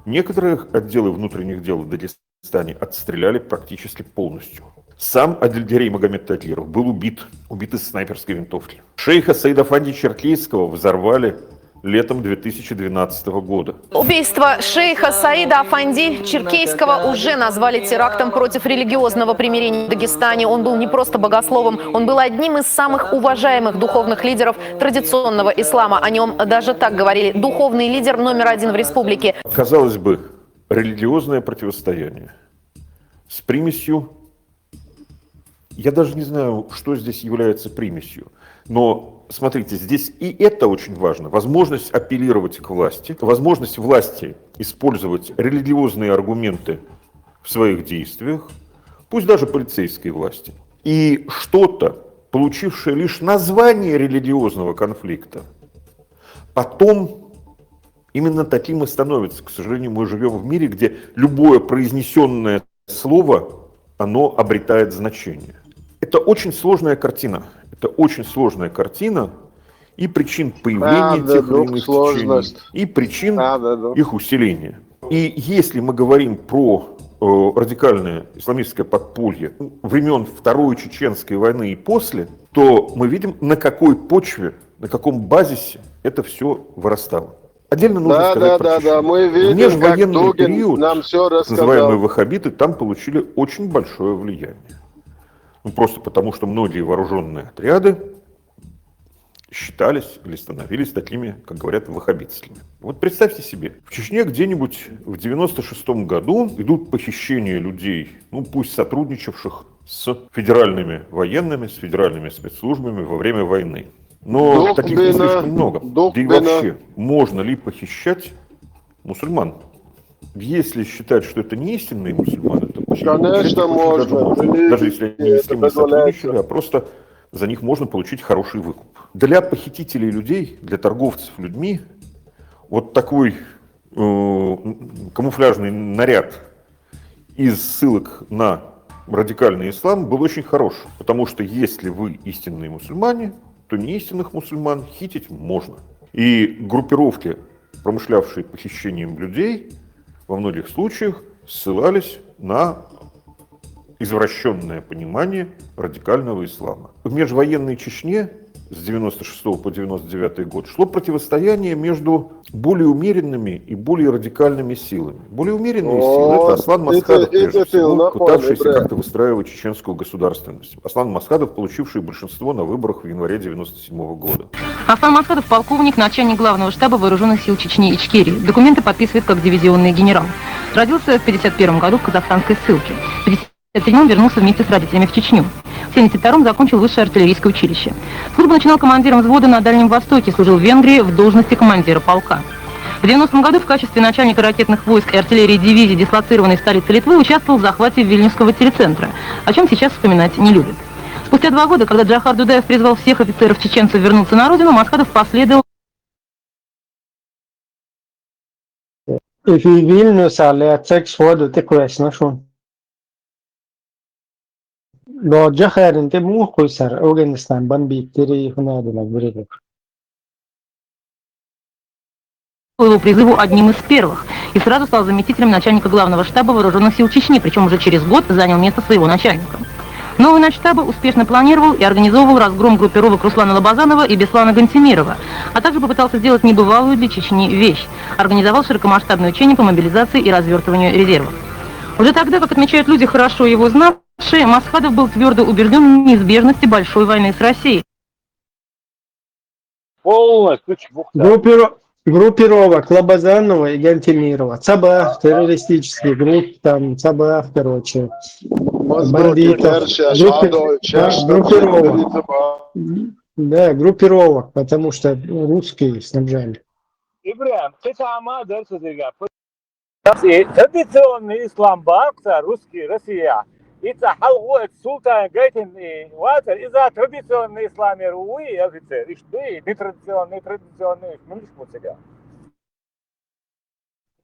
Некоторые отделы внутренних дел Дагестана отстреляли практически полностью. Сам Адильгерей Магомед Тагиров был убит, убит из снайперской винтовки. Шейха Саида Афанди Черкейского взорвали летом две тысячи двенадцатого года. Убийство шейха Саида Афанди Черкейского уже назвали терактом против религиозного примирения в Дагестане. Он был не просто богословом, он был одним из самых уважаемых духовных лидеров традиционного ислама. О нем даже так говорили: духовный лидер номер один в республике. Казалось бы, религиозное противостояние с примесью, я даже не знаю, что здесь является примесью, но смотрите, здесь и это очень важно. Возможность апеллировать к власти, возможность власти использовать религиозные аргументы в своих действиях, пусть даже полицейской власти. И что-то, получившее лишь название религиозного конфликта, потом именно таким и становится. К сожалению, мы живем в мире, где любое произнесенное слово, оно обретает значение. Это очень сложная картина. Это очень сложная картина и причин появления Правда, тех или друг, иных сложность. Течений, и причин Правда, друг. Их усиления. И если мы говорим про э, радикальное исламистское подполье времен Второй Чеченской войны и после, то мы видим, на какой почве, на каком базисе это все вырастало. Отдельно нужно Да, сказать да, про да, Чечню. да, мы В видим, как межвоенный Дугин период нам все так называемые рассказал. Ваххабиты там получили очень большое влияние. Ну, просто потому, что многие вооруженные отряды считались или становились такими, как говорят, ваххабитскими. Вот представьте себе, в Чечне где-нибудь в девяносто шестом году идут похищения людей, ну пусть сотрудничавших с федеральными военными, с федеральными спецслужбами во время войны. Но таких не слишком много. Да и вообще, можно ли похищать мусульман? Если считать, что это не истинные мусульмане, то почему Конечно, можно. Даже если они ни с кем не сотрудничали, а просто за них можно получить хороший выкуп. Для похитителей людей, для торговцев людьми, вот такой э, камуфляжный наряд из ссылок на радикальный ислам был очень хорош. Потому что если вы истинные мусульмане, то неистинных мусульман хитить можно. И группировки, промышлявшие похищением людей, во многих случаях ссылались на извращенное понимание радикального ислама. В межвоенной Чечне с девяносто шестого по девяносто девятый год шло противостояние между более умеренными и более радикальными силами. Более умеренные силы — это Аслан Масхадов, прежде всего, пытавшийся как-то выстраивать чеченскую государственность. Аслан Масхадов, получивший большинство на выборах в январе девяносто седьмого года. Аслан Масхадов — полковник, начальник главного штаба вооруженных сил Чечни и Ичкерии. Документы подписывает как дивизионный генерал. Родился в пятьдесят первом году в казахстанской ссылке. В пятьдесят седьмом вернулся вместе с родителями в Чечню. В семьдесят втором закончил высшее артиллерийское училище. Службу начинал командиром взвода на Дальнем Востоке, служил в Венгрии в должности командира полка. В девяностом году в качестве начальника ракетных войск и артиллерии дивизии, дислоцированной в столице Литвы, участвовал в захвате Вильнюсского телецентра, о чем сейчас вспоминать не любит. Спустя два года, когда Джохар Дудаев призвал всех офицеров-чеченцев вернуться на родину, Масхадов последовал If you will, no sale, sex for the question. Lo Jaharin te mu kuisar Afganistan ban bitiri hunadina gurebe. По его призыву одним из первых и сразу стал заместителем начальника главного штаба вооруженных сил Чечни, причем уже через год занял место своего начальника. Новый начштаба успешно планировал и организовывал разгром группировок Руслана Лабазанова и Беслана Гантемирова, а также попытался сделать небывалую для Чечни вещь. Организовал широкомасштабные учения по мобилизации и развертыванию резервов. Уже тогда, как отмечают люди, хорошо его знавшие, Масхадов был твердо убежден в неизбежности большой войны с Россией. Полностью чепуха. Группиро- группировок Лабазанова и Гантемирова. Цаба, террористический групп, там, Цаба, короче. Мозгов Бандитов. Керчи, Группи- Ашадо, да, Чешта, группировок. Березова. Да, группировок, потому что русские снабжали. Ибрагим, кхетама дерсазига. Традиционный ислам бакса русский Россия. Ица халгу эт султан гайтин ватер, иза традиционный ислам ер уи офицер, иш дуи, нетрадиционный, традиционный, муниш муцига.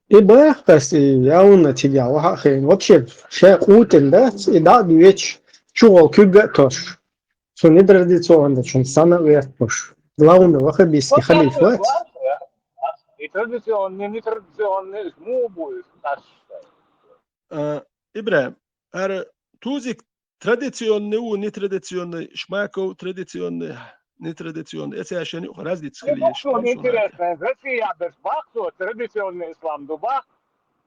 И бахтас, и яуна тига, вахахин. Вообще, ше утен, да, и да, веч, чугол кюга тош. Суни традиционно, чун сана вертпуш. Главный вахабийский халифат. И традиционный, нетрадиционный, му будет наш. А, Ибрагим, ара тузик традиционный у нетрадиционный, Шмаков традиционный, нетрадиционный. Это я не разница. Интересно, Россия без бахту, традиционный ислам дубах.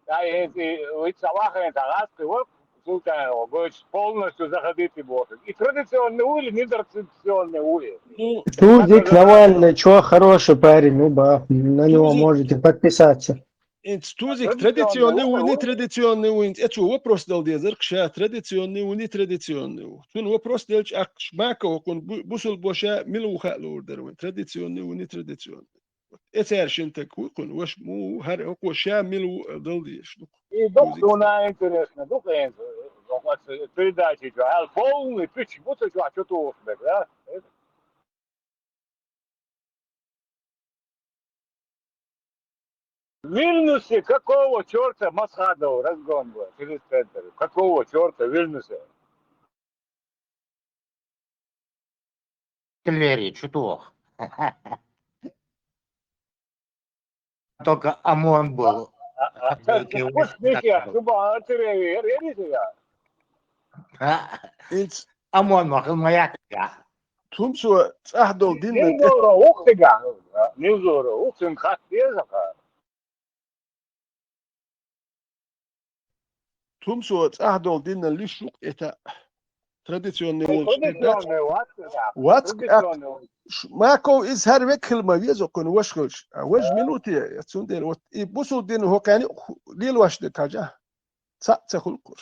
А если вы цавахаем тагаски, вот, султан, говорит, полностью заходите в офис. И традиционный ули, нетрадиционный ули. Ну, Тузик Навальный, чё, хороший парень, ну, бах, на него можете подписаться. Инц тузик традиционный у, нетрадиционный у, инц. Это вопрос дал дезер, кша традиционный у, нетрадиционный у. Тун вопрос дал чак Шмаков, кун бусул боша милу халур дервин. Традиционный у, нетрадиционный. Эцер шин так кун, ваш му, хар, коша милу дал деш. И док дуна интересно, док передачи, а полный пич, вот что, что-то, да? В Вильнюсе какого черта Масхадов разгон был через центр? Какого черта в Вильнюсе? Артиллерия, чуток. Только ОМОН был. А, а, слушай, слушай, а, Куба, артиллерия, я, я не знаю. А? Инц ОМОН махал моя. тумсо цӀахдол динна Нилзора ухтига. Нилзора ухтин хат дезака. тумсо цӀахдол динна лиш шук это традиционный волчу. Традиционный вац. Вац, Традиционный вац. Маков из хӀар векхил ма везо кун ваш хилш. А ваш минуте цундер вот и бусул дин хокани лил ваш де кажа. Ца ца хул кур.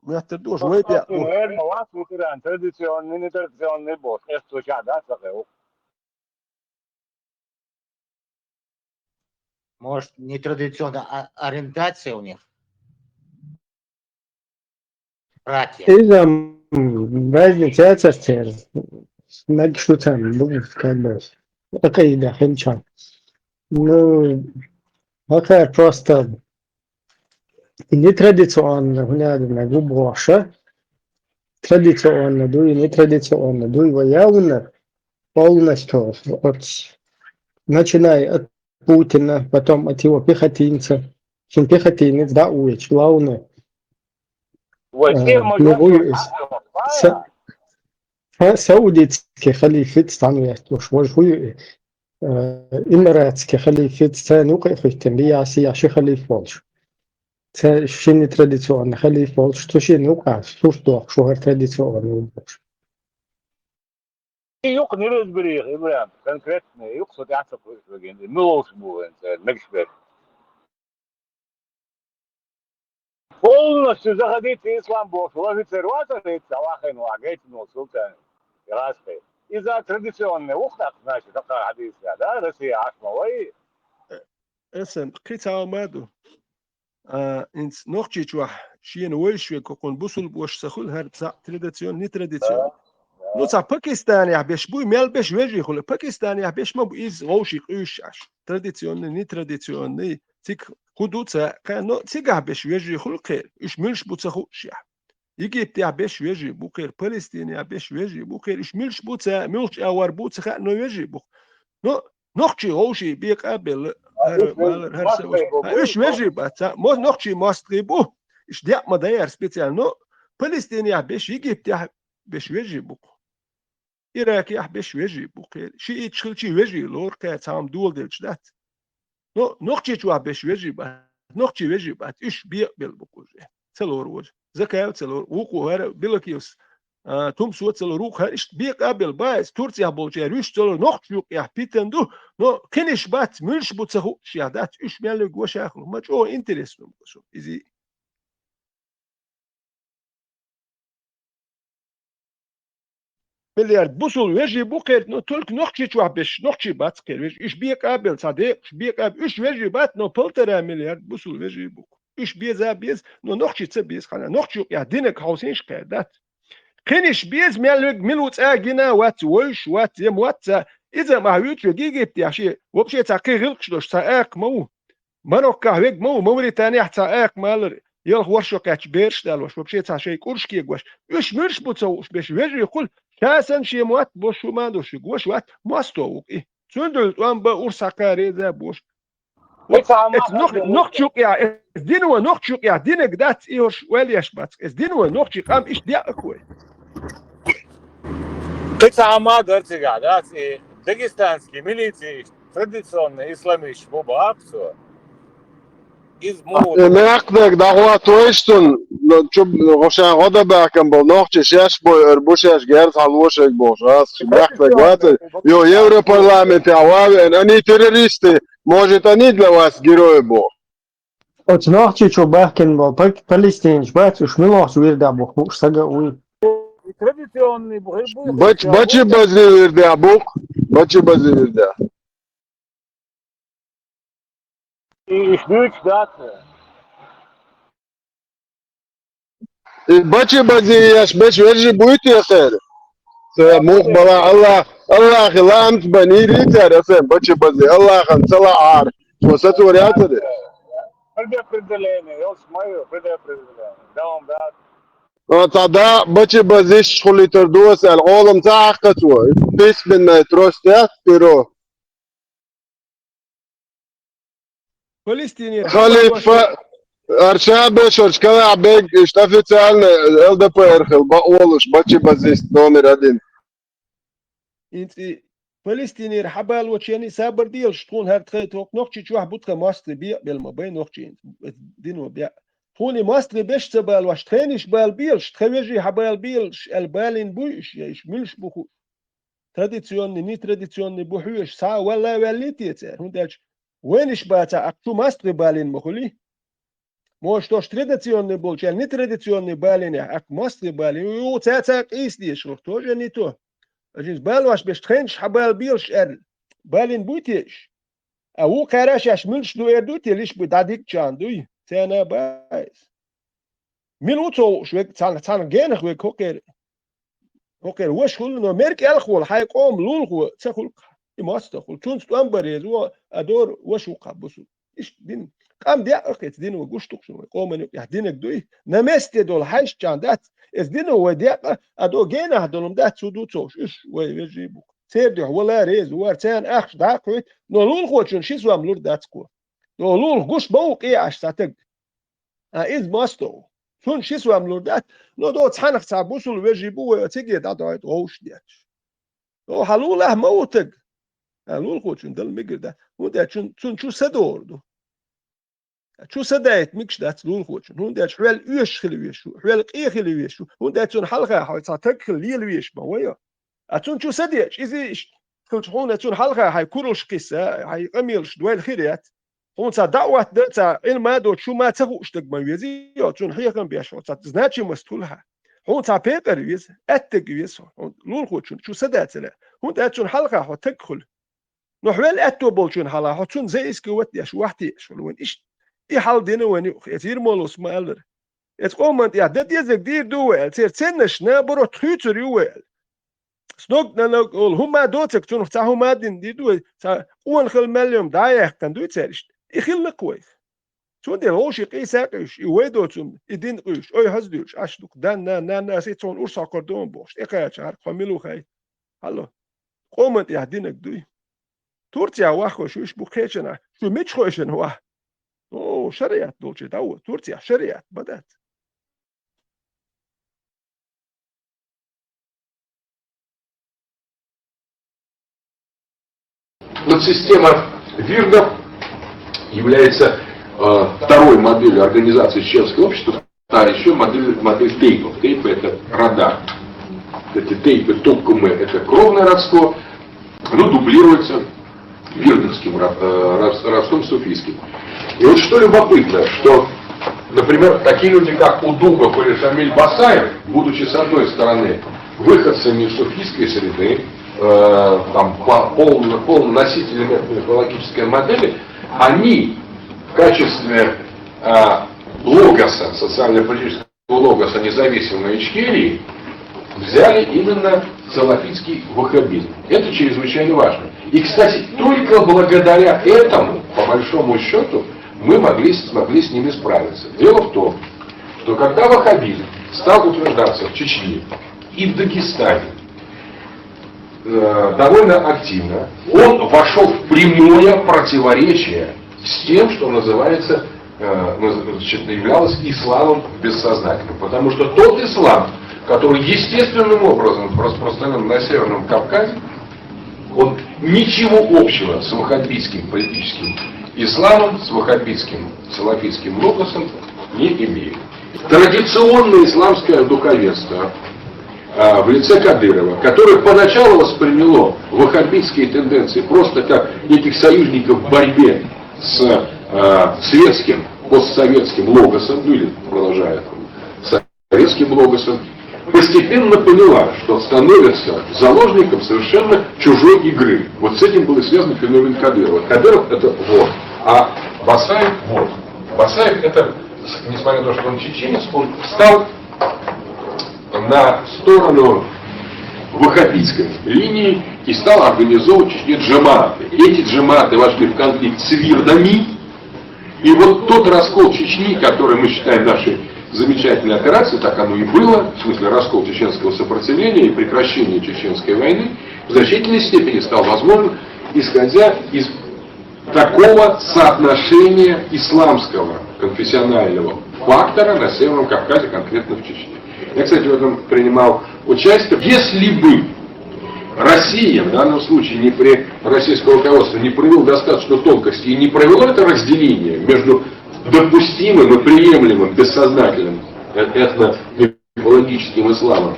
Мятер душ вай бя. Наверное, вац ветеран, традиционный, нетрадиционный босс. Эсто ча да сахе. Может, нетрадиционная а- ориентация у них? Братья. Изам разница церцер. Нагшутан, как бы. Это и да, хенчан. Ну, пока просто нетрадиционно, надо на губоша. Традиционно дуй, нетрадиционно дуй, воявна полностью от, начиная от Путина, потом от его пехотинца. Син пехотинец, да, уич, главное. Вот Э, тема ну, я вы- Са- Са- Саудитский халифит станует, уж вож хуй, э, имаратский халифит, ца ну кай хуйтен, я си я ши халиф волш. Ца шини традиционный халиф волш, что ши ну ка, сурдох, шухар традиционный волш. Юк не разбери, Ибрам, конкретно, юк сотяса происходит, милош бувен, мекшбер. Полностью заходите ислам босс, ложится руата, говорит, Аллахен лагает, но султан, ирасхе. Из-за традиционный ухтах, значит, такая хадис, да, Россия ашма, ой, Эсен, кхи цхьа ма ду. А, инц нохчийчохь шена вайш ве кокун бусул бош са хуьлу хӀара цхьа традицион, нетрадицион. Ну, цхьа Пакистанехь беш буй, мел беш вежий хуьлу. Пакистанехь беш ма бу иза вовший къуьйш аш. Традиционный, нетрадиционный, цик хӀу ду ца, кхаьно цигахь беш вежий хуьлу кхер. Уьш муьлш бу ца хууш яхь. Египтехь беш вежий бу кхер, Палестинехь беш вежий бу кхер. Уьш муьлш бу ца, муьлш а вар бу ца хаьа, но вежий бу. Но нохчий вовший бекъа а белла, хӀара малар, хӀара са вовш. А уьш вежий бац, ца, мо нохчий мостагӀий бу. Уьш декъ ма даяр специально. Но Палестинехь беш, Египтехь беш вежий бу. Иракехь беш вежий бу кхер. Шииташ хилчий вежий лор кхер, цхьа хӀума доладелча дац. Но нохчийчохь беш вежий бац. Нохчий вежий бац. Уьш бекъабелла бу уже. Ца лор вожа. Закаев ца лор. Вукху хӀара Билакиевс, а, Тумсо ца лор. Вукху хӀара иштта бекъабелла бац. Турцехь болчара уьш ца лор. Нохчий юкъехь питан ду. Но кхиниш бац, муьлш бу ца хууш яхь дац. Уьш мел вег ваша хилу. Ма чӀогӀа интересно бу со. Изий. Миллиард бусул вежий бу кхер, но только нохчийчохь беш, нохчий бац кхер вежий. Уьш бекъабелла, цхьа декъаш бекъабелла. Уьш вежий бац, но полтора миллиард бусул вежий бу. Уьш беза беза, но нохчий ца беза хьана. Нохчий юкъехь динаг хьовсийша кхер дац. Кхиниш беза мел вег мила ву цӀа гина вац, войш вац, я мотт ца. Иза ма вуьйцу вег Египтехь ши. Вообще цхьа кхин гӀиллакхаш долуш цхьа акха ма ву. Мароккохь вег ма ву, Мавританехь цхьа акха малар, ялх ворхӀ шо кхаьчча бераш далош, вообще цхьа шайн кӀурш кегош. Уьш муьлш бу ца хууш беш, вежий хуьлу, ша санна шен мотт бош хӀума а долуш, гош вац, мосто ву и. Цундуьлу тӀом бан урс хьакха реза а бош. Эцу нох-, нохчу юкъехь, эс дино нохчу юкъехь динаг дац, и хӀорш ойла еш бац. Эс дино нохчий къам иштта деа а кхой. Кхин цхьа хӀума дара цигахь, дац и дагестанский милиций, традиционный исламисташ бу бахьа цо. Иза муха Э, Мехкдаг дӀахӀоттавеш цунна, но чу гӀошан гӀо дан баьхкина болу нохчий шаьш бой эр бу шаьш герз хьалошайг бохуш, ас ши Мехкдаг вац. Йо, Европарламентехь ван а веана, они террористы, может, они для вас герои боху. Оцу нохчий чу баьхкина болу пак-, палестинаш бац, уьш муьлхачу вирда бу хууш сага а вуй. Традиционный бу-, бу-, Бач-, бачи базри вирда бу, бачи базри вирда. И уьш дуьйцуш дац. И бачи базри еш беш вержи буй те хер. Се мух бала Аллах, Аллахи лаамт бани рицар, се бачи базри, Аллахан сала ар. Цо сацор яцара? Предопределение, ёлс маю предопределение. Да, он, да. Цхьа да бачи базиш хулитар дос аьлла, гӀолам ца хьакха цо. Письменная трость, перо. Палестинера Халифа Аршабе шорчкала бег, ишта официально Л Д П Р хил, ба олуш, бачи базист номер один. Инци Палестинера хьабалочени сабар дийлаш, тхуна хӀара тхай тхокх нохчи чохь бу тха мостагӀи бекъабелла ма бай нохчи дино бекъа. Тхуна мостагӀи беш ца балош, тхайниш бала белаш, тха вежи хьабала белаш, аьлла балин буй уьш, я иш муьлш бу ху. Традиционный, нетрадиционный бу хьоьжуш, схьа а валла а ваьллий те цара, хӀунда аьлча вайнаш бацахь, аккха шу мостагӀи балийна ма хуьлий. Может, ош традиционный болчаьрна нетрадиционный балийнехь, аккха мостагӀи балийна, юха цаьрца къийса дезаш вара, тоже не то. Жинца балош беш тхайнаш хьабала белаш аьлла, балийна буй те иш? А вукхара шаьш муьлш ду эр ду те, лиш бу дӀадигчарна дуй? Царна баьс. Мила ву ца хууш вег, цхьана, цхьана генах вег хӀокхера. ХӀокхера ваша хуьлу, но мер кӀелхволу хьайн къоман лулахо ца хуьлу-кх, и мостагӀа хуьлу. Цунца тӀом бан реза ву, а дора ваша ву-кх бусул. Иштта дин. Къам декъа кхетта дин ван гуш ду-кх шуна, вай къоман юкъехь динаг дуй. На месте долу хьаьжчарна дац, эс дино вай декъа, а до генахь долу дац, цу ду ца хууш, уьш вай вежарий бу-кх. Церан дуьхьа вала реза вара, царна ахча дӀа а кхуьйту, но лулахочунна ши сом лур дац кхо. До лулах гуш бан ву къе Ӏаш цхьа таг. А иза мостагӀа ву. Цунна ши сом лур дац, но до цхьанах цхьа бусул вежарий бу вай, циге дӀадойту вовшах детташ. До хьан лулахь ма ву таг. А лулахочунна дала мегар дац. ХӀунда аьлча цунна чу са догӀур ду. Чу са дайта мегаш дац лулахочунна. ХӀунда аьлча хьоьл оьшуш хила везаш ву, хьоьл къе хила везаш ву. ХӀунда аьлча цунна хьалха хьо цхьа таг хила лела везаш ма вай. А цунна чу са деача, иза иштта хилча хьуна цунна хьалха хьайн куралш кхисса, хьайн къамелаш дойла хир яц. Хьуна цхьа даӀват дан, цхьа Ӏилма доцуш хӀума ца хууш стаг ма веза, йо, цунна хьехам беш хьо, цхьа значимость хуьлу хьан. Хьуна цхьа пекъар веза, аьттаг веза хьо. Хьуна лулахочунна чу са дацара. ХӀунда аьлча цунна хьалха хьо таг хуьлу. Но хьоьл аьтто болчунна хьалха хьо цунна заискивать деш, вахь теъаш хуьлу вайн иштта. И хьал дина вайн юкъа, эца Ермоловс ма-аллара. Эца къоман тӀехь дан дезарг дийр ду вай аьлла, церан ценнаш наоборот хуьйцур ю вай аьлла. Сног на ног олу хӀума доцург, цунах цхьа хӀума дина дийр ду вай, цхьа къонахалла мел йолу дӀа а яьккхина дуй цара иштта. И хилла-кх вайх. Цундела вовшийн къийса а къуьйсуш, и вай доцург, и дин къуьйсуш, ой хьаза дуьйлуш, Ӏаш ду-кх, дан, нана, нана, ас и цхьана урс хьокхур ду бохуш, тӀекхача хьара кхо мила ву хай. Хьало. Къоман тӀехь динаг дуй. Турция ваххуш уьш бу кхечанахь, шу мича хойшина вахь? О, шариат долчу дӀа ву, Турция шариат ма дац. Подсистема вирдов является э, второй моделью организации чеченского общества, та еще модель, модель тейпов. Тейпы — это рода. Эти тейпы, тукумы — это кровное родство, оно дублируется вирдовским ро- э, род- родством суфийским. И вот что любопытно, что, например, такие люди, как Удугов или Шамиль Басаев, будучи, с одной стороны, выходцами из суфийской среды, э, там, по- полно, полно носителями этнографической модели, они в качестве э, логоса, социально-политического логоса независимой Ичкерии взяли именно салафитский ваххабизм. Это чрезвычайно важно. И, кстати, только благодаря этому, по большому счету, мы могли, смогли с ними справиться. Дело в том, что когда ваххабизм стал утверждаться в Чечне и в Дагестане, э, довольно активно, он вошел в прямое противоречие с тем, что называется, э, наз- значит, являлось исламом бессознательным. Потому что тот ислам, который естественным образом распространен на Северном Кавказе, он ничего общего с ваххабитским политическим исламом, с ваххабитским салафитским логосом не имеет. Традиционное исламское духовенство а, в лице Кадырова, которое поначалу восприняло ваххабитские тенденции просто как неких союзников в борьбе с а, светским, постсоветским логосом, ну или продолжая там, советским логосом, постепенно поняла, что становится заложником совершенно чужой игры. Вот с этим был и связан феномен Кадырова. Кадыров — это вор, а Басаев — вор. Басаев — это, несмотря на то, что он чеченец, он встал на сторону ваххабитской линии и стал организовывать в Чечне джамааты. Эти джамааты вошли в конфликт с вирдами, и вот тот раскол Чечни, который мы считаем нашей замечательной операцией, так оно и было, в смысле раскол чеченского сопротивления и прекращение чеченской войны, в значительной степени стал возможен, исходя из такого соотношения исламского конфессионального фактора на Северном Кавказе, конкретно в Чечне. Я, кстати, в этом принимал участие. Если бы Россия в данном случае не при российского руководства не провел достаточно тонкости и не провело это разделение между допустимым и приемлемым бессознательным этномифологическим исламом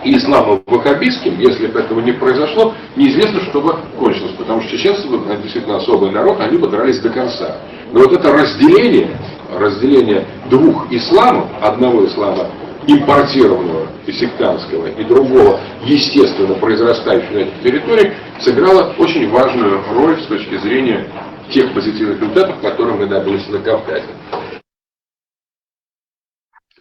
и исламом ваххабистским, если бы этого не произошло, неизвестно, что бы кончилось, потому что чеченцы бы, это действительно особый народ, они бы дрались до конца. Но вот это разделение, разделение двух исламов, одного ислама импортированного и сектантского, и другого, естественно, произрастающего на этих территориях, сыграло очень важную роль с точки зрения тех позитивных результатов, которые мы добились на Кавказе.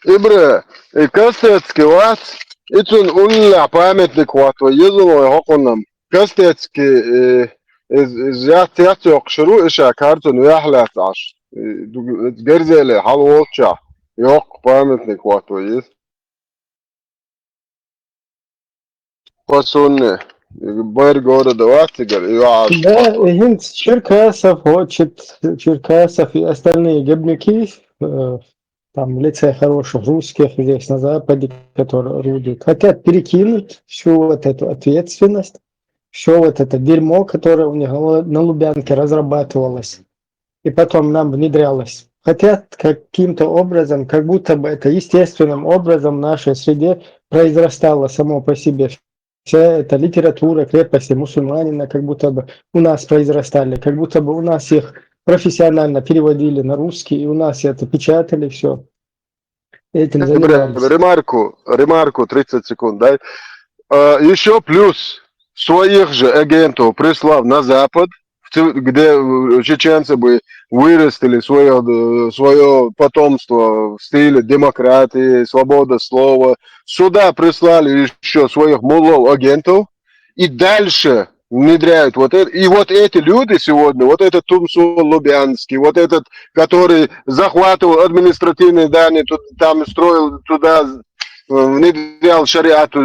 Ибра, э, Кастецкий вац, ицун улла памятник вац, ва езулой хокунам. Кастецкий, э, э, зят, зят ёкшру, иша картун вяхлят аш. Э, ду-, герзеле, хал волча. Ёк памятник вац, ва ез. Пасунне. Мэр города вац, игар, и вац. Да, и хинт Черкасов хочет, Черкасов и остальные гебнюки, э, там в лице хороших русских здесь на Западе, которые орудуют, хотят перекинуть всю вот эту ответственность, все вот это дерьмо, которое у них на Лу- на Лубянке разрабатывалось и потом нам внедрялось. Хотят каким-то образом, как будто бы это естественным образом в нашей среде произрастало само по себе. Вся эта литература крепости мусульманина, как будто бы у нас произрастали, как будто бы у нас их профессионально переводили на русский, и у нас это печатали, все. Этим Ибра, занимались. ремарку, ремарку, тридцать секунд, дай. А, еще плюс своих же агентов прислав на Запад, в ци- где э, чеченцы бы вырастили свое, э, свое потомство в стиле демократии, свобода слова. Сюда прислали еще своих муллов агентов и дальше внедряют вот это. И вот эти люди сегодня, вот этот Тумсул Лубянский, вот этот, который захватывал административные данные, тут, там строил туда, э, внедрял шариат, э,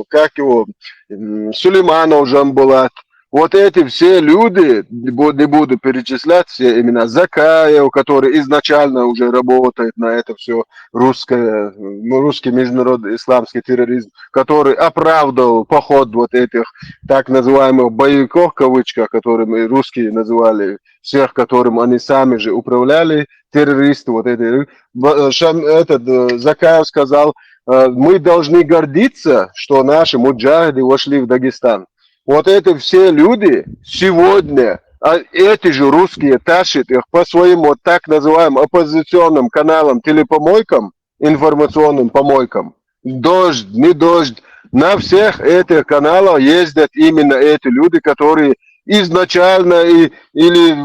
как его, м, Сулейманов Жамбулат. Вот эти все люди, не бу- не буду перечислять все имена, Закаев, который изначально уже работает на это все русское, ну, русский международный исламский терроризм, который оправдывал поход вот этих так называемых боевиков, в кавычках, которыми русские называли всех, которым они сами же управляли, террористы, вот эти. Б- э, Шам, этот, э, Закаев сказал, э, мы должны гордиться, что наши муджахиды вошли в Дагестан. Вот это все люди сегодня, а эти же русские тащат их по своим вот так называемым оппозиционным каналам, телепомойкам, информационным помойкам. Дождь, не дождь. На всех этих каналах ездят именно эти люди, которые изначально и, или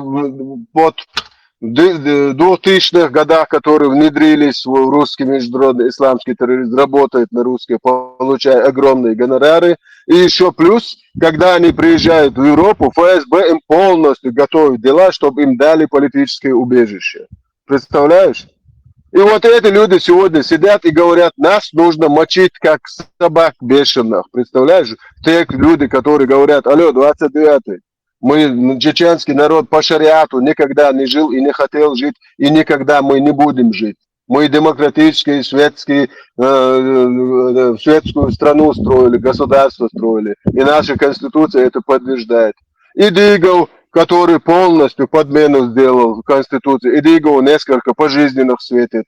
вот в двухтысячных годах, которые внедрились в русский международный исламский терроризм, работают на русские, получая огромные гонорары. И еще плюс, когда они приезжают в Европу, ФСБ им полностью готовит дела, чтобы им дали политическое убежище. Представляешь? И вот эти люди сегодня сидят и говорят, нас нужно мочить, как собак бешеных. Представляешь? Те люди, которые говорят, алло, двадцать девятый, мы, чеченский народ по шариату никогда не жил и не хотел жить, и никогда мы не будем жить. Мы демократический, светский, э, э, светскую страну строили, государство строили. И наша конституция это подтверждает. И Дыгов, который полностью подмену сделал в конституции, и Дыгову несколько пожизненных светит.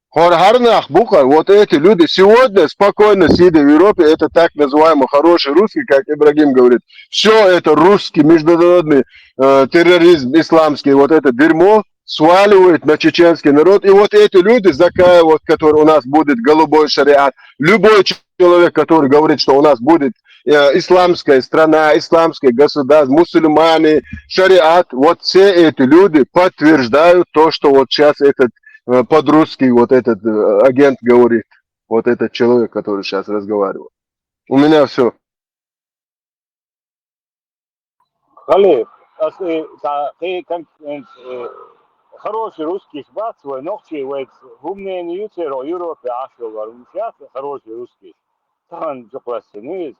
Хор-, харнах буха, вот эти люди сегодня спокойно сидя в Европе, это так называемый хороший русский, как Ибрагим говорит, все это русский, международный э, терроризм исламский, вот это дерьмо сваливает на чеченский народ. И вот эти люди, Закаев, вот, который у нас будет голубой шариат, любой человек, который говорит, что у нас будет э, исламская страна, исламское государство, мусульмане, шариат, вот все эти люди подтверждают то, что вот сейчас этот э, под русский вот этот э, агент говорит, вот этот человек, который сейчас разговаривал. У меня все. Халиф, ас, э, та, кхе, кон-, э, э, хороший русский бац, вай нохчий, вай умный ю церо Европе ашо вар, ум сейчас хороший русский. Тан жукласинуиз.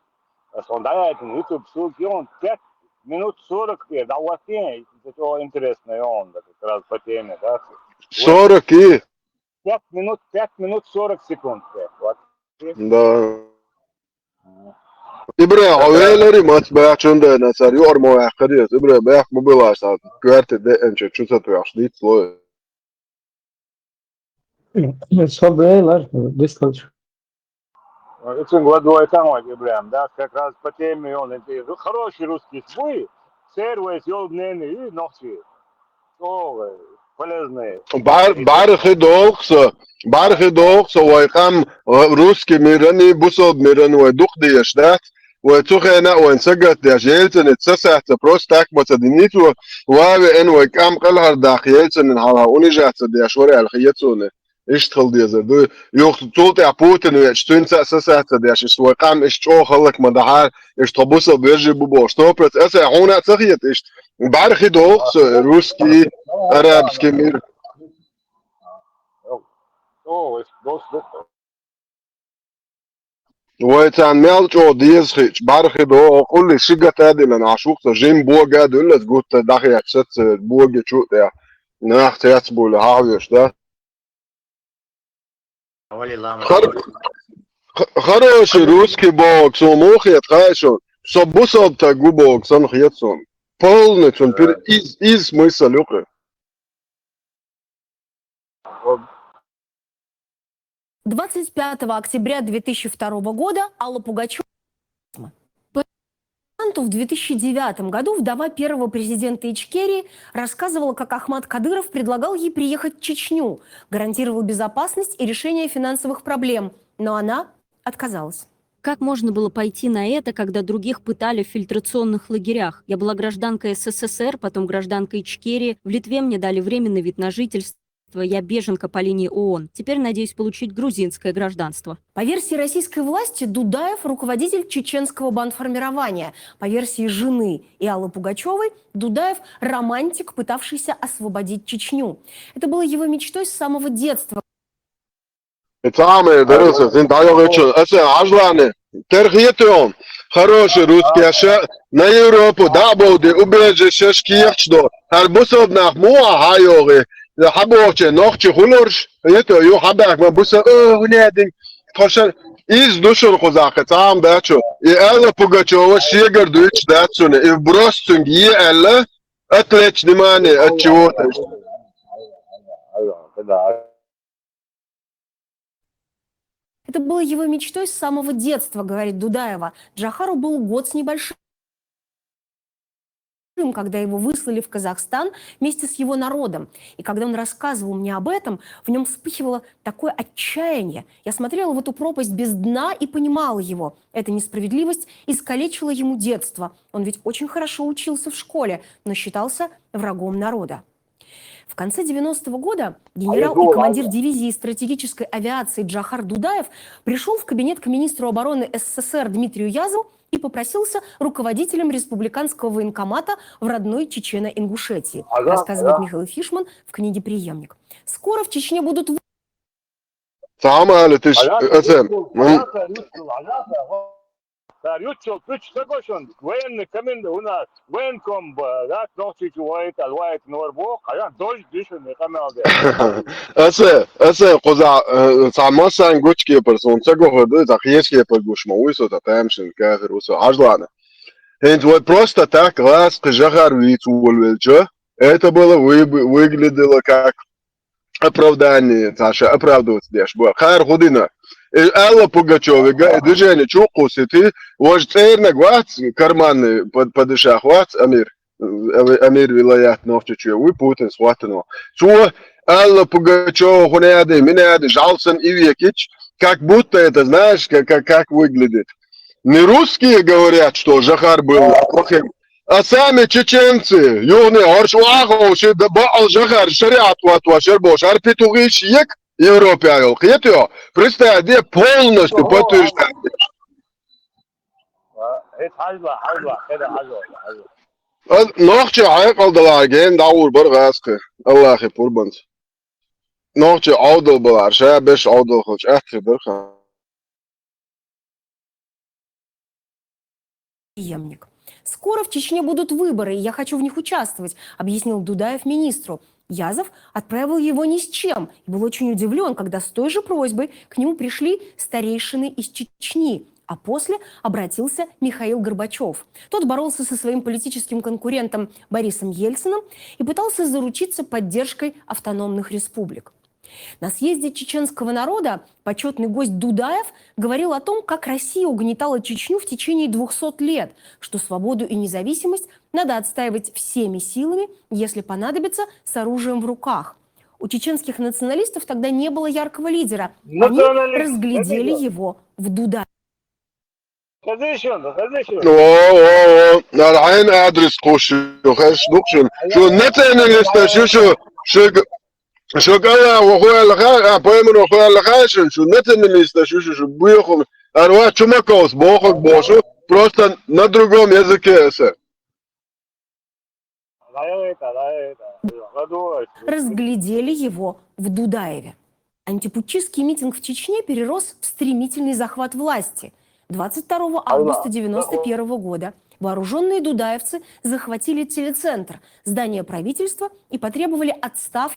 Ас он даяйтын YouTube ссылки он пять минут сорок пер, да, вот, это о, интересно, и он, да, как раз по теме, да. Сорок и Пять минут, пять минут сорок секунд, э, вот. Да. Ибре, а велери мат бачун да на цар юр мо я кадият. Ибре, бах мобилаш та. Кварте де энче чуца туяш дит ло. Собрелар, дискалч. Очень гладуай там, Ибрам, да, как раз по теме он, это хороший русский свой, сервис, ёлнени, и нохчи. О, полезные. Бар, бархи долксо, бархи долксо, вай кам, э, русский мирани, бусол мирани, вай дух диеш, да? Вай цухена, вай сагат диеш, Ельцин, ца сахца, просто так, маца диниту, вай эн вай кам калхар дах, Ельцин, хала, унижаться диеш, вай алхи Ельцин. Ишт хал дезер. Ду, юх, цул тӀехь Путин веч, цуьнца сасаца деш, ишт вай къам, ишт чӀогӀа халлак ма дахьара, ишт тхо бусал бежи бу бохуш. Сто процентов. Аса хьуна ца хета ишт. Бархи доху со, русский, арабский мир. Вай царна мел чӀогӀа деза хиъча, бархи доху, къулли ши гата а дилан, Ӏаш вукху со, жим бога а дуьллаз, гутта дахьеч саца, боги чу а тӀехь. Нах цец буьлу, хьахавеш, да? Хар-, х-, хороший русский боху, со муха хета хаьа шуна? Со бусалба стаг ву боху, сан хета суна. Полный цун пир из, из смысл юкъе. Двадцать пятого октября две тысячи второго года Алла Пугачева. По в две тысячи девятом году вдова первого президента Ичкерии рассказывала, как Ахмат Кадыров предлагал ей приехать в Чечню, гарантировал безопасность и решение финансовых проблем, но она отказалась. Как можно было пойти на это, когда других пытали в фильтрационных лагерях? Я была гражданкой СССР, потом гражданкой Ичкерии. В Литве мне дали временный вид на жительство. Я беженка по линии ООН. Теперь надеюсь получить грузинское гражданство. По версии российской власти, Дудаев — руководитель чеченского бандформирования. По версии жены и Аллы Пугачевой, Дудаев — романтик, пытавшийся освободить Чечню. Это было его мечтой с самого детства. Ца ма дерриса, зин дӀайогӀучу, аса хьажлани, терхетон, хороший русский аша, на Европу дӀа а бовди, убежище кехаш до. ХӀара бусалба нах муха хьайогӀи? Хьабохче нохчи хулурш, ето ю хьабаьхка ма буса, о, хӀунедин, тхо ша, из ду шуна кхузахь, ца ма баьчу. И Алла Пугачева шегара дуьйцуш дац шуна, и вброс цуьнга е аьлла, отвлечь внимание от чего-то. Это было его мечтой с самого детства, говорит Дудаева. Джохару был год с небольшим, когда его выслали в Казахстан вместе с его народом. И когда он рассказывал мне об этом, в нем вспыхивало такое отчаяние. Я смотрела в эту пропасть без дна и понимала его. Эта несправедливость искалечила ему детство. Он ведь очень хорошо учился в школе, но считался врагом народа. В конце девяностого года генерал и командир дивизии стратегической авиации Джохар Дудаев пришел в кабинет к министру обороны СССР Дмитрию Язову и попросился руководителем республиканского военкомата в родной Чечено-Ингушетии, рассказывает Михаил Фишман в книге «Преемник». Скоро в Чечне будут Ца ма алаташ, аса, Цара ютчул пуьчу ца го шуна, военный комендант, у нас военком ба, да, нохчийчу вайта, вайта нор боху, хьажа дождь дишина, къамел де. Аса, аса, кхуза, э, цхьа массарна гучу кепара суна ца гохур ду, цхьа кхечу кепара гуш ма вуй со, цхьа тамашийна кафир ву со, хьажлана. ХӀинца вай просто так, гӀазкхи жахар вийца волавелча, это было вы-, выглядело как оправдание, цхьа ша оправдываться деш бу. Кхара хӀун дина? И Алла Пугачевига, и движение чу кхуссийти, важа цӀернаг вац, карманный пад-, падишах вац, Амир, э, Амир вилаят Нохчийчоь вуй, Путинс хӀоттано. Цо Алла Пугачева хӀун яди, мин яди, жӀалсан и векич, как будто это, знаешь, как, как, как выглядит. Не русские говорят, что Жохар был плохим, а сами чеченцы, юхне хӀорш ваховши, да баал Жохар, шариат ватвашар бош, ар петухиш ек Европе айол. Кхетё? Представь, где полностью подтверждает. Эт хьажла, хьажла, хӀеда хьажла, хьажла. Аз нохчи хьекъал далар ген дӀагӀур бар гӀаскхи. Аллахи пурбанц. Нохчи Ӏовдал балар, ша беш Ӏовдал хилча, атхи дарха. Преемник. «Скоро в Чечне будут выборы, и я хочу в них участвовать», объяснил Дудаев министру. Язов отправил его ни с чем и был очень удивлен, когда с той же просьбой к нему пришли старейшины из Чечни, а после обратился Михаил Горбачев. Тот боролся со своим политическим конкурентом Борисом Ельциным и пытался заручиться поддержкой автономных республик. На съезде чеченского народа почетный гость Дудаев говорил о том, как Россия угнетала Чечню в течение двухсот лет, что свободу и независимость надо отстаивать всеми силами, если понадобится, с оружием в руках. У чеченских националистов тогда не было яркого лидера. Они разглядели его в Дудаеве. Хазишун, хазишун. О, о, о, нархьайн адрес кхуш, хаш дукшун. Шу националиста, шу, шу, шу, шу кала, о, хуяла ха, а, поэмур, о, хуяла ха, шу, шу националиста, шу, шу, шу, буйоху, арва, чумакос, бохок, бошу, просто на другом языке, это. Разглядели его в Дудаеве. Антипутчистский митинг в Чечне перерос в стремительный захват власти. Двадцать второго августа девяносто первого года вооруженные дудаевцы захватили телецентр, здание правительства и потребовали отставки.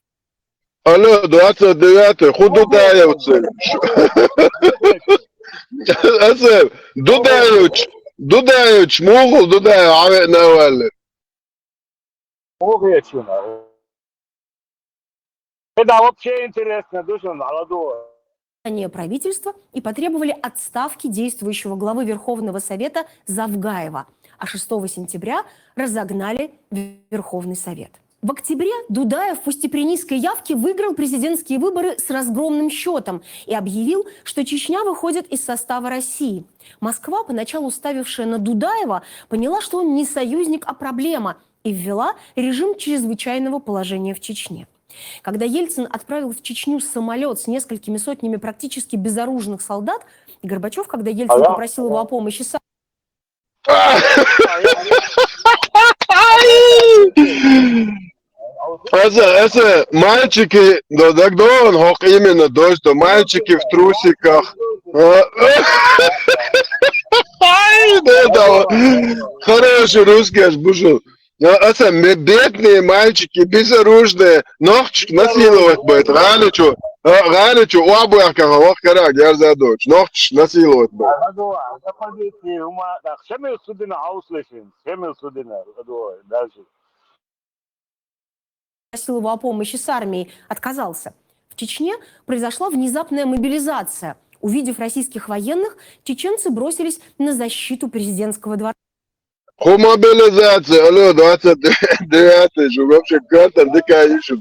Алло, двадцать девятый, ху дудаевцы. Аса, Дудаевич, Дудаевич, мугул Дудаев, аве навалли. Охуячуна. Это вообще интересно, душно, молодого. Здание правительства и потребовали отставки действующего главы Верховного Совета Завгаева, а шестого сентября разогнали Верховный Совет. В октябре Дудаев, пусть и при низкой явке, выиграл президентские выборы с разгромным счетом и объявил, что Чечня выходит из состава России. Москва, поначалу ставившая на Дудаева, поняла, что он не союзник, а проблема, и ввела режим чрезвычайного положения в Чечне. Когда Ельцин отправил в Чечню самолет с несколькими сотнями практически безоружных солдат, Горбачев, когда Ельцин попросил его о помощи, сам Аса, аса, мальчики, да, да, да, он хок именно дождь, то мальчики в трусиках. А, ай, да, да, хороший русский аж бушил. А, аса, ме-, бедные мальчики, безоружные, нохчик насиловать будет, гӀаличу, а, гӀаличу, уабуяхка, вах караг, я за дочь, нохчик насиловать будет. Молодого, запомните, ума, так, шемил судина, ауслешин, шемил судина, молодого, дальше. Просил его о помощи с армией, отказался. В Чечне произошла внезапная мобилизация. Увидев российских военных, чеченцы бросились на защиту президентского дворца. Ху мобилизация, алло, двадцать девятый, шу вообще картам дикая ищут.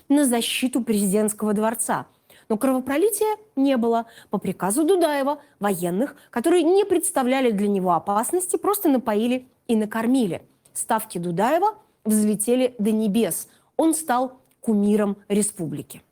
На защиту президентского дворца. Но кровопролития не было. По приказу Дудаева военных, которые не представляли для него опасности, просто напоили и накормили. Ставки Дудаева взлетели до небес. Он стал кумиром республики.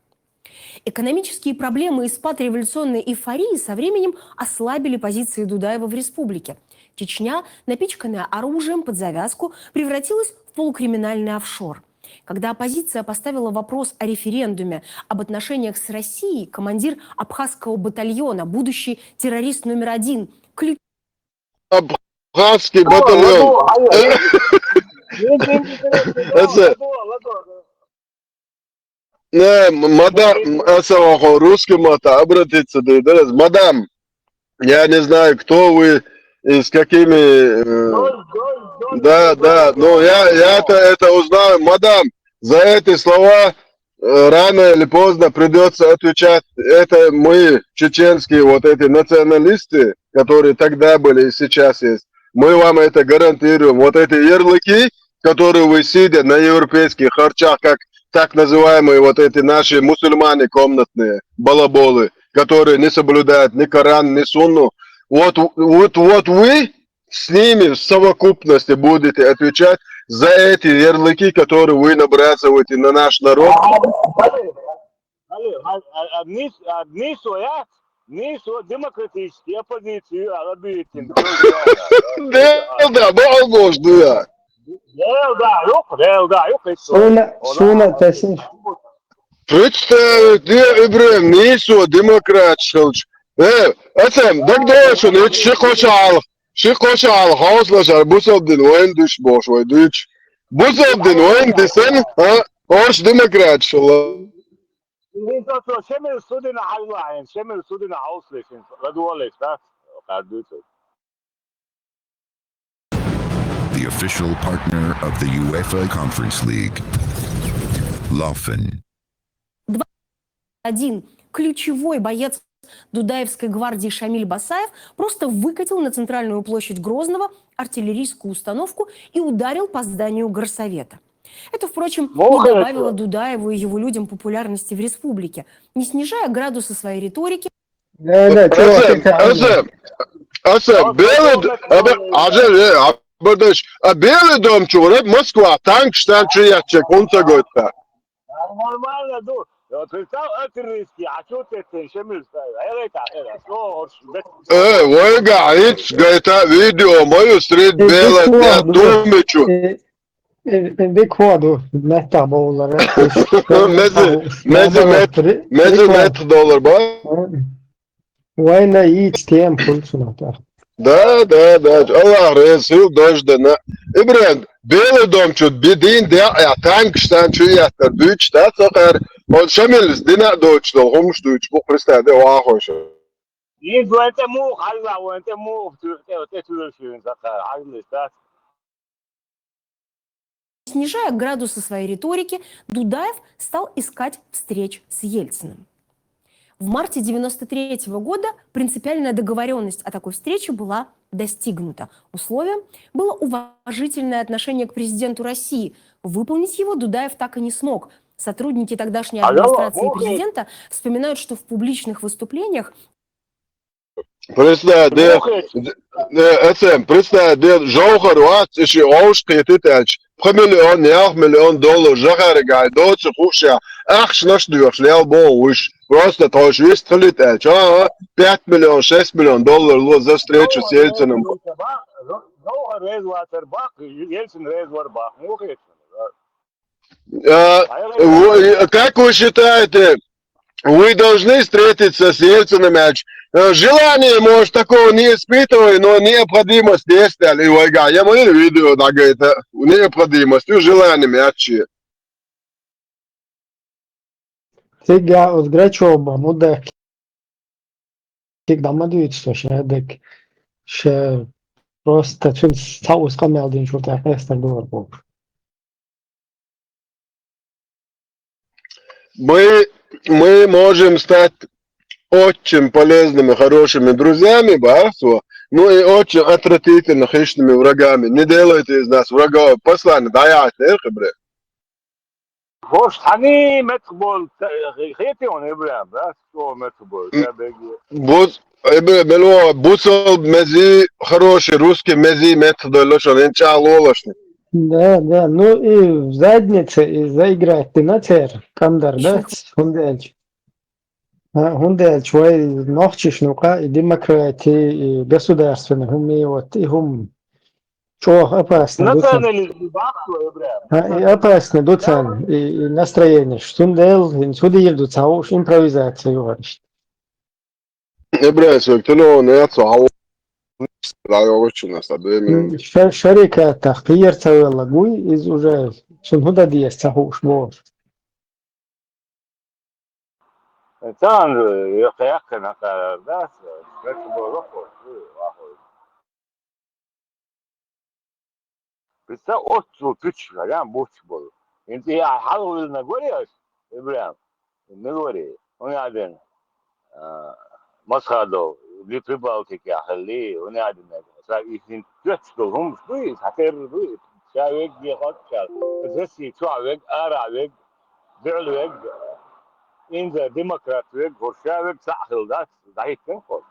Экономические проблемы и спад революционной эйфории со временем ослабили позиции Дудаева в республике. Чечня, напичканная оружием под завязку, превратилась в полукриминальный офшор. Когда оппозиция поставила вопрос о референдуме, об отношениях с Россией, командир абхазского батальона, будущий террорист номер один, ключ Абхазский батальон. Аса, не, мадам, аса, русский мата, обратиться, да, да, мадам, я не знаю, кто вы и с какими... э, Да, да, но я, я это, это узнаю. Мадам, за эти слова э, рано или поздно придется отвечать. Это мы, чеченские вот эти националисты, которые тогда были и сейчас есть. Мы вам это гарантируем. Вот эти ярлыки, которые вы, сидя на европейских харчах, как так называемые вот эти наши мусульмане комнатные, балаболы, которые не соблюдают ни Коран, ни Сунну. Вот, вот, вот вы с ними в совокупности будете отвечать за эти ярлыки, которые вы набрасываете на наш народ. Алло, а, а, а, нис, а, нис, я, Нийсо демократический оппозицию ала битин. Дел да, бо алгош дуя. Дел да, юк, дел да, юк. Суна, суна тасин. Представь, де Ибрем, нийсо демократ шилч. Э, эцем, дагдошун, ич ши кошал, ши кошал, хаус лашар, бусалдин, вайн душ бош, вай дуч. Бусалдин, вайн дисен, а, ош демократ шила. Шемил судина хьаллаен, шемил судина хьаус лешин, радуалеш, да? Кардуцу. The official partner of the UEFA Conference League. Laufen. Один ключевой боец Дудаевской гвардии Шамиль Басаев просто выкатил на центральную площадь Грозного артиллерийскую установку и ударил по зданию горсовета. Это, впрочем, не добавило Дудаеву и его людям популярности в республике, не снижая градуса своей риторики. Да, да, чувак, Эцем, эцем, эцем, белый, д- а бе- а же, э, а бардаш, а белый дом чугур, Москва, танк штан чуячек, он цагойта. Нормально, ду. Представь, артиллерийский, а что ты, ты, шемил, ставь? А я это, это, что, вот, бет- Э, вайга, ич, гайта, видео, мою средь белый, я думаю, чу. Бик ходу, мета боллар. Мези, мези мет, мези мет доллар, ба? Вайна ич тем пульсуната. Да, да, да. Аллах резил дождана. Ибрем, белый дом чу, бедин, да, я танк штан чу, я тар дуч, да, сокар. Он шамил, дина доч, дол, хумш дуч, бу Христа, да, ва хойш. Ин ванте му, халла, ванте му, тюрте, оте тюршин, сокар, халли, да. Снижая градусы своей риторики, Дудаев стал искать встреч с Ельциным. В марте девяносто третьего года принципиальная договоренность о такой встрече была достигнута. Условием было уважительное отношение к президенту России. Выполнить его Дудаев так и не смог. Сотрудники тогдашней администрации президента вспоминают, что в публичных выступлениях Представь, да, э, эцем, представь, да, жохар вац, иши оуш кхетит ач, пха миллион, ях миллион доллар жохар гай, доцу хуша, ахш наш душ, лел бо уш, просто тош вист хлит ач, а, пять миллион, шесть миллион доллар ло за встречу с Ельциным. Жохар рез ватер бах, Ельцин рез вар бах, мухет. А, вы- как вы считаете, вы должны встретиться с Ельциным, ач? Э, Желание, может, такого не испытываю, но необходимость есть, али вайга. Я мою видео, да, говорит, э, необходимость, и желание, ач. Цигга уз Грачёва мудак. Циг дама дуйцу шадек. Ше просто цун саус камел дин шурта хестер доллар бу. Мы, мы можем стать очень полезными, хорошими друзьями, ба, со, ну и очень отвратительно хищными врагами. Не делайте из нас врагов. Послание, да, я, э, хибре. Хош, хани мет бол, хети он Ибрем, да? Что мет бол, я беги. Бус, эбе, бело, бусал мези, хороший русский мези, мет долошон, ин чалолошни. Да, да, ну и в заднице, и заиграть ты на цер, Кандар, да? Хундель. А, Хундель, чуай нохчиш нука, и демократии, и государственный, хум, и вот, и хум. Чох опасно, дуцан. Национализм бахту, Ибрем. А, и опасно, дуцан, и, и настроение. Шундел, и судир дуцан, уж импровизация, говоришь. Ибрем, сектено, не отцу, а да, я очень нас обеими. Ша- Шарика, так, пьер цавела, гуй, из уже, шун худа диес, цахуш, бо. Цан, я каяк на карар, да? Как было, вот, вот. Представь, отцу пичка, я буч был. Инти я халвил на горе, Ибрем. Не горе. Он один. Масхадов, ли Прибалтики ахли, он один. Са ихин тёчкал, хум, шуй, хатер, шуй. Шавек, где хот, шал. Зеси, шавек, аравек, дулвек. Инза демократ век, горшавек, сахил, да? Да, и тем хот.